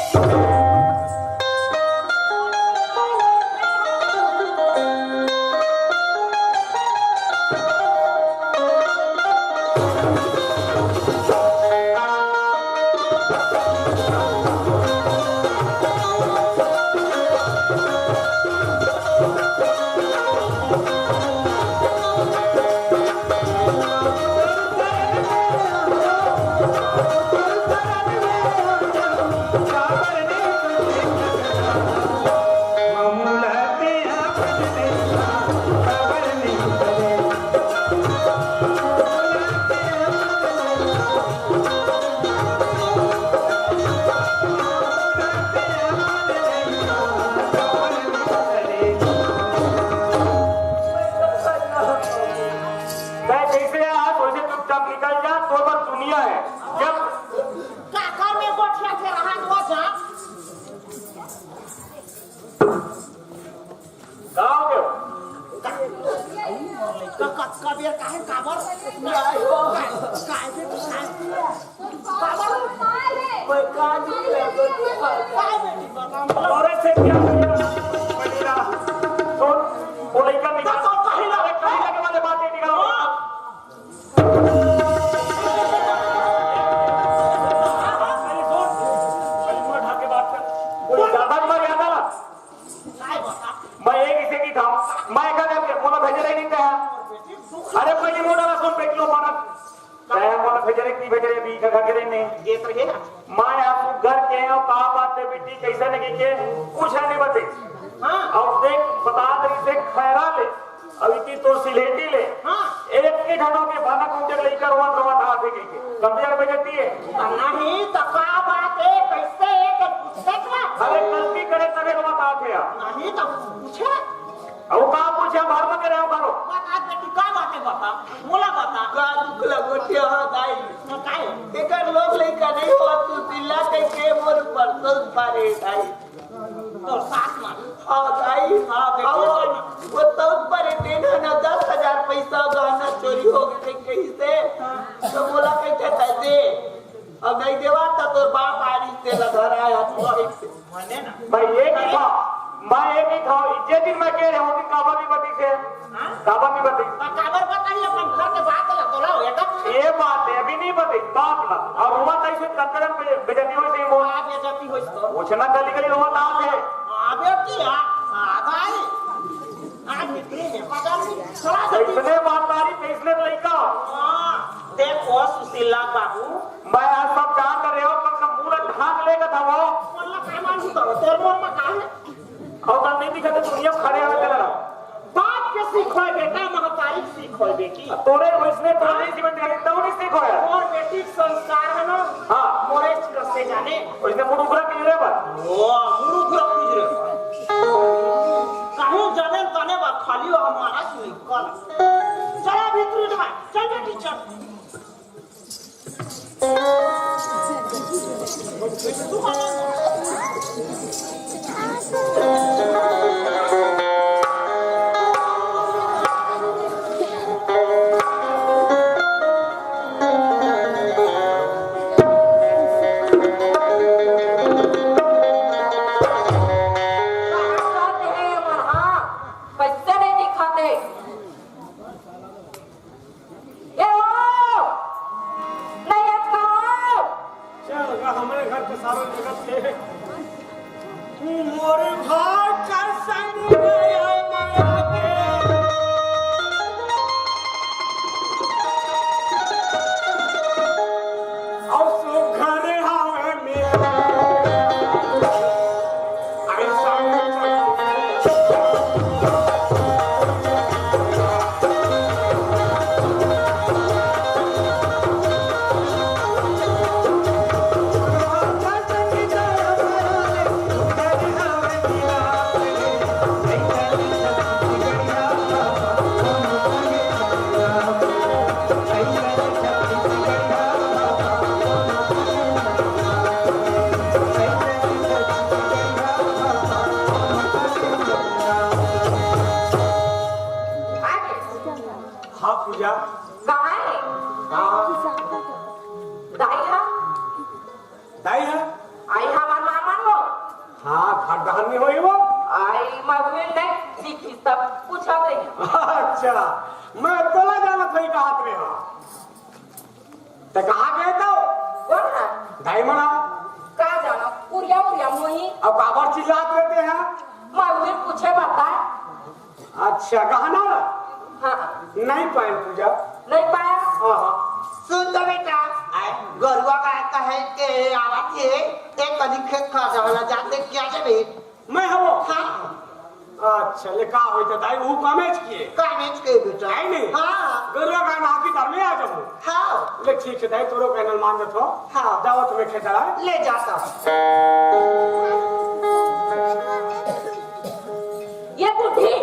मैं जैसे आया, वैसे चुपचाप निकल जा, तोर बर दुनिया है। जब काकर में गोठिया के रहा, वो जा। का हो गयो? क-, क-, कबीर काहे काबर? नहीं हो। का-, काहे बे तू काहे? काबर? मैं का नहीं किया? काय बेटी बता? अरे से क्या करेगा? सुन, वो लड़का निकाल। तो कहीं ना, अरे कहीं ना के वाले बात नहीं निकाल। करे भी का करे नहीं। ये तो है। मैं आज घर के आयो, का बात है बेटी, कैसे नहीं के? कुछ नहीं बते। हाँ। और देख, बता दे से खैरा ले। अभी की तो सिलेटी ले। हाँ। एक के झटो के भाना कौन जगह लेकर रोवत रोवत आथे के। कम यार बजती है। नहीं तो का बात है, कैसे है के पूछे का? अरे गलती करे तबे रोवत आथे यार। नहीं तो पूछे। अब का पूछे, बाहर में करे, बाहर। बता बेटी, का बात है, बता, बोला बता। का दुख लगो थे, हाँ, दाई? हाँ, काहे? एकर लोग लइका नहीं हो, तू चिल्ला के के मोर परसों पारे, दाई। तोर सास माँ। हाँ, दाई। हाँ, बेटी। अब वो तो परे देना ना, दस हजार पैसा गहना चोरी हो गए कहीं से। हाँ। तो बोला, कैसे दे? अब नहीं देवा, तो तोर बाप आ रही से घर आया, तू आई से। माने ना। मैं एक ही था, मैं एक ही था, इज्जत दिन मैं कह रहे हो कि काबा भी बती से, हाँ? काबा भी बती। तो काबर बताई अपन घर के बात ला, तो लाओ, ये तो ये बात है, अभी नहीं बती, बाप ला। और हुआ था इसे कत्तरन बे-, बेइज्जती हुई से वो। हाँ, बेइज्जती हुई तो। वो छना गली गली हुआ था आप है। हाँ, बेटी, हाँ, हाँ, भाई। आज निकली है, पता नहीं, चला तो जाती। इसने बात मारी, तो इसने तो लइका। हाँ, देखो सुशीला बाबू। मैं आज सब जान रहे हो, पर सब पूरा ढाक लेगा था वो। बोलना काय मालूम तो, तेरे मन में का है? और बात नहीं दिखा तो दुनिया खड़े हो चला रहा। बाप के सीखो है बेटा, महतारी के सीखो है बेटी। तोरे वैसने तोरे जीवन में तब नहीं सीखो है। और बेटी के संस्कार है ना, हाँ। मोरे कसे जाने। वैसने मुड़ उगरा पी रहे बा। ओ, मुड़ उगरा पी रहे बा। कहूँ जाने तने बा, खाली वो हमारा सुई कल। चला भीतर उठा, चल बेटी, चल। कइसे नहीं दिखाते? ए ओ! नहीं अच्छा हो! चल, का हमरे घर के सारा जगत थे। मोरे भाई का संग गया माया के। और सुघर हवे मेरा। अरे संग चल। हाँ पूजा। कहाँ है? हाँ। दाई हा? दाई हा? आई हमार मामा नो। हाँ, घर डहर में होई वो। आई मैं उहे नहीं सीखी, सब पूछा दे। अच्छा, मैं तोला जानत होई कहत रहे हाँ। ते कहाँ गए तो? कौन है? दाई मना। का जानो, कुरिया उरिया मोही। अब काबर चिल्लात रहते हैं? मैं उहे पूछे बता। अच्छा, गहना ला? हाँ। नहीं पाए पूजा। नहीं पाया? हाँ, हाँ। सुन तो बेटा, आए, गरुआ गाय कहे के आवत हे, एक कनी खेत खा जावला जाते क्या जबे? मैं हवो? हाँ। अच्छा, ले का होई त दाई, वो कामेज किए? कामेज के बेटा। है नहीं? हाँ। गरुआ गाय नहा के घर में आ जाऊँ। हाँ। ले ठीक है दाई, तोरो कहना मान देत हो। हाँ। जाओ तुम्हें खेत चला। ले जाता। ये बुढ़ी।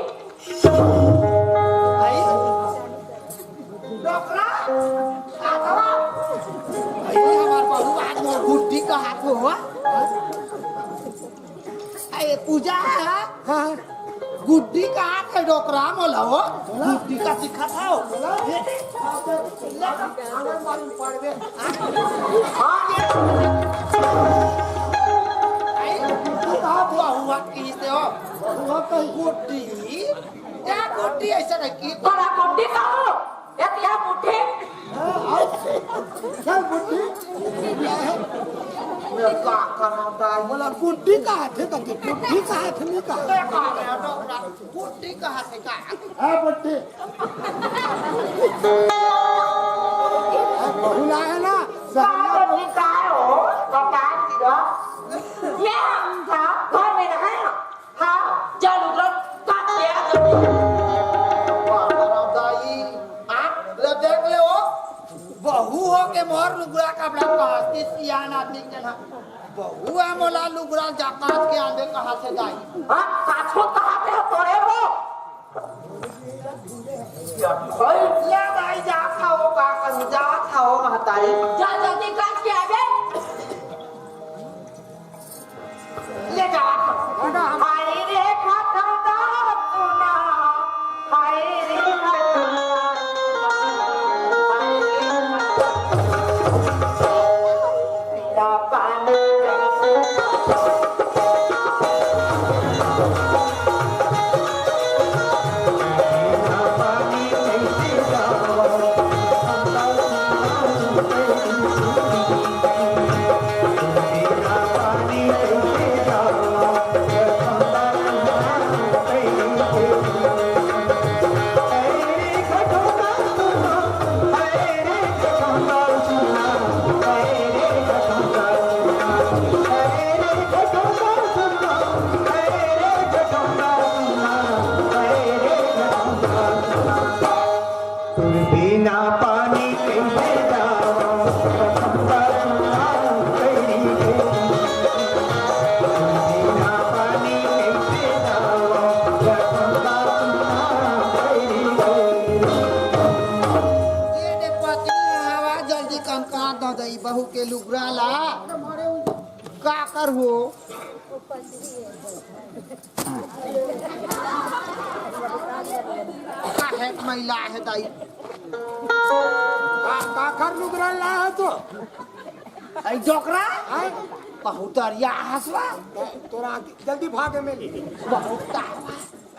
भाई, डोकरा, आगवा। भाई, हमार बहू आज मोर बुढ़ी का हाथ हो, हो। ए, पूजा, हाँ। गुड्डी कहाँ के डोकरा मोला हो? गुड्डी का दिखत हो? हाँ, ये। आई, कहाँ हुआ, हुआ किसे हो? हुआ कहीं गुड्डी? क्या गुड्डी ऐसा नहीं की? बड़ा गुड्डी का हो? ए, क्या बुढ़े? चल बुढ़ी। मैं का करना दाई? मोला गुड्डी कहा थे, तो गुड्डी कहा थे, नहीं कहा। मैं का करना डोकरा? गुड्डी कहा थे का? हाँ, बुढ़ी। अब बहू लाया ना, का बोली, का हो? बता दिया। मैं था, घर में ना है। हाँ, जा लुगरा काट के आ जल्दी। वाह, वाह, दाई। हाँ? ले देख ले वो। बहू हो के मोर लुगरा कपड़ा काचती, सियान आदमी के ना। बहू है मोला लुगरा जा काच के आंदे कहा से दाई। हाँ, काचो कहा से हो तोरे हो? ओए, ले दाई, जात हव, का करूं, जात हव, महतारी। जा जल्दी काच के आबे। ले जात हव। हाय रे खतम दातुना, हाय रे खतम, हाय रे खतम। बिना पानी कैसे बिना पानी कइसे जावं, कसम का सुना कइरी के। बिना पानी कइसे जावं, कसम का सुना कइरी के। ये दे पति हवा जल्दी कम कर दो दई बहू के लुगरा ला। का कर हो? काहे महिला है दाई? का, काकर लुगरा ला है तो? आई डोकरा? हैं? बहुत दरिया हंसवा। तोरा जल्दी भागे में। बहुत तावा।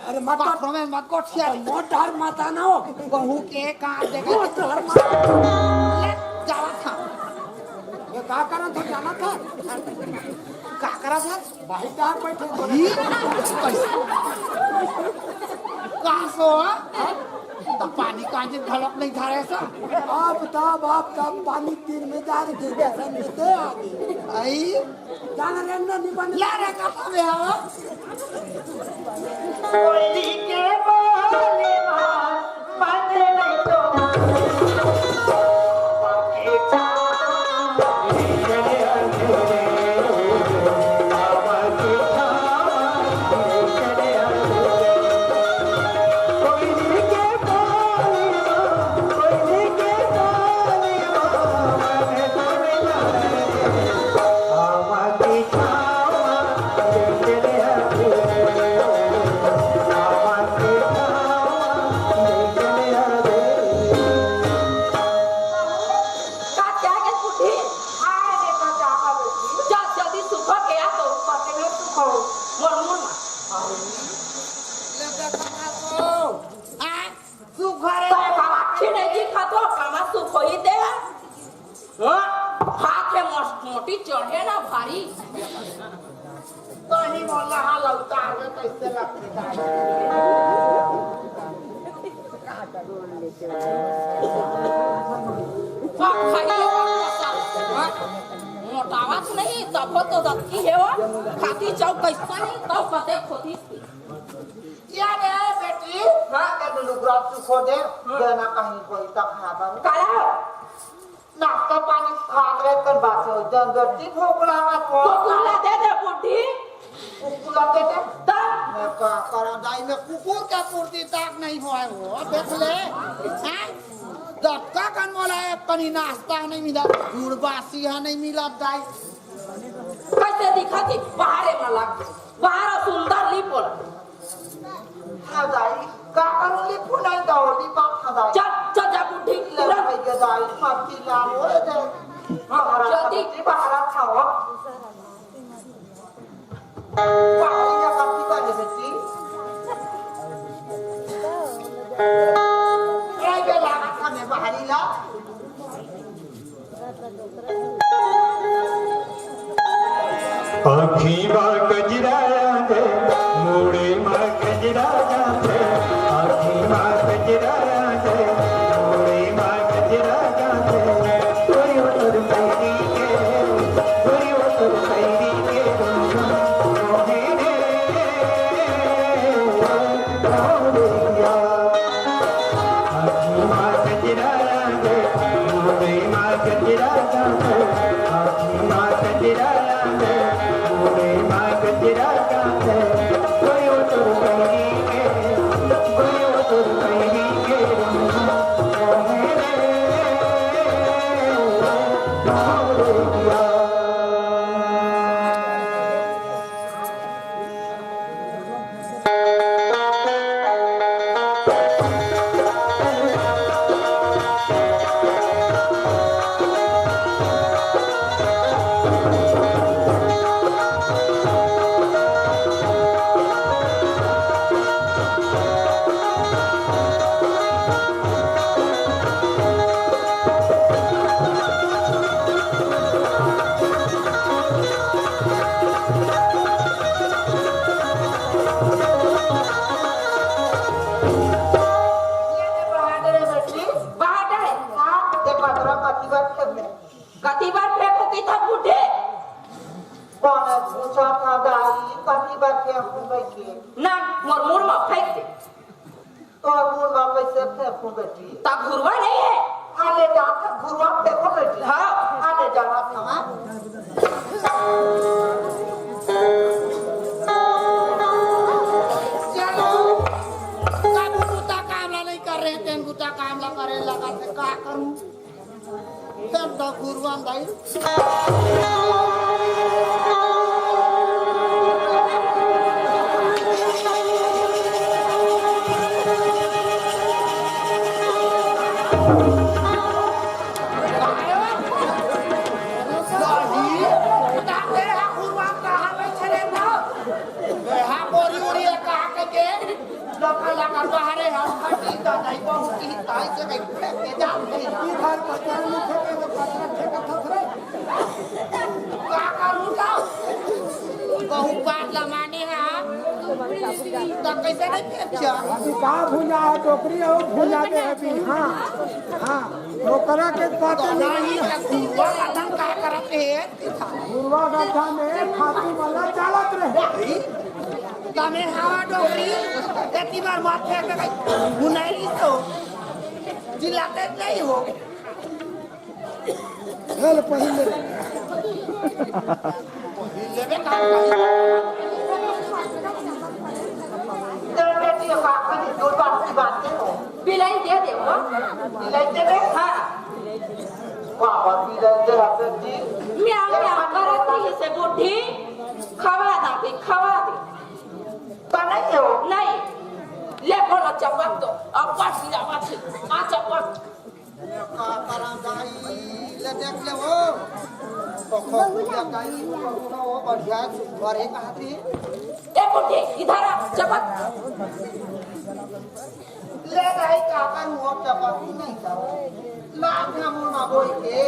अरे मत कर। बाथरूम में मत कर, सिया। मोर डर मत आना हो। बहू के का देखे? मोर डर मत। ले, जावा था। ये का करन था, जाना था? का करा था? भाई डार बैठे। ई? का सो, हाँ? त पानी कांजी घलोक नहीं धरे सा? अब तब, अब तब पानी तीर में जा के गिर गया, समझते आगे। आई? जाना रे, ना, नहीं बने। ला रे, का पावे हवा? कोयली के बोली माँ, बाजे नहीं तो। का क्या के बूढ़ी? आए रे बचावा बेटी। जा जल्दी सुखो के आ तो। पते में सुखो। मोर मुंह में। ले देखा तो। आ? सुखा रे। तो बाबा अच्छी नहीं दिखा तो, कामा सुखो ही दे। हाँ? हाथ है मोस-, मोटी चढ़े ना भारी। कहीं बोला हाँ लौटा के कैसे लगते जाए। हाँ, खाइए, हाँ? मोटावा तो नहीं, तब तो दत्ती है वो। खाती चाव कैसा नहीं, तब पते खोती। क्या रे बेटी? हाँ, के लुगरा सुखो दे, हाँ। देना कहीं कोई तक खाबा। काला? नाश्ता पानी खात रहे कर बात हो, जन जल्दी भूख लागत हो। कुकुर ला दे दे बूढ़ी। कुकुर ला दे दे। दा। मैं का करा दाई, मैं कुकुर के पूर्ति तक नहीं होए हो, देख ले। हैं? दत्ता कन मोला एक कनी नाश्ता नहीं मिला, गुड़ बासी हा नहीं मिला दाई। कैसे दिखा थी? बाहरे में लग गई। बाहर सुंदर लिपोल। हाँ दाई, का करूँ, लिपू नहीं तो लिपा था दाई। चल, चल जा बूढ़ी, ले तुरंत। भाई के दाई, मत चिल्ला, ओए दे। हाँ, बाहर आ, जल्दी। बेटी, बाहर आ, खाओ। बाहर ही जा, मत चिल्ला, बेटी। ए, ये लागा था, मैं बाहर ही ला। आँखी मा कजरा आंदे, मूड़े मा कजरा जांदे। आँखी मा कजरा आंदे, मूड़े मा कजरा जांदे। कोई उतर ये दे बहादुर है बेटी। बहादुर है। हाँ, दे पतरा कति बार फेंक दे। कति बार फेंकू कि था बूढ़े? कौन है पूछा था दाई, कति बार फेंकू बेटी? ना, मोर मुड़ में फेंक दे। तोर मुड़ में कैसे फेंकू बेटी? ता घुरवा नहीं है। हाँ, ले जा, घुरवा फेंको बेटी। हाँ। हाँ, ले जा, हाँ। चलो, का बुता काम ला नहीं कर रहे, तेन बुता काम ला करे लगा थे, का करूं? तब तो गुरुआन भाई। लका लका बाहरे हम फटी तो नहीं पहुंची, ताई से कहीं फेंक के जाते हैं। इधर पता नहीं फेंके, वो पता फेंका था रे। का करूं तो? बहुत बात लमाने हैं। तो कैसे नहीं फेंक जा? अभी का भुंजा है, टोकरी हो, भुंजा दे अभी। हाँ, हाँ, ओकरा के पता तो नहीं। नहीं, तो गुरुआ कथन का करत है? गुरुआ गाथा में खातू वाला चालत रहे। तमे हवा डोकरी, एती बार माथे पे बुनाई तो चिल्लाते नहीं हो। चल पहले। लेबे का भाई। तो बेटी का खाली दो बात की बात है। बिलाई दे दे वो। बिलाई दे दे? हाँ। बाबा बिलाई दे बेटी। म्याऊ म्याऊ करत रही से बूढ़ी। खवा दा के, खवा दे। तो नहीं हो? नहीं। ले बोलो चपक तो। अब बस गिरा मत। आ चपक। का करा दाई, ले देख ले हो। तो खूब पूजा करी, तो बढ़िया सुघर है कहा थे। ए बूढ़ी, इधर आ, चपक। ले दाई, का करूं, अब चपक नहीं था। लाग ना मुंह ना बोल के।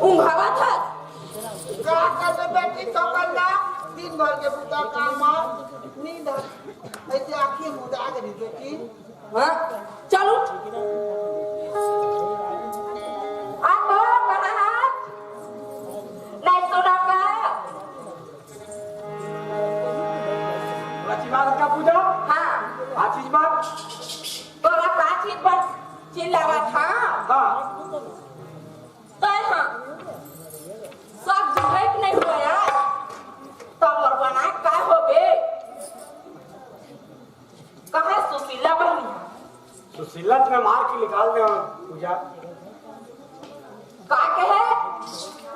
ऊंघावत हस। का करबे बेटी, तो करना, दिन भर के बुता काम आ, नींद आ, ऐसे आँखें मुदा के बेटी। हाँ, चल उठ। आ तो कहाँ है? नहीं सुना का? प्राची बात का पूजा? हाँ। का चीज बात? तोरा का चीज बात चिल्लावत, हाँ? हाँ। तय हाँ। सब जुड़े के नहीं हुआ यार। तब मोर बनाए का होबे? कहाँ सुशीला बहिनी? सुशीला तुम्हें मार के निकाल दे पूजा। का कहे?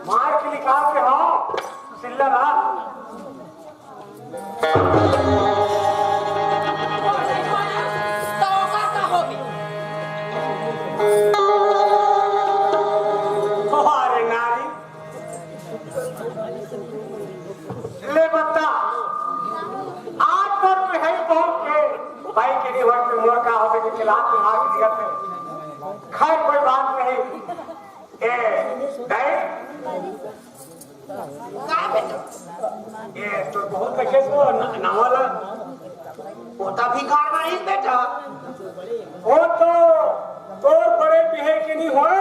मार के निकाल दे, हाँ, सुशीला ना। तो ओकर का होबे? अरे नारी, ले बता, आज तक तो है पहुंच के भाई के लिए वक्त मोर का होवे के खिलाफ में आग दिया थे। खैर, कोई बात नहीं। ए, दाई, ए, तोर बहू कइसे तो न-, नवा ला? वो तो भिखार मारी बेटा। वो तो तोर बड़े बिहे के नहीं होय,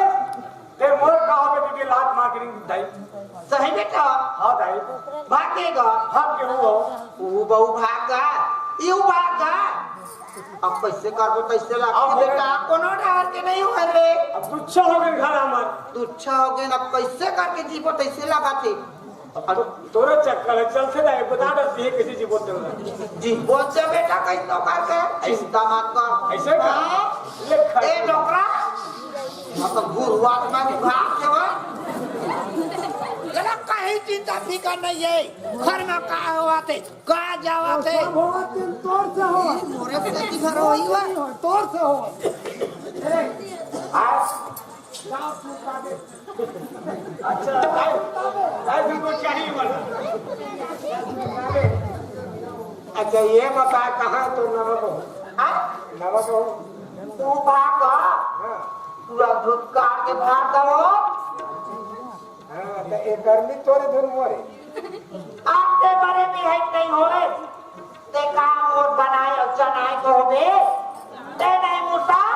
ते मोर का होबे के लात मार के नहीं दाई। सही बेटा। हाँ दाई। भागेगा। भाग के वो। वो बहू भाग गा, यू भाग गा। अब कइसे करबो, कइसे अब लगथे बेटा, कोनो डहर के नहीं होय रे। अब तुच्छा हो गए घर हमर। तुच्छा हो गए, अब कइसे करके जीबो, तइसे लगथे। अब तो, तोरे चक्कर है, चल से जाए, बता दस ये कैसे जीबो तेरा। जीबो से बेटा, कहीं तो करके, चिंता मत कर। ऐसे का? हाँ। ले खा। ए डोकरा, अब तो गुरुवार में भी भाग के वो। चला, कहीं चिंता फिकर नहीं है, घर में का होवथे, का जावथे। सब होवथे, तोर से होवथे। मोरे से की घर होई बा? तोर से होवथे। आज अच्छा, काय, काय भी को चाहिए बोला। अच्छा, ये बता, कहाँ तो नवा बहू? हाँ? नवा बहू? तू भाग, हाँ। पूरा धुतकार के भाग दो। हाँ, तो एक गर्मी तोरे धुन मोरे। आपके बड़े भी है नहीं होए। ते का मोर बनाए अउ चनाए को होबे? ते नहीं मूसर,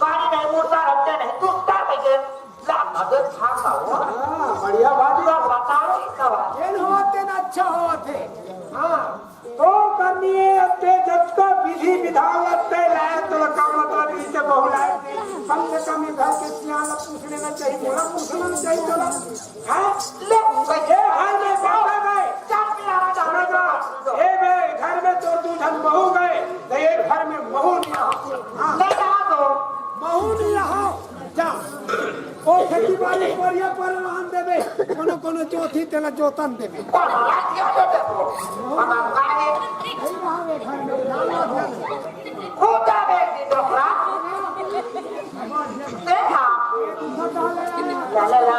गाड़ी नहीं मूसर, अब ते नहीं दुस्तर बजे। ला मदद खा खाओ। हाँ, बढ़िया बात है। ला बताओ इसका बात। ये होते ना अच्छा होते। हाँ, तो करनी है, अब ते जब तक विधि विधान लगते लाए, तो का मतलब इसे बहुलाए, कम से कम ये घर के सियान पूछ लेना चाहिए, बोला पूछना चाहिए, चलो। हाँ? लो, ए, घर में बेटा गए। चाप के आना चाहता सुनो तो, ए बे, घर में तो दू झन बहू गए, तो ये घर में महू नहीं रहा। हाँ। ले जा दो। महू नहीं रहा। जा। ओ खेती बाड़ी परिया पर रहन देबे। कोनो कोनो जोती तेला जोतन देबे। कोन रात के दे दो। हम काहे? नहीं रहा वे घर में। खुदा बेटी डोकरा। देखा। ला, ला, ला।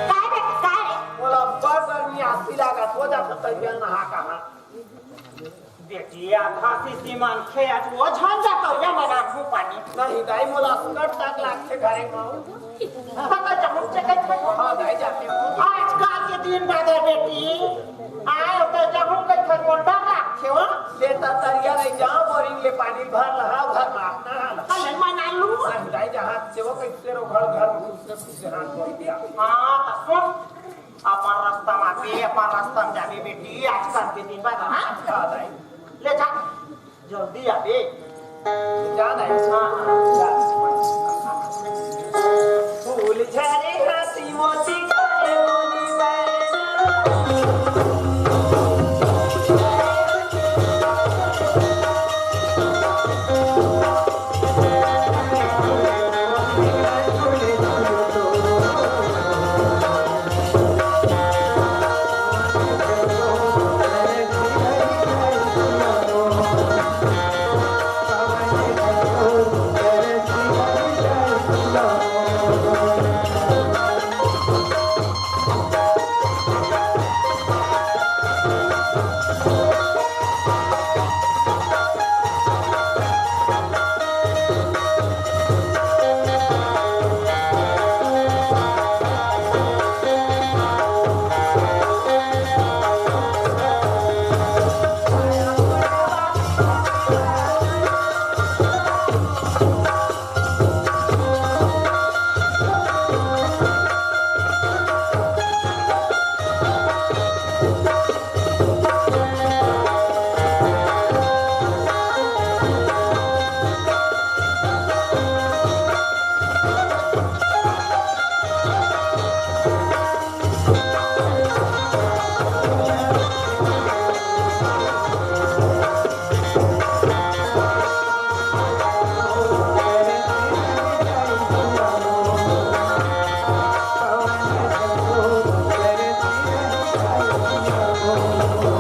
काय रे, काय रे? मोला अब्बड़ गर्मी आसी लागत, हो जा तो तैयार नहा कहाँ। बेटी, आधा शीशी मन खे आज वो झन जातो या मना घू पानी। नहीं दाई, मोला असकट तक लागथे घरे में। हाँ, तो जहूँ से कहीं हाँ, दाई जाते हो। आजकल के दिन बादर बेटी, आए तो जहूँ कहीं गोंडा लागथे हो। ले ता तरिया ले जा, बोरिंग ले पानी भर लहा, घर में अपना हाल। अरे, मना लू। नहीं दाई, जहाँ से वो कहीं तेरो घर, घर में घुस के घुस के हाथ धो दिया। हाँ, तो सुन, अपन रास्ता में आबे, अपन रास्ता में जाबे बेटी, आजकल के दिन बाद, हाँ? हाँ, दाई। ले जा, जल्दी आबे। जा, दाई। हाँ, हाँ, जा। फूल झरे हाथी मोती करे बोली बैना।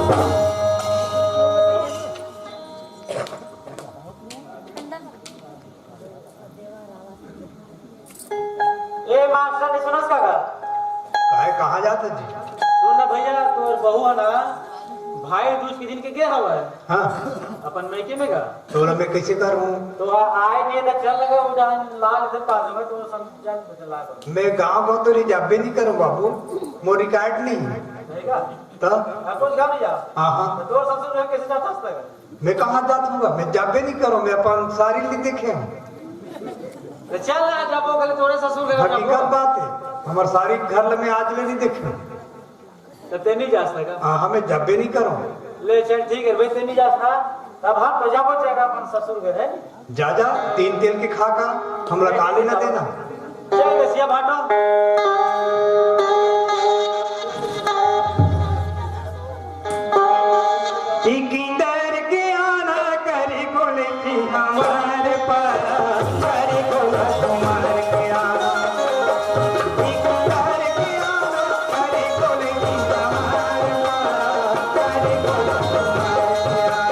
ए मास्टर, नहीं सुनस का गा? काहे, कहाँ जात हे जी? सुन ना भैया, तोर बहू हे ना, भाई दूज के दिन के गे हवय हाँ। अपन मइके में गा। तोला मैं कैसे करूँ? तो आ-, आए नहीं तो चल लगा उड़ान लाल से पास में तो समझ जान बदला कर। मैं गाँव गाँव तो नहीं जाबे नहीं करूँ बाबू, मोर रिकॉर्ड नहीं है। सही का? तो? अब कुछ गाँव नहीं जा। हाँ, हाँ। तो तोर ससुर में कैसे जाता हंसता है? मैं कहाँ जात हूँ? मैं जाबे नहीं करूँ, मैं अपन सारी ली देखे हूँ। तो चल ना, जब वो गले तोरे ससुर घर हकीकत जाबो। बात है, हमार सारी घर ल मैं आज ले नहीं देखे हूँ। तो ते नहीं जा सका? हाँ, हमें जाबे नहीं करूँ। ले चल ठीक है भाई, ते नहीं जा सका। तब हम तो जाबो जाएगा अपन ससुर घर है। जा, जा, तीन तेल के खा का, हमला का लेना देना। चल, बसिया भाटो। कि किंदर के आना करी गोले की हमार पारा, करी गोला कुमार के आना। कि किंदर के आना करी गोले की हमार पारा, करी गोला कुमार के आना।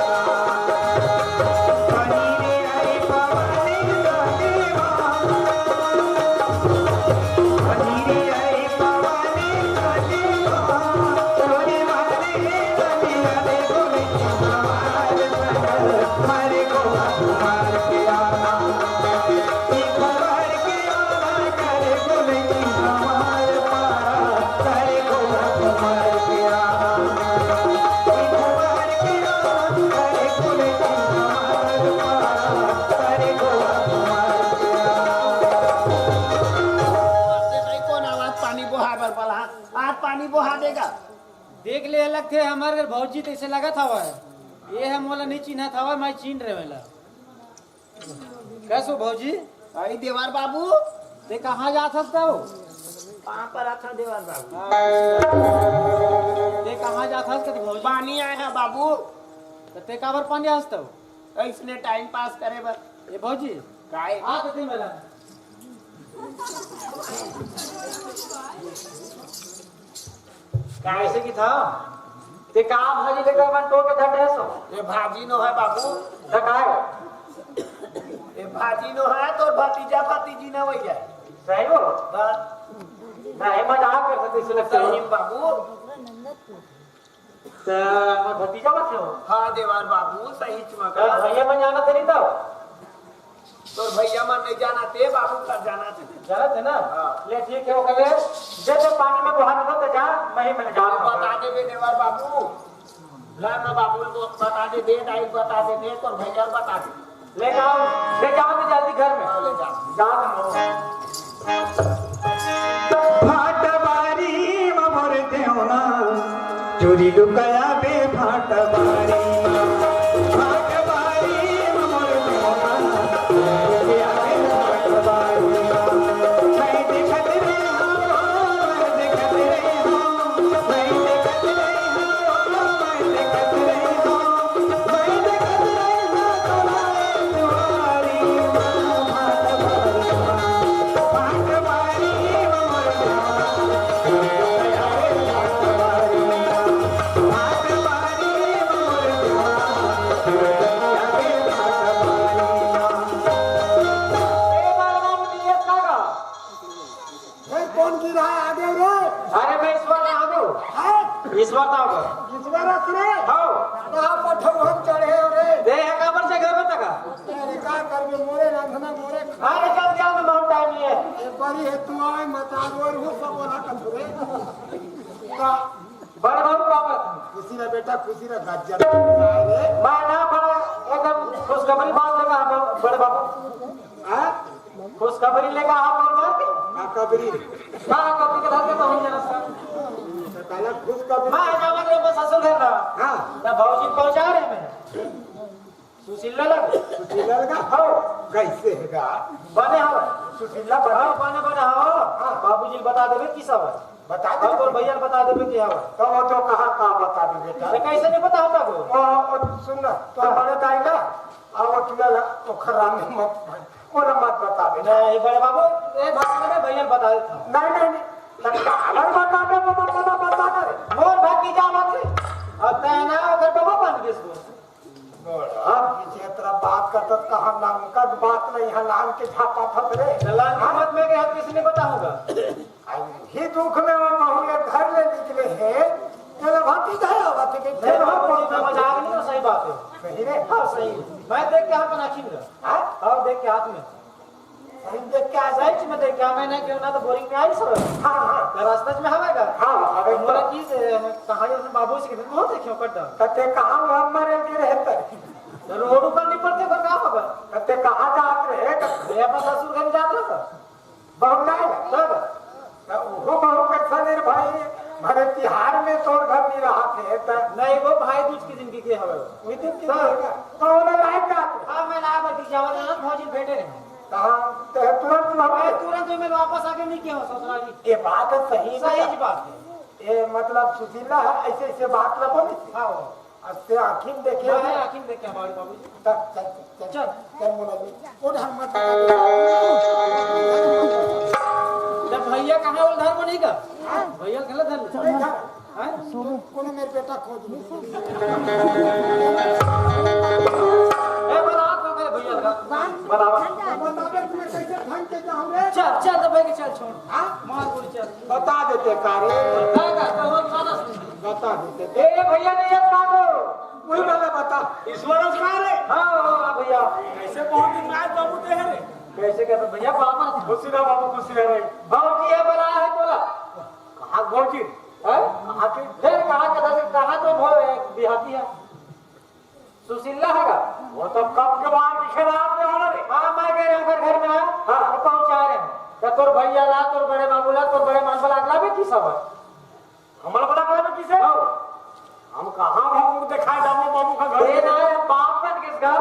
कौन आवाज पानी बोहा बर बला? आज पानी बोहा देगा। देख ले, लगथे हमर घर भौजी तइसे लगत हवय। ये ह मोला नहीं चिन्हत हवय, मैं चिन्ह रहे वाला। कैसो भौजी? अरे देवर बाबू, ते कहाँ जात हस तव? पाँव परत हँव देवर बाबू। ते कहाँ जात हस कत भौजी? पानी आए हे बाबू। त ते काबर पानी आस तव? अइसने टाइम पास करे बर। ए भौजी, काय? आ तो दे मेला। कैसे की था? ते का भाजी लेकर मन टोके धर दे सो? ये भाजी नो है बाबू। त काय? ये भाजी नो है, तोर भतीजा भतीजी ना वही है। सही हो? बस। नहीं, मजाक कर सकते, इसे लगता है। सही बाबू। त मोर भतीजा बस हो? हाँ देवर बाबू, सही चुमा त का। भैया मन जानत नहीं तो? तोर भैया मन नहीं जानत हे, बाबू का जानत हे। जानत हे ना? हाँ। ले ठीक है, ओकर ले दे दे पानी में बोहा ना तो जा, मैं ही मिल जा। बता देबे देवर बाबू, घर में बाबू को बता देबे, दाई बता देबे, तोर भैया बता दे। ले जाओ, ले जाओ तो जल्दी घर में। हाँ, ले जाओ। जाओ तो। भाटबारी म मोर देवना, चोरी लुकाया बे भाटबारी म। भाटबारी म मोर देवना, चोरी लुकाया बे भाटबारी म। मैं देखत रहे हँव, मैं देखत रहे हँव, मैं देखत रहे हँव, मैं देखत रहे हँव। ए, बाबा, मुझे ये खागा। भाई, कौन गिरा है आगे रे? अरे, मैं ईश्वर ना हूँ। हैं? ईश्वर ना हूँ। ईश्वर हस रे? हाँ। कहाँ पठौहन चढ़े हो रे? दे है काबर से घर में तका? अरे, का करबे, मोरे रांधना, मोरे खा-। अरे, चल, चल, मैं बहुत टाइम नहीं है। ए, बड़ी है, तू आए, मत आ, और हूँ, सब बोला कथु रे। का? बड़ बाबू बाबा। खुशी रह बेटा, खुशी रह, गज्जर रे। मैं ना बड़ा एकदम खुशखबरी बात लेगा हम बड़े बाबू। हाँ? खुशखबरी लेगा आप और बात? हाँ, खबरी। हाँ, खबरी के धरते तो हम जरा सा। तो काला खुशखबरी। मैं जावा के बस ससुर घर ना। हाँ। ना भौजी पहुंचा रहे मैं। सुशीला लग। सुशीला लगा? हाँ। कैसे हैगा? बने हो। सुशीला बना? हाँ, बने, बने हो। हाँ। बाबूजी बता देबे की सब है। बता दे। और भैया बता देबे की हवा। तो वो तो कहाँ, कहाँ बता दे बेटा? तो कैसे नहीं बता होता को? ओ, ओ, सुन ना, तो हाँ। बड़े दाई ना, आ वो टुला ला, ओखर राम में मत भाई, ओला मत बता बेटा। नहीं, बड़े बाबू, ए बात में भैया बता देता हूँ। नहीं, नहीं, नहीं। लड़का अलग बता दे, वो मत बता, बता दे। मोर भतीजा मत है। और तैं अब लंका के बात नहीं है, लान के झापा फस रे। तो लान के हाँ? मत में गए, किसने बताऊंगा? आई ही दुख में वो बहू ये घर ले निकले हैं, तेरा भतीजा है, बात के नहीं, चलो, बाबूजी, कौन मैं मजाक नहीं, सही बात है। सही रे। हाँ, सही। मैं देख के अपन आँखी में। हाँ? और देख के हाथ में। सही देख के आ जाए। सही में देख के, मैं नहीं क्यों ना तो बोरिंग में आई सब। हाँ, हाँ। तो रास्ता में हवा का। हाँ, हवा तो। बोला कि, ए, कहाँ है उसने बाबू से कितने बहुत देखे ऊपर डाल। तो ते कहाँ वहाँ मरे के रहता? तो रोड ऊपर नहीं पड़ते, पर कहाँ होगा? तो ते कहाँ जात रहे? ये अपन ससुर घर जात रहा था। बहू नहीं? तब? तो वो बहू कैसा नहीं भाई? भरे तिहार में तोर घर नहीं रहा थे, तो नहीं, वो भाई दूज की जिंदगी के हवे। वही दिन की तब? रहेगा। तो वो लोग आए का? हाँ, मैं ना बटी जावल ना भौजी भेटे रहे। कहाँ? तो तुरंत मैं वहाँ तुरंत में वापस आके नहीं किया हूँ ससुराली। ये बात तो सही सही है। जी बात है। ये मतलब सुशीला है, ऐसे ऐसे बात ना बोली। हाँ, वो। अब ते आँखी में देखे मैं हैं। आँखी में देखे हमारे बाबूजी। तब चल, चल, चल, चल। चल, मोला ले। ओ धर्म मत। जब भैया कहाँ वो धर्म नहीं का? भैया गलत धर्म। नहीं था। हैं? कोनो मेरे बेटा खोज ले। ए, बरात हो गए भैया का। बराबर। बतावे तुम्हें कैसे ढंग के जाऊँ रे? चल, चल, तो भाई के चल, छोड़। हाँ? मार गोली चल। बता देते का रे? बता का, तो वो सारा सुन। बता देते। ए, भैया नहीं है, बता दो। वही वाला बता। ईश्वर का रे? हाँ, हाँ, हाँ, भैया। कैसे बहुत दिन बाद बाबू ते है रे? कैसे कहते भैया, बाबा? खुशी रहो बाबू, खुशी रहो। बाबूजी है, बड़ा है, बोला। कहाँ भौजी? हैं? कहाँ की? फिर कहाँ का दस, कहाँ तो भो-, देहाती है? सुशीला है का? वो तो कब के बाद के खिलाफ में हो रे। हाँ, मैं कह रहे हैं, घर, घर में है। हाँ। तो पहुँचा रहे हैं। तो तोर भैया ला, तोर बड़े बाबू ला, तोर बड़े मान वाला अगला बेटी सब है। हमर बड़ा बड़ा बेटी से? हाँ। हम कहाँ बाबू को दिखाए जाबो, बाबू का घर? ए ना, बाप बन के इसका।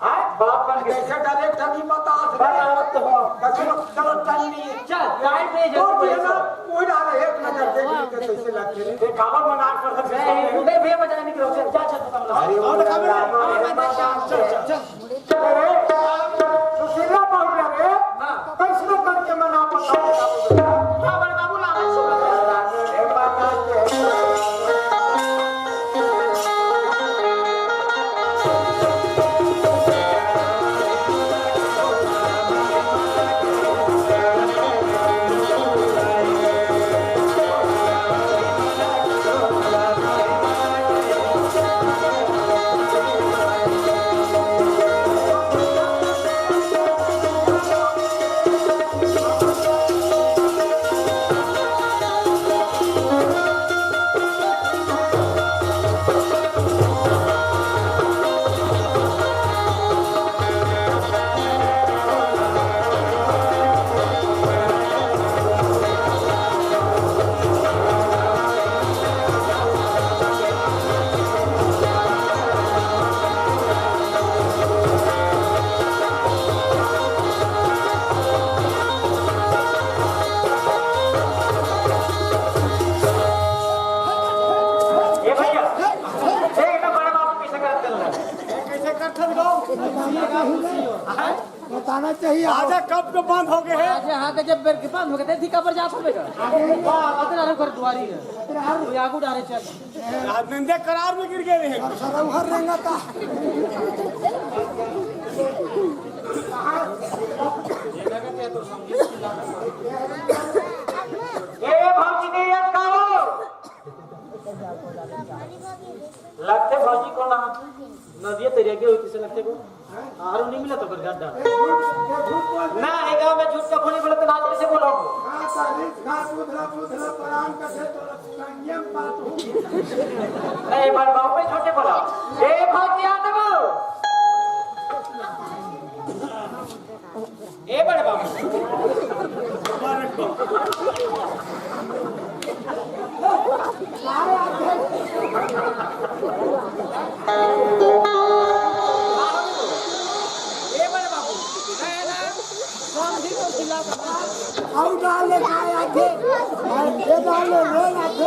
हैं? बाप बन के। कैसे डायरेक्ट नहीं पता से। बड़ा मत हो। चलो, चलो, टाइम नहीं है। चल, टाइम नहीं है, तो जल्दी ये ना, बोलो। कोई ना रहे, एक नजर देख लीजिए, कैसे लगते हैं। ये कावर मना कर सकते हैं। नहीं, भैया, मजा नहीं करो। चल, चल, चल, चल। अरे, और दिखा मेरे। हाँ, मैं, मैं, चल, चल, चल, चल। अरे, सुशीला बहू रे, हाँ। कैसनो करके मना पड़ता है। हाँ, बड़े बाबू, ला, ला, सुन। ए भैया, ए ना बड़े बाबू कैसे करत चल रहा है? कैसे करत चल रहा? बताना चाहिए। आजा कब के बंद हो गए हैं? आजा हाँ के जब बेर के बंद हो गए थे, अधिका पर जा सकबे का? वाह, अतरा रुक कर दुआरी है। कोई आगू डारे चल। राजनंदे करार में गिर गए हैं। सरौहर रेंगा का। ए भौजी के याद का हो? लगते भौजी को ना नदिया तरिया के होती से लगते को। आरो नहीं मिला तो फिर गड्ढा। ना है गाँव में झूठ का बोली बोले तो नाच कैसे बोलो? ए बड़ बाबू पे छोटे बोला। ए भौजी आ दबो। ए बड़े बाबू। ए बड़े बाबू। अउ डाल ले, काय आथे? ये डाल ले, रेल आथे।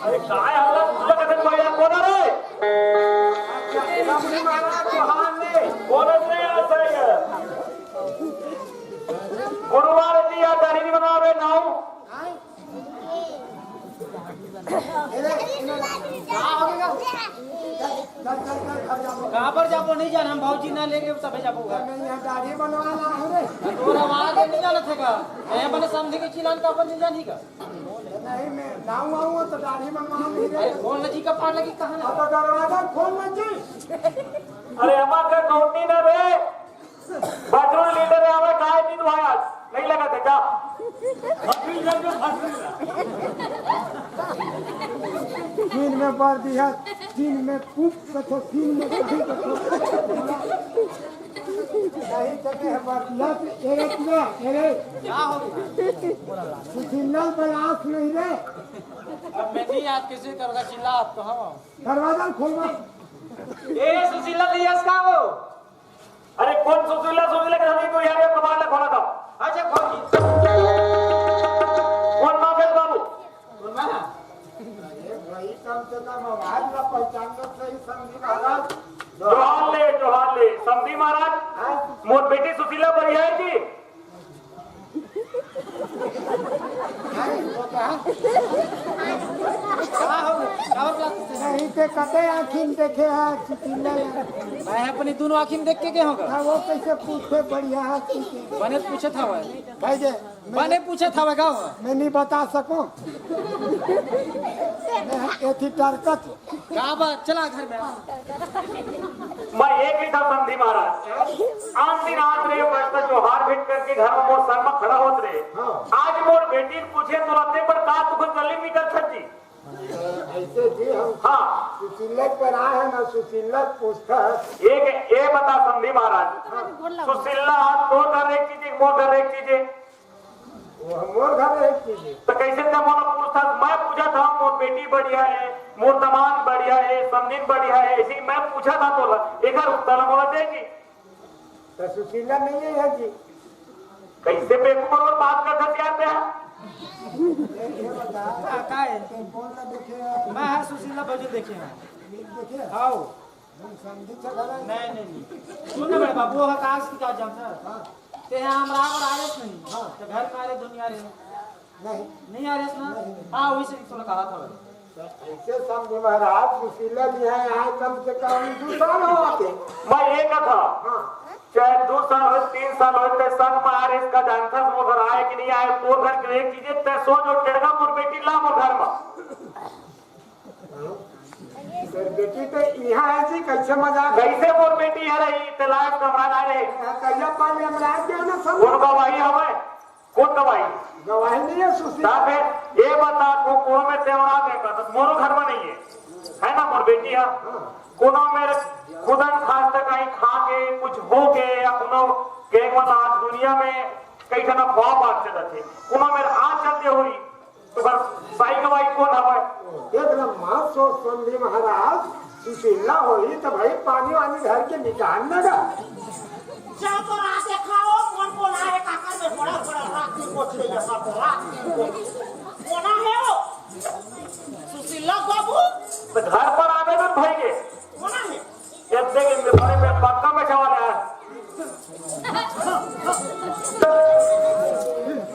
अरे काय हल्ला तुझ्या कथेत पहिला कोण रे? महाराज, महाराज, महाराज। का हो गया? चल, चल, चल, घर जाबो। कहाँ पर जाबो? नहीं जान, हम भौजी ना लेके तबे जाबो घर। नहीं, यहाँ दाढ़ी बनवाना है रे। तोर आवाज नहीं जानत हे का? मैं अपने समधी के चिल्लान का अपन नहीं जानी का? नहीं, मैं गाँव आऊँ तो दाढ़ी बनवाना नहीं रे। अरे, खोल ना जी, कपार लगी कहाँ ना? अब दरवाजा खोल ना जी। अरे, हमार का कौटी ना रे। बदरू लीडर आवे, काय दिन भाई आज नहीं लगा था क्या? बदरू लीडर जो बदरू लीडर। दिन में बर दिया, दिन में पूप कथो, दिन में कहीं कथो। नहीं तो मैं बर दिया, एरे पूरा, एरे। क्या हो गया? सुशीला बलास नहीं रे। अब मैं नहीं याद कैसे करूँगा, चिल्ला आप तो हम। दरवाजा खोलवा। ए, सुशीला भैया, इसका वो। अरे, कौन सुशीला, सुशीला के नहीं, तू यार, ये कबाड़ ला खोला था। अच्छा, खोल दी। कौन नाम है बाबू? कौन नाम? अरे भाई, कम से कम आवाज ला पहचान लो सही, समधी महाराज। जोहार ले, जोहार ले, समधी महाराज। हाँ। मोर बेटी सुशीला बढ़िया है जी। नहीं ते कते आँखिन देखे है, सुशीला यार। मैं अपनी दोनों आँखिन देख के गए होगा। हाँ, वो कैसे पूछे बढ़िया है, ठीक है। बने पूछे था वह। भाई जे, मैं बने पूछे था वह गाँव। मैं नहीं बता सकूं। मैं एथी टरकत। का बात? चला घर में। मैं एक ही था समधी महाराज, आन दिन आत रहे, बस तो जोहार भेंट करके घर में मोर सर में खड़ा होत रहे। हाँ। आज मोर बेटी ने पूछे तो लगते पर का तू गली निकल छत जी? ऐसे जी हम हाँ। सुशीलक पर आए हैं ना, सुशीलक पूछता है। एक, ये बता समधी महाराज, हाँ। सुशीला, तोर घर एक चीज, मोर घर एक चीज है। वो मोर घर एक चीज है। तो कैसे ते मोला पूछता? मैं पूछा था, मोर बेटी बढ़िया है, मोर दमाद बढ़िया है, समधी बढ़िया है, ऐसे ही मैं पूछा था तोला, एकर उत्तर मोला देगी। तो सुशीला नहीं है यहाँ जी। कैसे बेवकूफ और बात कर सकते हैं? ये, ये बता, हाँ, का है? तो कौन ना देखे हैं? मैं हाँ सुशीला भौजी देखे हैं। देखे हैं? आओ। नहीं, नहीं, नहीं। सुन ना बड़े बाबू, वो हताश की का जानता है? हाँ। ते यहाँ हम राग और आयस नहीं। हाँ। तो घर में आ रहे, दुनिया रहे। नहीं। नहीं आ रहे ना? नहीं, नहीं। हाँ, वही से थोड़ा कहा था भाई। तो ऐसे समझ महाराज, सुशीला जी हैं, यहाँ कम से कम दो साल हो आते। मैं ये कहा था, हाँ। चाहे दो साल हो, तीन साल हो, ते संग में आ रहे, इसका जानता है, वो घर आए कि नहीं आए, वो घर की एक चीज है, ते सो जो टेढ़ा मोर बेटी ला मोर घर में। हाँ? सर, बेटी तो यहाँ है जी, कैसे मजाक? कैसे मोर बेटी है रही, ते लायक कमरा ना रहे। हाँ, कहिया पाले हम रात के ना सब। कौन गवाही हवे? कौन गवाही? गवाही नहीं है, सुशील। ता फिर ये बता, तू कोनो में तेवरा देखा, तो मोरो घर में नहीं है, है ना, मोर बेटी है। हाँ। कोनो मेरे खुदन खास तक कहीं खा के, कुछ हो के, या कोनो के मतलब आज दुनिया में कई ठन अफवाह बात चलत है, कोनो मेरे आज चलते हुई तो बस साई गवाही कौन हवय? देख ना, माँ सो समधी महाराज, सुशीला होई तो भाई पानी वानी घर के निकाल ना गा। जा तो रात देखाओ, कौन कौन आए, काकर में बड़ा बड़ा रात की कोठी है, सब रात की कोठी। कौन है वो? सुशीला बाबू? तो घर पर आवे तो भाई के। कौन है? ये देख, इनके बड़े पे पक्का में सवाल है।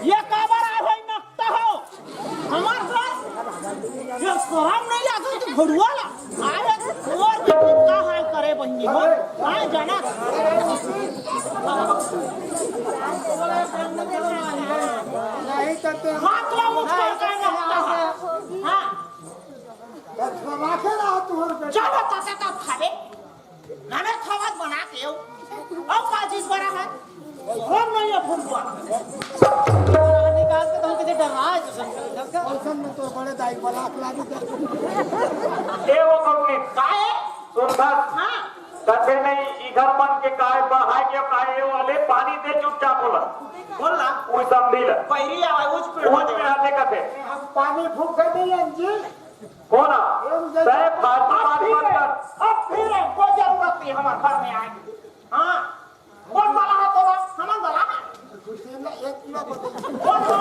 ये काबर आए हो, नकटा हो? हमार घर? ये शरम नहीं लागल तू भरुआ ला? आए, तोर बेटी का हाल करे बहिनी हो? आए जाना। नहीं तो ते हाथ ला उठा के नकटा हो। हाँ। राखे रहा तोर बेटी। चलो, ताते तब खाबे। ननद खवात बना के हो। अब का चीज बड़ा है? हम नहीं है फुलवा। निकाल के तुम किसी डरा है, जैसे डर का। औसन में तो बड़े दाई बलाक लागी कर। ए वो कंपनी। काहे? सुन बात। हाँ। कथे नहीं, इधर मन के काय बढ़ाए के काय, ये वाले पानी दे चुपचाप बोला। बोल ना। कोई समझी ले। पैरी आवे, उस पे उठ में आते कथे। हम पानी फूक दे नहीं, जी। कौन आ? एम जय तय फालतू बात मत कर। अब फिर कोई जरूरत नहीं हमारे घर में आएंगे। हाँ। कौन वाला है तोला? हमार वाला है। सुशील ने एक किलो बोतल। कौन हो?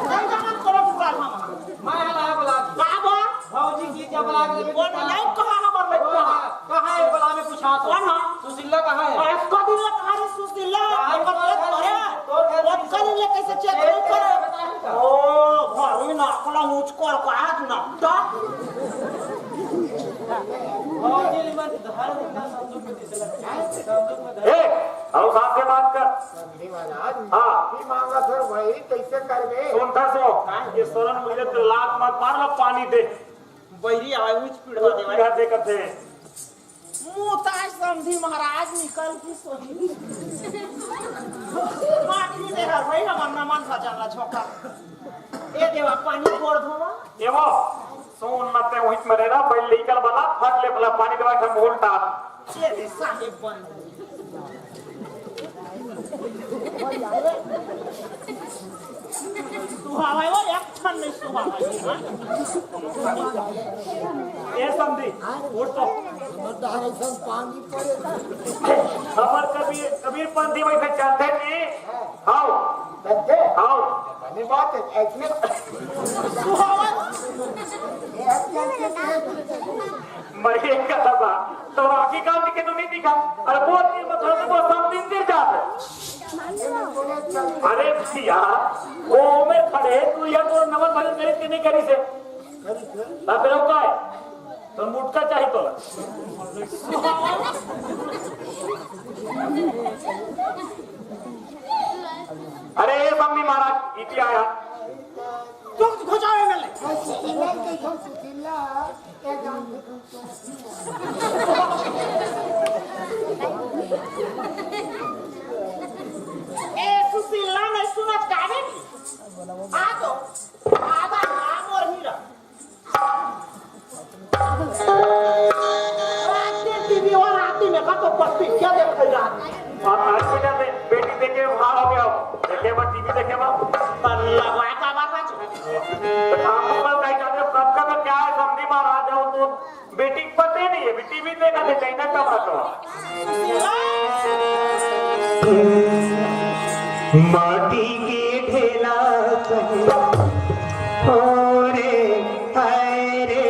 नहीं जाना करो दुकान हम। मैं हला है बोला। का बा? भौजी की जब बोला के कौन है? नहीं कहा हमार लड़का। कहाँ है बोला में पूछा तो। कौन है? सुशीला कहाँ है? और इसका भी ये कहा रे सुशीला। कहाँ है? तोर घर? तोर घर? तोर घर कैसे चेक नहीं करे? ओ, घर ना, बोला मुझको और कहा तू ना, तो? ए, और साथ से बात कर। महाराज, हाँ। माफी मांगा सर, वही कैसे करबे? सुन था सो, ये सरन मुझे तो लात मत मार ला, पानी दे। बहिरी आवाज ऊंच पीढ़ा दे भाई। पीढ़ा दे करते हैं। मुताज समधी महाराज निकल की सोही। माफी दे हर भाई, हमर नमन भजन ला झोंका। ए देवा, पानी कोड़ धोवा। एवो, सोन न ते उहित मरे ना, पहले लेकर बला, फट ले बला, पानी देवा के हम उल्टा। ए दे साहेब बन। सुहावा वो एक क्षण नहीं सुहावा। ए समधी, उठ तो। हमर धारे संग पानी पड़े। हमर कबीर, कबीर पंथी वैसे चलते नहीं। हाव। चलते? हाव। बने बात है, ऐसने। सुहावा। ये अब चलते हैं। मरे एक कथा बा, तो आखी काम के तो नहीं दिखा। अरे बोल नहीं, मतलब तो सब दिन दिन जात है। अरे भैया, वो में खड़े, तू या तो नमन भजन करिस के नहीं करिस हे? ना फिर वो का है? तो मुटका चाहिए तो। अरे ये सब नहीं महाराज, इति आया। तो घुचाओ एमएलए। सुशीला, एक गांव के ए सुशीला नहीं सुनत काहे की? आ तो, आधा नाम और हीरा। रात के टीवी और राती में का तो पत्ती क्या देख रही रात? और आज बेटा दे, बेटी देखे भार हो गया हो। देखे बा, टीवी देखे बा। तन लगवा का बात है। तो काम पर नहीं जाते, कब का तो क्या है, समधी महाराज हो तो बेटी के पते नहीं है, बेटी भी देखा थे, चाइना का बात हो। माटी के ढेला कहीं, ओ रे, हाय रे,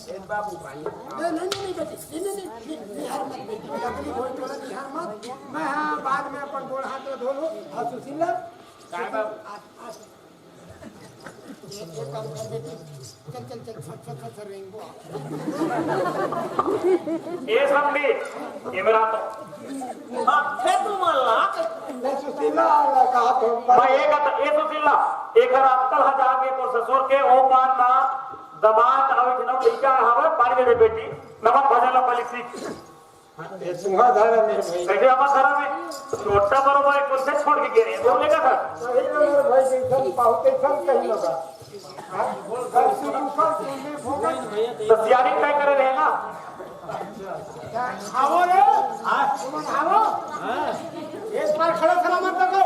ए, बाबू भाई। नहीं, नहीं, नहीं, बेटी, नहीं, नहीं, नहीं, नहीं, निहार मत, बेटी, लकड़ी कोई टोला निहार मत। मैं, हाँ, बाद में अपन गोड़ हाथ में धो लूँ। और सुशीला, काय बाबू? आ, आ, ये, ये काम कर, बेटी। चल, चल, चल, फट, फट, फट, फट, रेंगो। ए समधी, ये मेरा तो। हाँ, फिर तू मान ला। ए सुशीला, लगा तो। भाई, एक बात, ए सुशीला, एक हर अक्कल हा जाके तोर ससुर के ओ पार ना दमाद अउ एक नौ लइका हवे, पानी दे दे बेटी, नमन भजन ला पहले सीख। ए सुहा धारा में भाई। कैसे अपन धारा में? छोटा बड़ो भाई कौन से छोड़ के गए? वो लेकर था। सही नंबर भाई, जैसन पाहु, तैसन कहीं लगा। तो सियारी तय करे रहे ना। खाओ रे, हाँ, तुम खाओ। हाँ। एक बार खड़ा खड़ा मत देखो।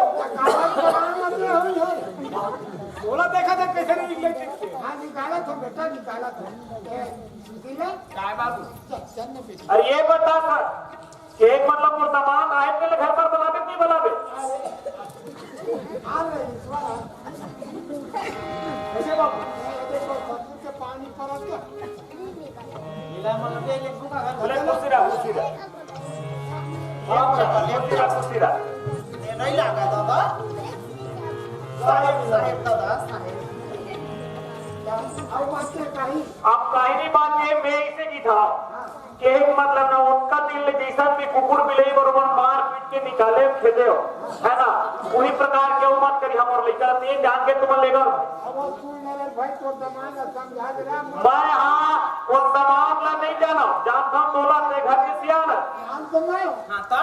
बोला देखा था कैसे नहीं निकले। हाँ, निकाला तो बेटा, निकाला तो। ए, निकले? काय बाबू? चल, चल ना बेटा। अरे ये बता सर, एक मतलब वो दमाद आए तेरे घर पर बुलावे, नहीं बुलावे? आ रहे, इस बार आ। कैसे बाबू? ये देखो, ससुर के पानी पड़त के। मिला मतलब ये ले, सुखा घर बोले, खुशी रहा, खुशी रहा। ये बोले, खुशी रहा, खुशी रहा। ये नहीं लगा दादा। साहेब, साहेब दादा, साहेब। अब बात क्या कही? अब कही नहीं बात ये, मैं इसे की था। के मतलब ना ओतका दिन ले जइसन भी कुकुर बिलई बरोबर मार पीट के निकाले खेदे हो, है ना? उही प्रकार के मत करी हमर लइका ला, ते जान के तुमन लेगा। अब तू मेरे भाई तो दमाद ला समझा दे रहा। मैं हाँ, वो दमाद ला नहीं जाना, जानता हूँ तोला ते घर के सियान। हम तो मैं। हाँ, तो?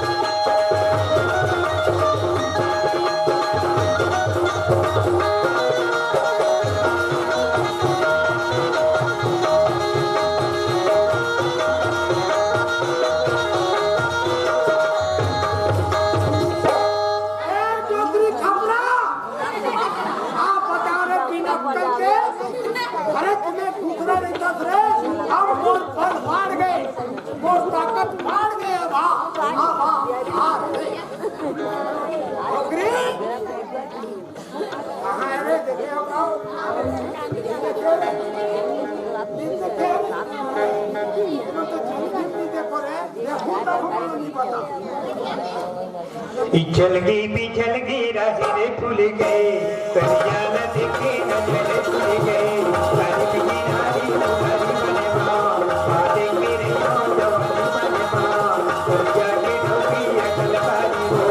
कहाँ है रे? देखे हो का? देखो रे, देखो तो हमको नहीं पता। इचल गई, बिछल गई, राही रे भूल गए, करिया न देखे, नजर भूल गए, तारीफ की नारी तुम्हारी बने बा, बातें मेरे याद वाली बने बा, करिया के डोरी अटल बारी हो,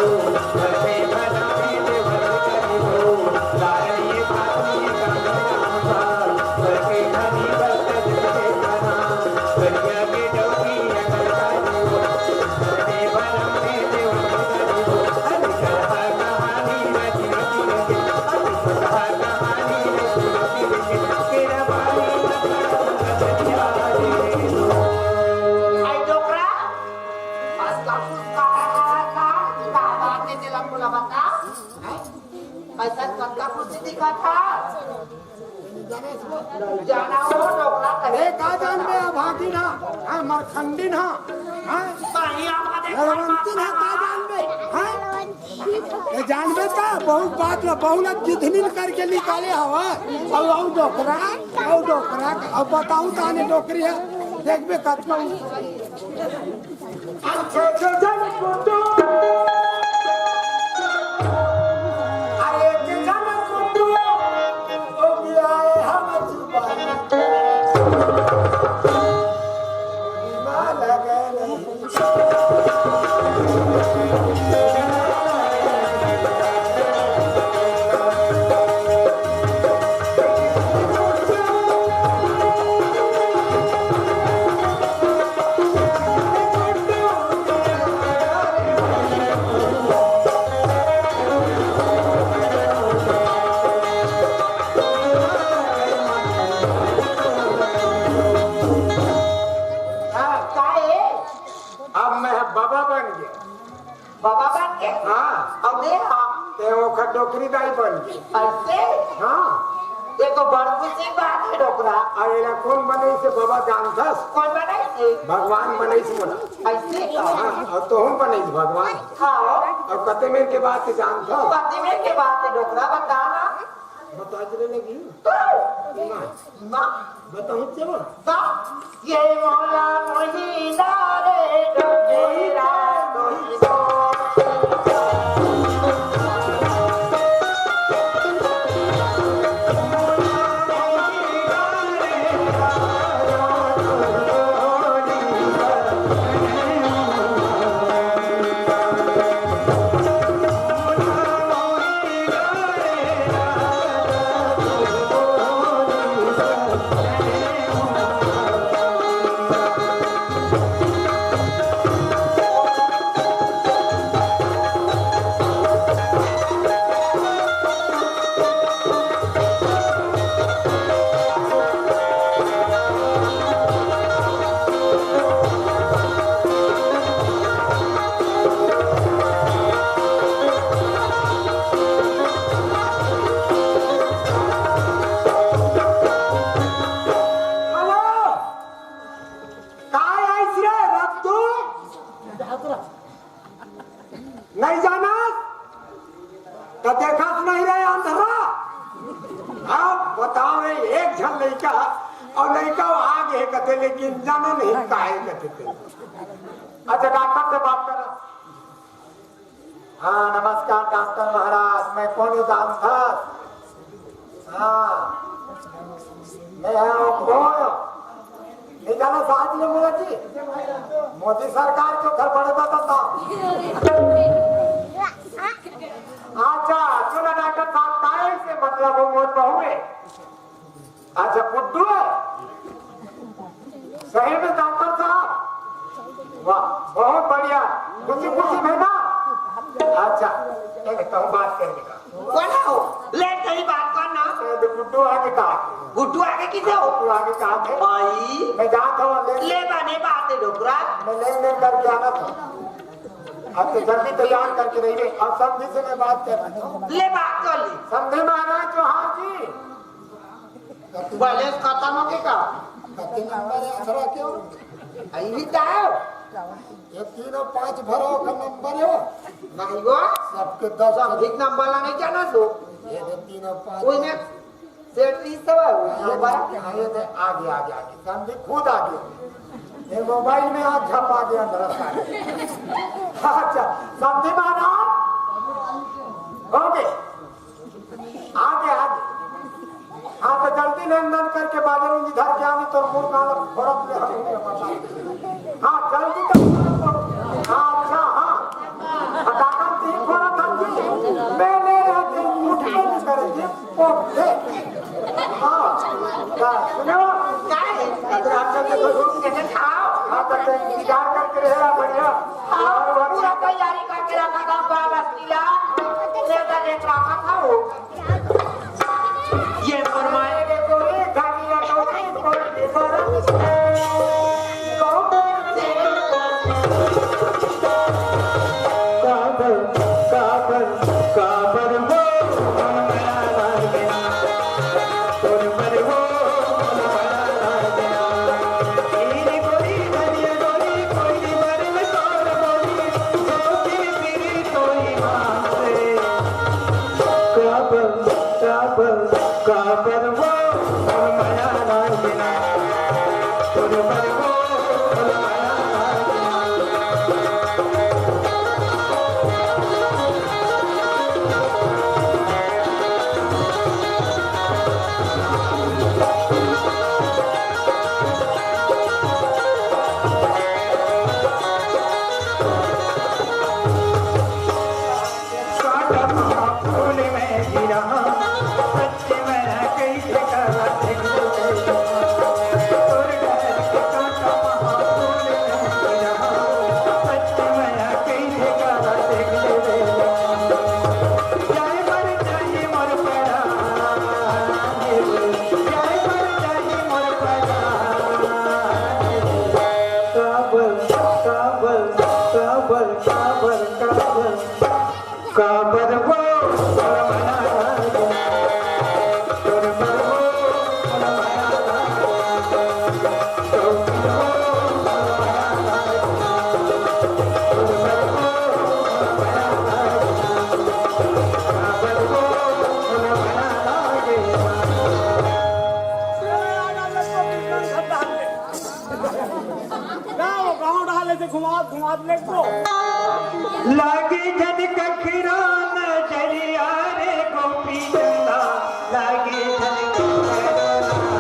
घर में भला में देवर करी हो, लाए ये बात ये काम राम का, करके धनी बस आई डोकरा, आज का कुछ कहा था, का बात है, तेला बोला बता। हैं? ऐसा कतका कुछ दिखा था। जाना हो डोकरा, कहे ए, का जानबे, अभागिन हा, हाँ, मरखंडिन हा, हाँ? बलवंतिन हा, का जानबे, हाँ? ए, जानबे का? बहुत बात ला, बहुलत जितनी करके निकाले हवा। और, और डोकरा, और डोकरा, अब बताऊँ ताने डोकरी है, देखबे कतना। हाँ, का ए? अब मैं बाबा बन गया। बाबा बन के? हाँ। अउ मैं हा? ते ओखर डोकरी दाई बन गया। ऐसे? हाँ। ये तो बड़ खुशी बात है डोकरा। अउ एला कोन बनइसे बाबा जानथस? कोन बनइसे? भगवान बनइसे मोला। ऐसे का? हाँ, अउ तोहू बनइसे भगवान। हाँ। अउ कते मेर के बात जानथस? कते मेर के बात है डोकरा, बता ना। बता दे लगी। तो? ना। ना। बताऊं चलो। ता, ये मोला मोहिना रे डोकरा मोहिना। हेलो, काय आइस रे रद्दू? नहीं जानस? त देखस नहीं रे अंधरा? अब बताओ रे, एक झन लइका अउ लइका आगे कथे, लेकिन जानो नहीं काहे कथे ते। अच्छा, डॉक्टर से बात करा। हाँ, नमस्कार डॉक्टर महाराज, मैं कोन जानथस? हाँ, मैं हा कोन? नहीं जानस आज ले मोला जी, मोदी सरकार के घर बड़े बताता। अच्छा, सुना डॉक्टर साहब, काय से मतलब वो मोर बहू है? अच्छा, गुड्डू है? सही में डॉक्टर साहब? वाह, बहुत बढ़िया। खुशी खुशी में ना? अच्छा, एक कहूँ बात करने का। कोन हो? ले, कहीं बात कर ना। ए, तो गुड्डू आगे कहा? गुड्डू आगे किसे हो? गुड्डू आगे कहा थे? भाई। मैं जाता हूँ, ले। ले बने बात है डोकरा। मैं लेन देन करके आना था। अब तो जल्दी तैयार करके रहिए। अब समधी से मैं बात कर रहा हूँ। ले बात कर ली। समधी महाराज जोहार जी। बैलेंस खतम हो गया का? कते नंबर है अथवा क्यों? अभी तो आयो। ये तीन अउ पाँच भरो का नंबर हे वो। नहीं वो। सबके दस। सब एक नंबर ला नहीं जाना तो। ये दे तीन अउ पाँच। कोई में सेट नहीं सवा हुआ ये नंबर। दे, हाँ, ये दे, आगे, आगे, आगे। समधी खुद आगे। ये मोबाइल में आँख झपा दे अंदर सारे। अच्छा, समधी महाराज। OK। आगे, आगे। हाँ, तो जल्दी लेन देन करके बाजार में धर के आनी, तोर मुर्गा ला फोड़त ले हम। हाँ, जल्दी तो। हाँ, अच्छा, हाँ। फटाकन तीन फोड़ा था जी। मैं ले रहा था, उठ के नहीं करे जी, पोट दे। हाँ, का, सुनो। क्या है? रात को तो घूम के खाओ। हाँ, तो इंतजार करके रहे, बढ़िया। हाँ, और पूरा तैयारी करके रखा था, बाबा किला। ये तो देख रहा था वो। ये फरमाए। काबर, काबर, काबर वो मन माया लागे। काबर वो मन माया लागे। तेरी गोरी धनिया डोली, कोई नी बरन तोर बोली, सोची तेरी तोई माँ से। काबर, काबर, काबर वो फूल माया लागे। काबर वो फूल माया लागे। कांटा महाफूल में गिरा, सच में कई ठिकाना देख लो। तोर डहर के कांटा महाफूल में गिरा, सच में कई ठिकाना देख लो। जाए मर जाए मोर परान, जाए मर जाए मोर परान। काबर, काबर, काबर, काबर, काबर। काबर वो फूल माया लागे, काबर वो फूल माया लागे, काबर वो फूल माया लागे, काबर वो फूल माया लागे, काबर वो फूल माया लागे। गाँव, गाँव डाले से घुमात, घुमात ले को। लागे झन कखरो नजरिया रे गोपी चंदा, लागे झन कखरो नजरिया।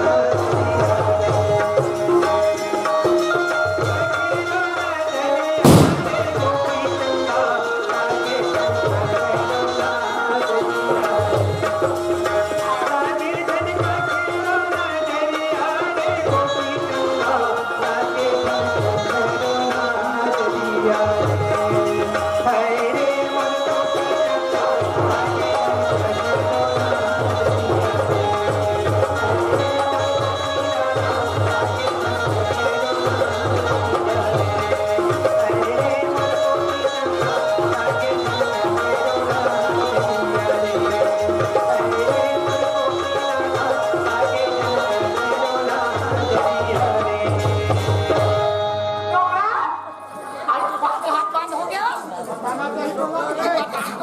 आज बात हाथ बंद हो गया। तो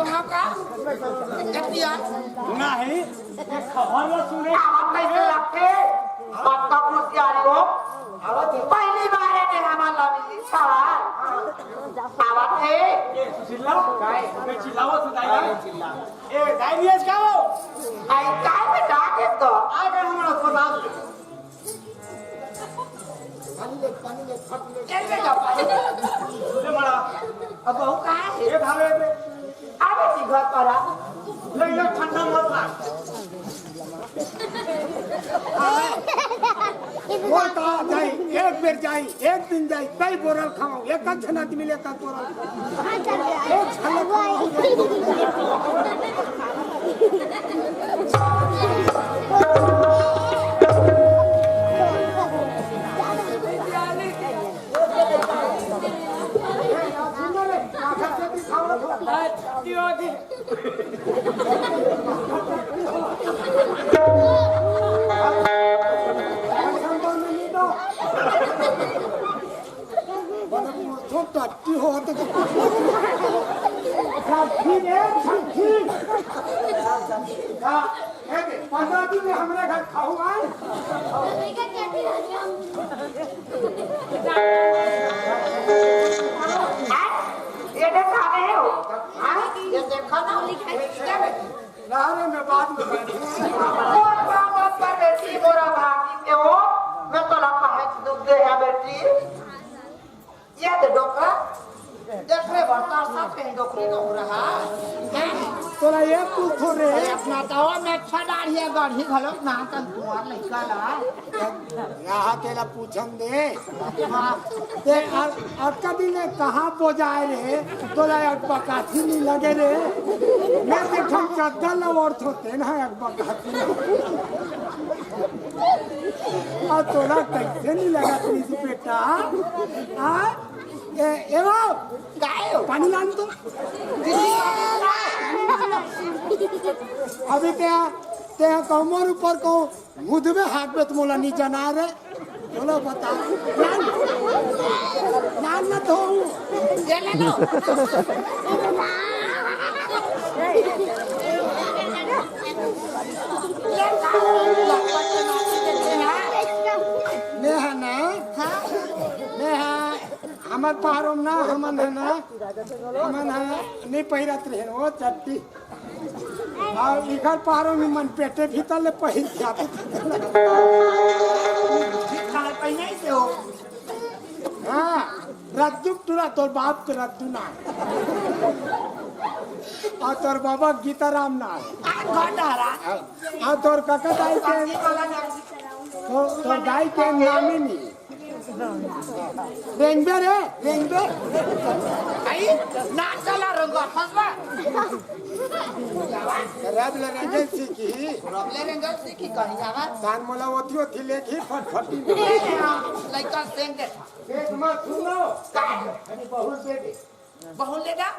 वहाँ का नहीं। खबर ला सुने। आवत कैसे लगते? पक्का पूछ के आ रही हो। पहली बार है तेरा माला मिली सवाल। आवत है। ये सुशीला, मैं चिल्लावत हूँ, दाई। ए, दाई, नहीं है क्या वो? आई, काय में डाक है तो? आ गए हमारा अस्पताल। पानी ले, पानी ले, फट ले। कैसे का पानी? ले बड़ा। अब बहू कहाँ है? ये भावे पे। अरे जी, घर पर आ। ले, ये ठंडा मत ना। वो तो जाई, एक बेर जाई, एक दिन जाई, कई बोरल खाओ, एक झन आदमी लेता बोरल। एक झलक खाओ। छठी रे, छठी। का? हे दे, पंद्रह दिन में हमरे घर खाहू आए। ये देख, आ गए हो। हाँ? ये देखो ना। ना रे, मैं बाद में बैठूँ। मोर बाबा पर बेटी, मोरा भागी के हो। मैं तो लपा है, दुख दे है बेटी। ये दे डोकरा, देख रे, बड़का सा पेंडोकरी डोकरा है। तोला ये पूछो रे। अरे, अपना तवा में अच्छा डाढ़िया गढ़ी घलो ना, तन कुंवार लइका ला। यहाँ तेला पूछन दे। हाँ। ते अ-, अतका दिन ले कहाँ बोजाए रे? तोला एक बकासी नहीं लगे रे। मैं देखम चद्दर ला ओढ़थों, तेन ह एक बकासी। आ तोला कैसे नहीं लगा प्लीज बेटा? आ? ए, ए बाबू, काय हो? पानी लान तो। अभी ते, ते कमर ऊपर को मुदबे हाथ में तो मोला नहीं जना रे। बोलो बता। लान, लान ना तो। ये ले लो। नेहा ना, नेहा, हमर पहाड़ों में ना, हमन है ना, हमन है, नहीं पहिरत रहे, वो चट्टी। और इधर पहाड़ों में मन पेटे भीतर ले पहिर के आते। कहाँ पहिने से हो? हाँ, रद्दू टूरा तोर बाप के रद्दू ना है। और तोर बाबा गीताराम ना है। आ, गंडहरा। और तोर काका दाई के, तो, तोर दाई के नाम ही नहीं। रेंगबे रे, रेंगबे। आई, ना चला रंगा, फंसबा। रब ले रेंगन सीखी। रब ले रेंगन सीखी कहीं आवा। तान मोला ओथी ओथी लेखी फटफटी। लइका सेंग दे। देख मत सुनो। का? अरे बहुत दे दे। बहुत ले जा।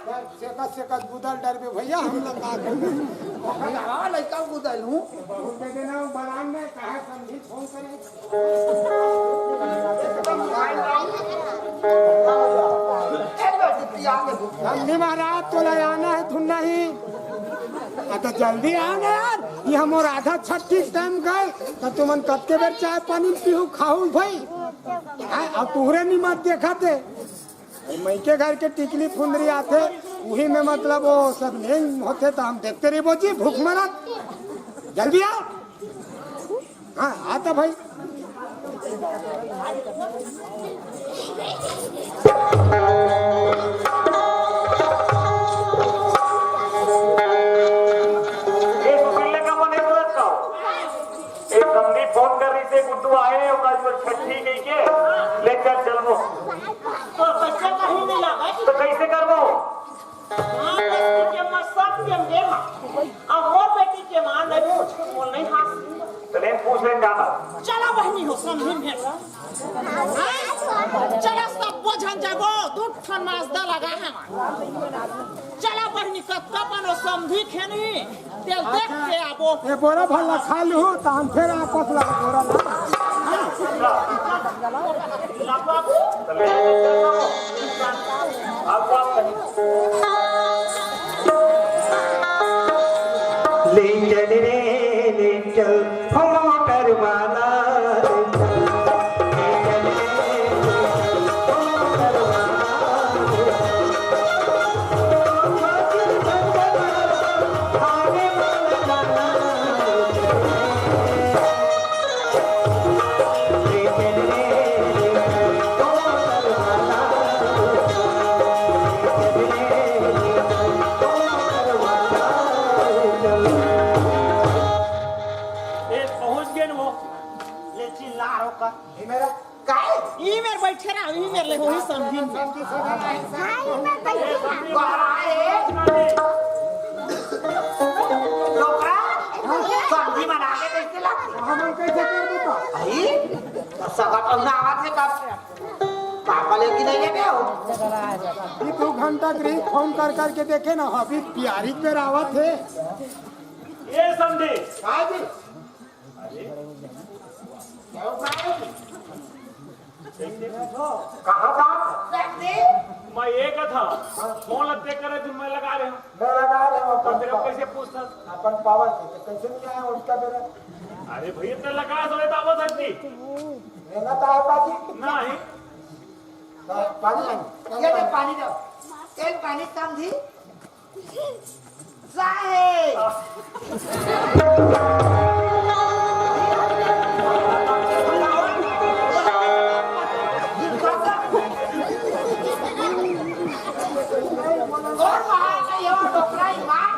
सेकत सेकत गुदल डरबे भैया, हम लोग का करें? ओखर आवा लइका गुदल हूँ। बहुत दे देना, बलान में कहा समझी फोन करे। नंदी महाराज, तोला आना है, तुम नहीं। आ, तो जल्दी आ ना यार, ये हमर आधा छठी टाइम गए, तो तुमन कतके बेर चाय पानी पीहू खाहू भाई? हाँ, अब तुहरे निमत देखा थे, मइके घर के टिकली फुंदरी आथे, उही में मतलब वो सब नहीं होथे, तो हम देखते रहिबो जी, भूख मरत। जल्दी आओ। हाँ, आता भाई। ए, सुशील ने का मने बोलत का? ए, समधी फोन कर रही थे, गुड्डू आए, ओकर जो छठी कही के, ले चल, चलबो। तो बच्चा कहीं नहीं लगा। तो कैसे करबो? हाँ, बस के मैं सब के दे मा। अब मोर बेटी के माँ नहीं पूछ, बोल नहीं हाथ। तो नहीं पूछ ले जाना। चला बहिनी हो, समधी में। हाँ? चला सब बोझन जाबो, दू ठन माजदा लगा है। चला बहिनी, कतका बनो समधी खेनी। तेल देख के आबो। ए बोरा भला खा लू, त हम फिर आपस लगा बोरा ला। ले चल रे, ले चल, हो मोटर वाला, ले चल। ए, पहुंच गेन वो। ले चिल्ला रो का। ये मेरा काय? ई मेर बैठे रहा, ई मेर ले होही समधी में। हाँ, ई मेर बैठे रहा। वाह, ए। डोकरा, समधी मना के कैसे लागे? हमन कैसे कर देता? आई? सगा पहुना आवाज है तब। पापा लेके नहीं लेके हो। ये दो घंटा के रही, फोन कर करके देखे ना, अभी बिहारी पे आवत है। ये समधी। हाँ जी। अरे, क्या हो रहा है? कहाँ जात? मैं ये कथा, फोन लगते करे तुम, मैं लगा रहे हूँ। मैं लगा रहे हूँ तो अपन फिर अब पावर। कैसे पूछता? अपन पावर से तो कैसे नहीं आया उनका मेरा? अरे भैया, इतना लगा दो, ये तो आवाज हटती। मेहनत आया बाजी। नहीं। तो पानी लाएंगे। ये ले पानी दो। एक पानी समझी। साहेब। और वहाँ से ये डोकरा ही मार।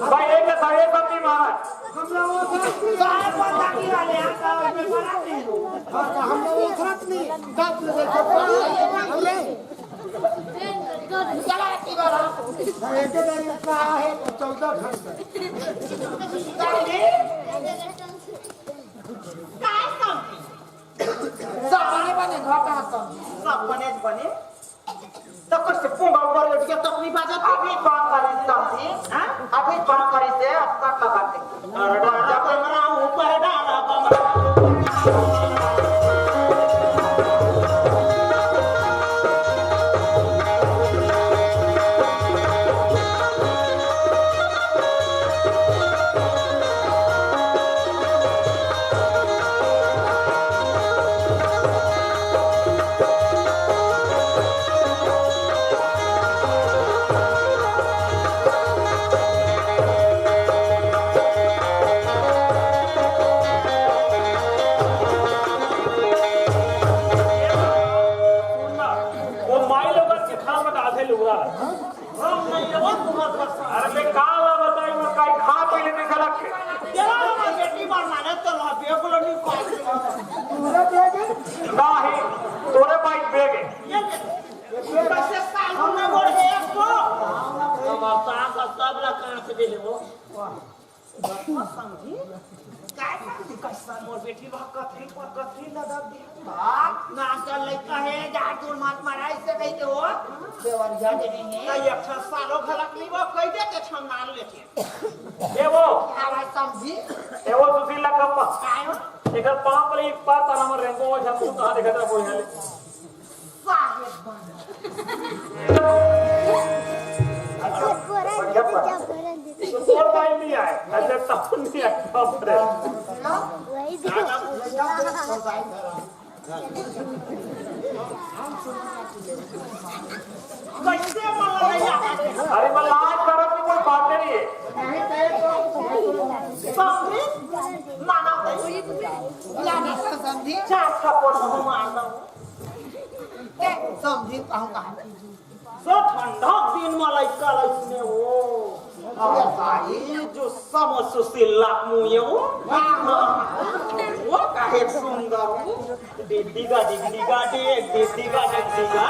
भाई, एक साहेब सब नहीं मारा। हम लोग वो साहेब बंदा की वाले यहाँ का बड़ा नहीं। हाँ, तो हम लोग वो साथ नहीं। बाप ने देखो, अरे। चला, एक बार आप। एक बार का है, चौदह घंटे। काय समझी? सब बने बने, घर का समझी। सब बने बने। तो कुछ पूंगा ऊपर उठ के तकलीफ आ जाती। अभी बात करी समझी, हाँ? अभी बात करी से अब तक लगा दे। अरे डाला कमरा ऊपर, डाला कमरा ऊपर। वो माई लोगन के खाम डाथे लुगरा। अरे मैं का ला बताई, मैं काई खा पहले नहीं खलक के। तेरा लोग बेटी मार माने तो ला बेगुलो नहीं पास। नहीं, तोरे बाइक बेग है। ये ले। कैसे साल में बोल गए इसको? हमार सास का सब ला कहाँ से दे ले वो? समझी? काय समझी? कैसा मोर बेटी बा, कथरी पर कथरी लगा दे। बाप, नाम का लइका है, जा दूर मत मारा, इससे कही के हो। देवरिया देने हैं। तो एक ठो सालो घलक नहीं, वो कह दे के ठो मार लेते। ए वो। आवाज समझी? ए वो सुशील ला कम्मा। काय हो? एकर पाँव पर एक बार ताला में रेंगो हो, जब तू कहाँ देखा था, वो यहाँ ले। साहेब बन। अच्छा, बढ़िया बात। तो तोर भाई नहीं आए, अच्छा, तब नहीं आए, बाप रे। कैसे बोला भैया? अरे, मैं लाज करब की कोई बात नहीं है। बाप रे, माना भाई। लाना समझी? चार थप्पड़ हम मार दो। ए, समझी कहूँ कहाँ? सो ठंडा दिन में लइका लइसने हो। अब भाई जो समझ सुशील लाख मुँह ये हो। वो काहे सुंदर हो। डिगडिगा, डिगडिगा, डिग, डिगडिगा, डिगडिगा।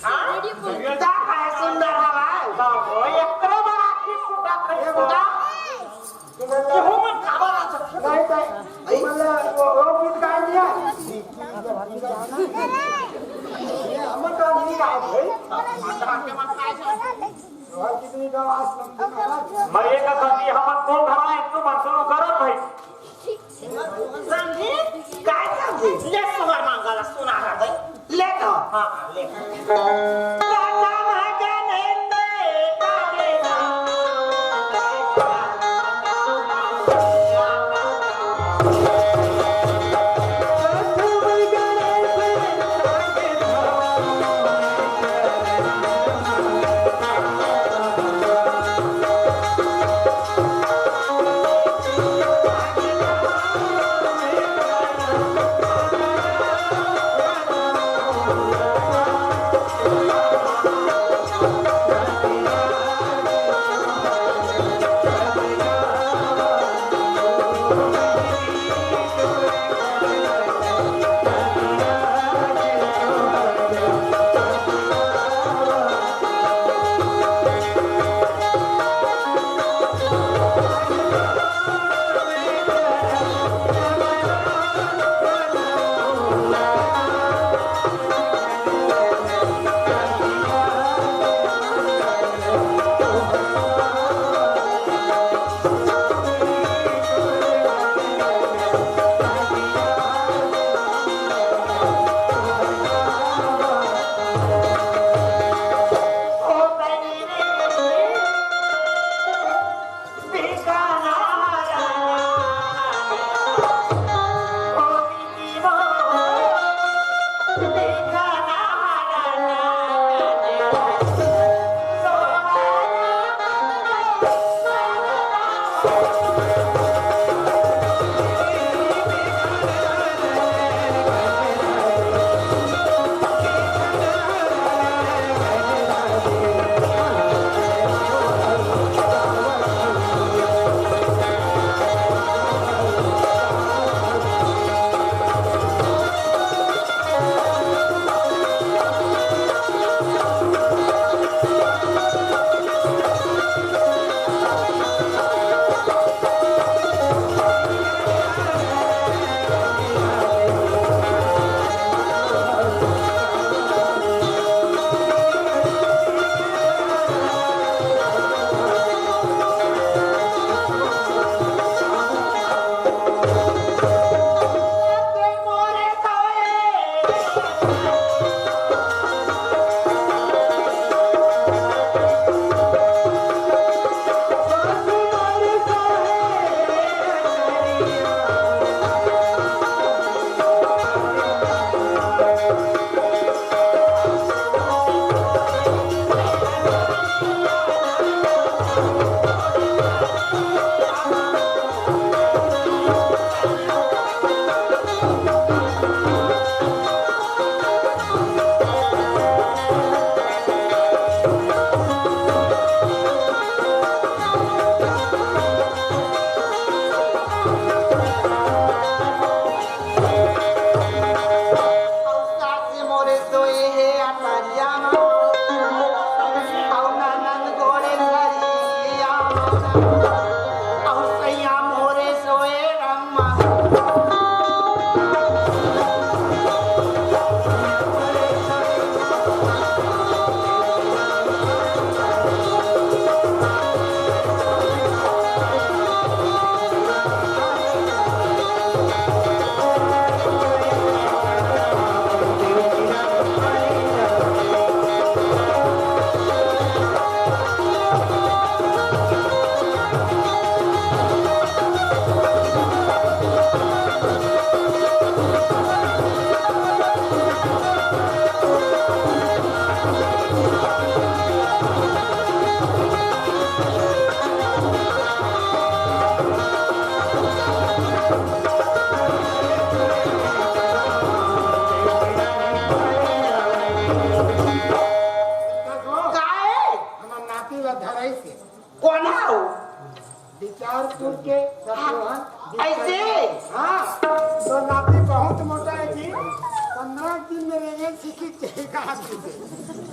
हाँ? का काहे सुंदर हवा? बाबो, एकरे बर आँखी फूटत रही। केहू मन काबर आ सकथे? नहीं, नहीं। नहीं। मतलब, वो, वो गीत गाय दिया। ये हमर तो नहीं गाय भाई। और कितनी गवास लंबी आवाज। मैं ये कहता कि हमन कोन धरा है, तू मन शुरू करत भाई। समझी? काय समझी? ले सुवर मंगल सुना रहा है। ले तो। हाँ, हाँ, ले। अउ सास मोरे सोए हे अटरिया म, अउ ननद गोड़े सरिया म, अउ सैया मोरे सोए रम्मा। काहे? हमर नाती ला धराई से। कोन हव? विचारपुर के सतरोहन। ऐसे? हाँ, तो नाती बहुत मोटा है जी। पन्द्रह दिन में रेंगे सीखी के कहा सीखे।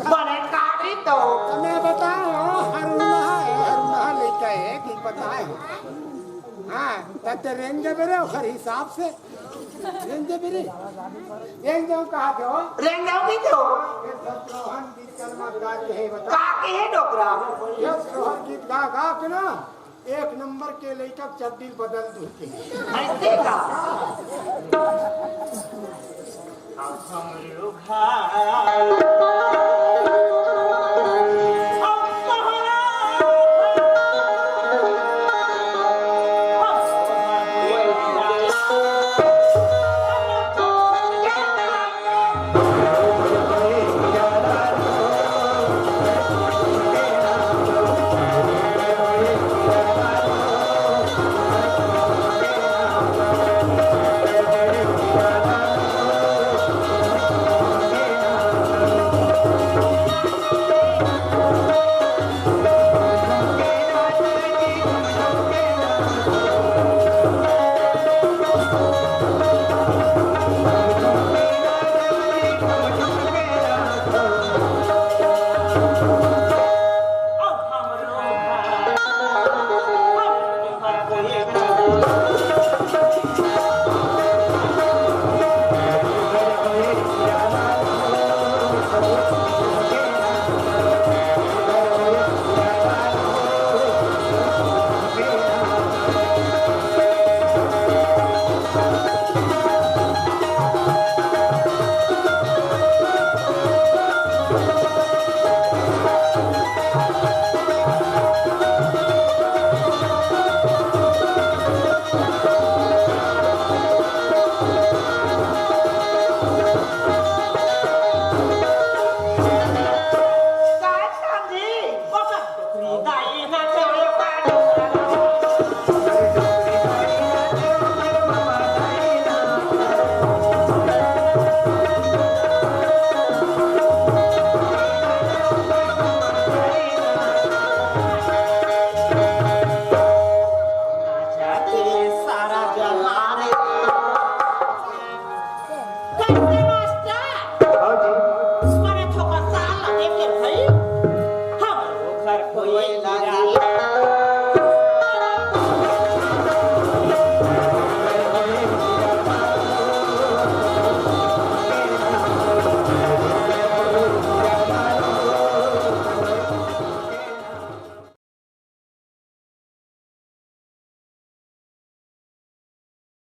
बड़े कारी तो। तो मैं बताओ, हरुणा है, हरुणा लेकर है कि बताए। हाँ, तब तो रेंगे बेरे ओकर हिसाब से। रेंगे बेरे। रेंगे कहा दो। रेंगे भी दो। ये सतरोहन बीच कलमा का के है बता। का के है डोकरा? ये सोहर गीत गा गा के ना एक नंबर के लइका चड्डी बदल दू के। ऐसे का?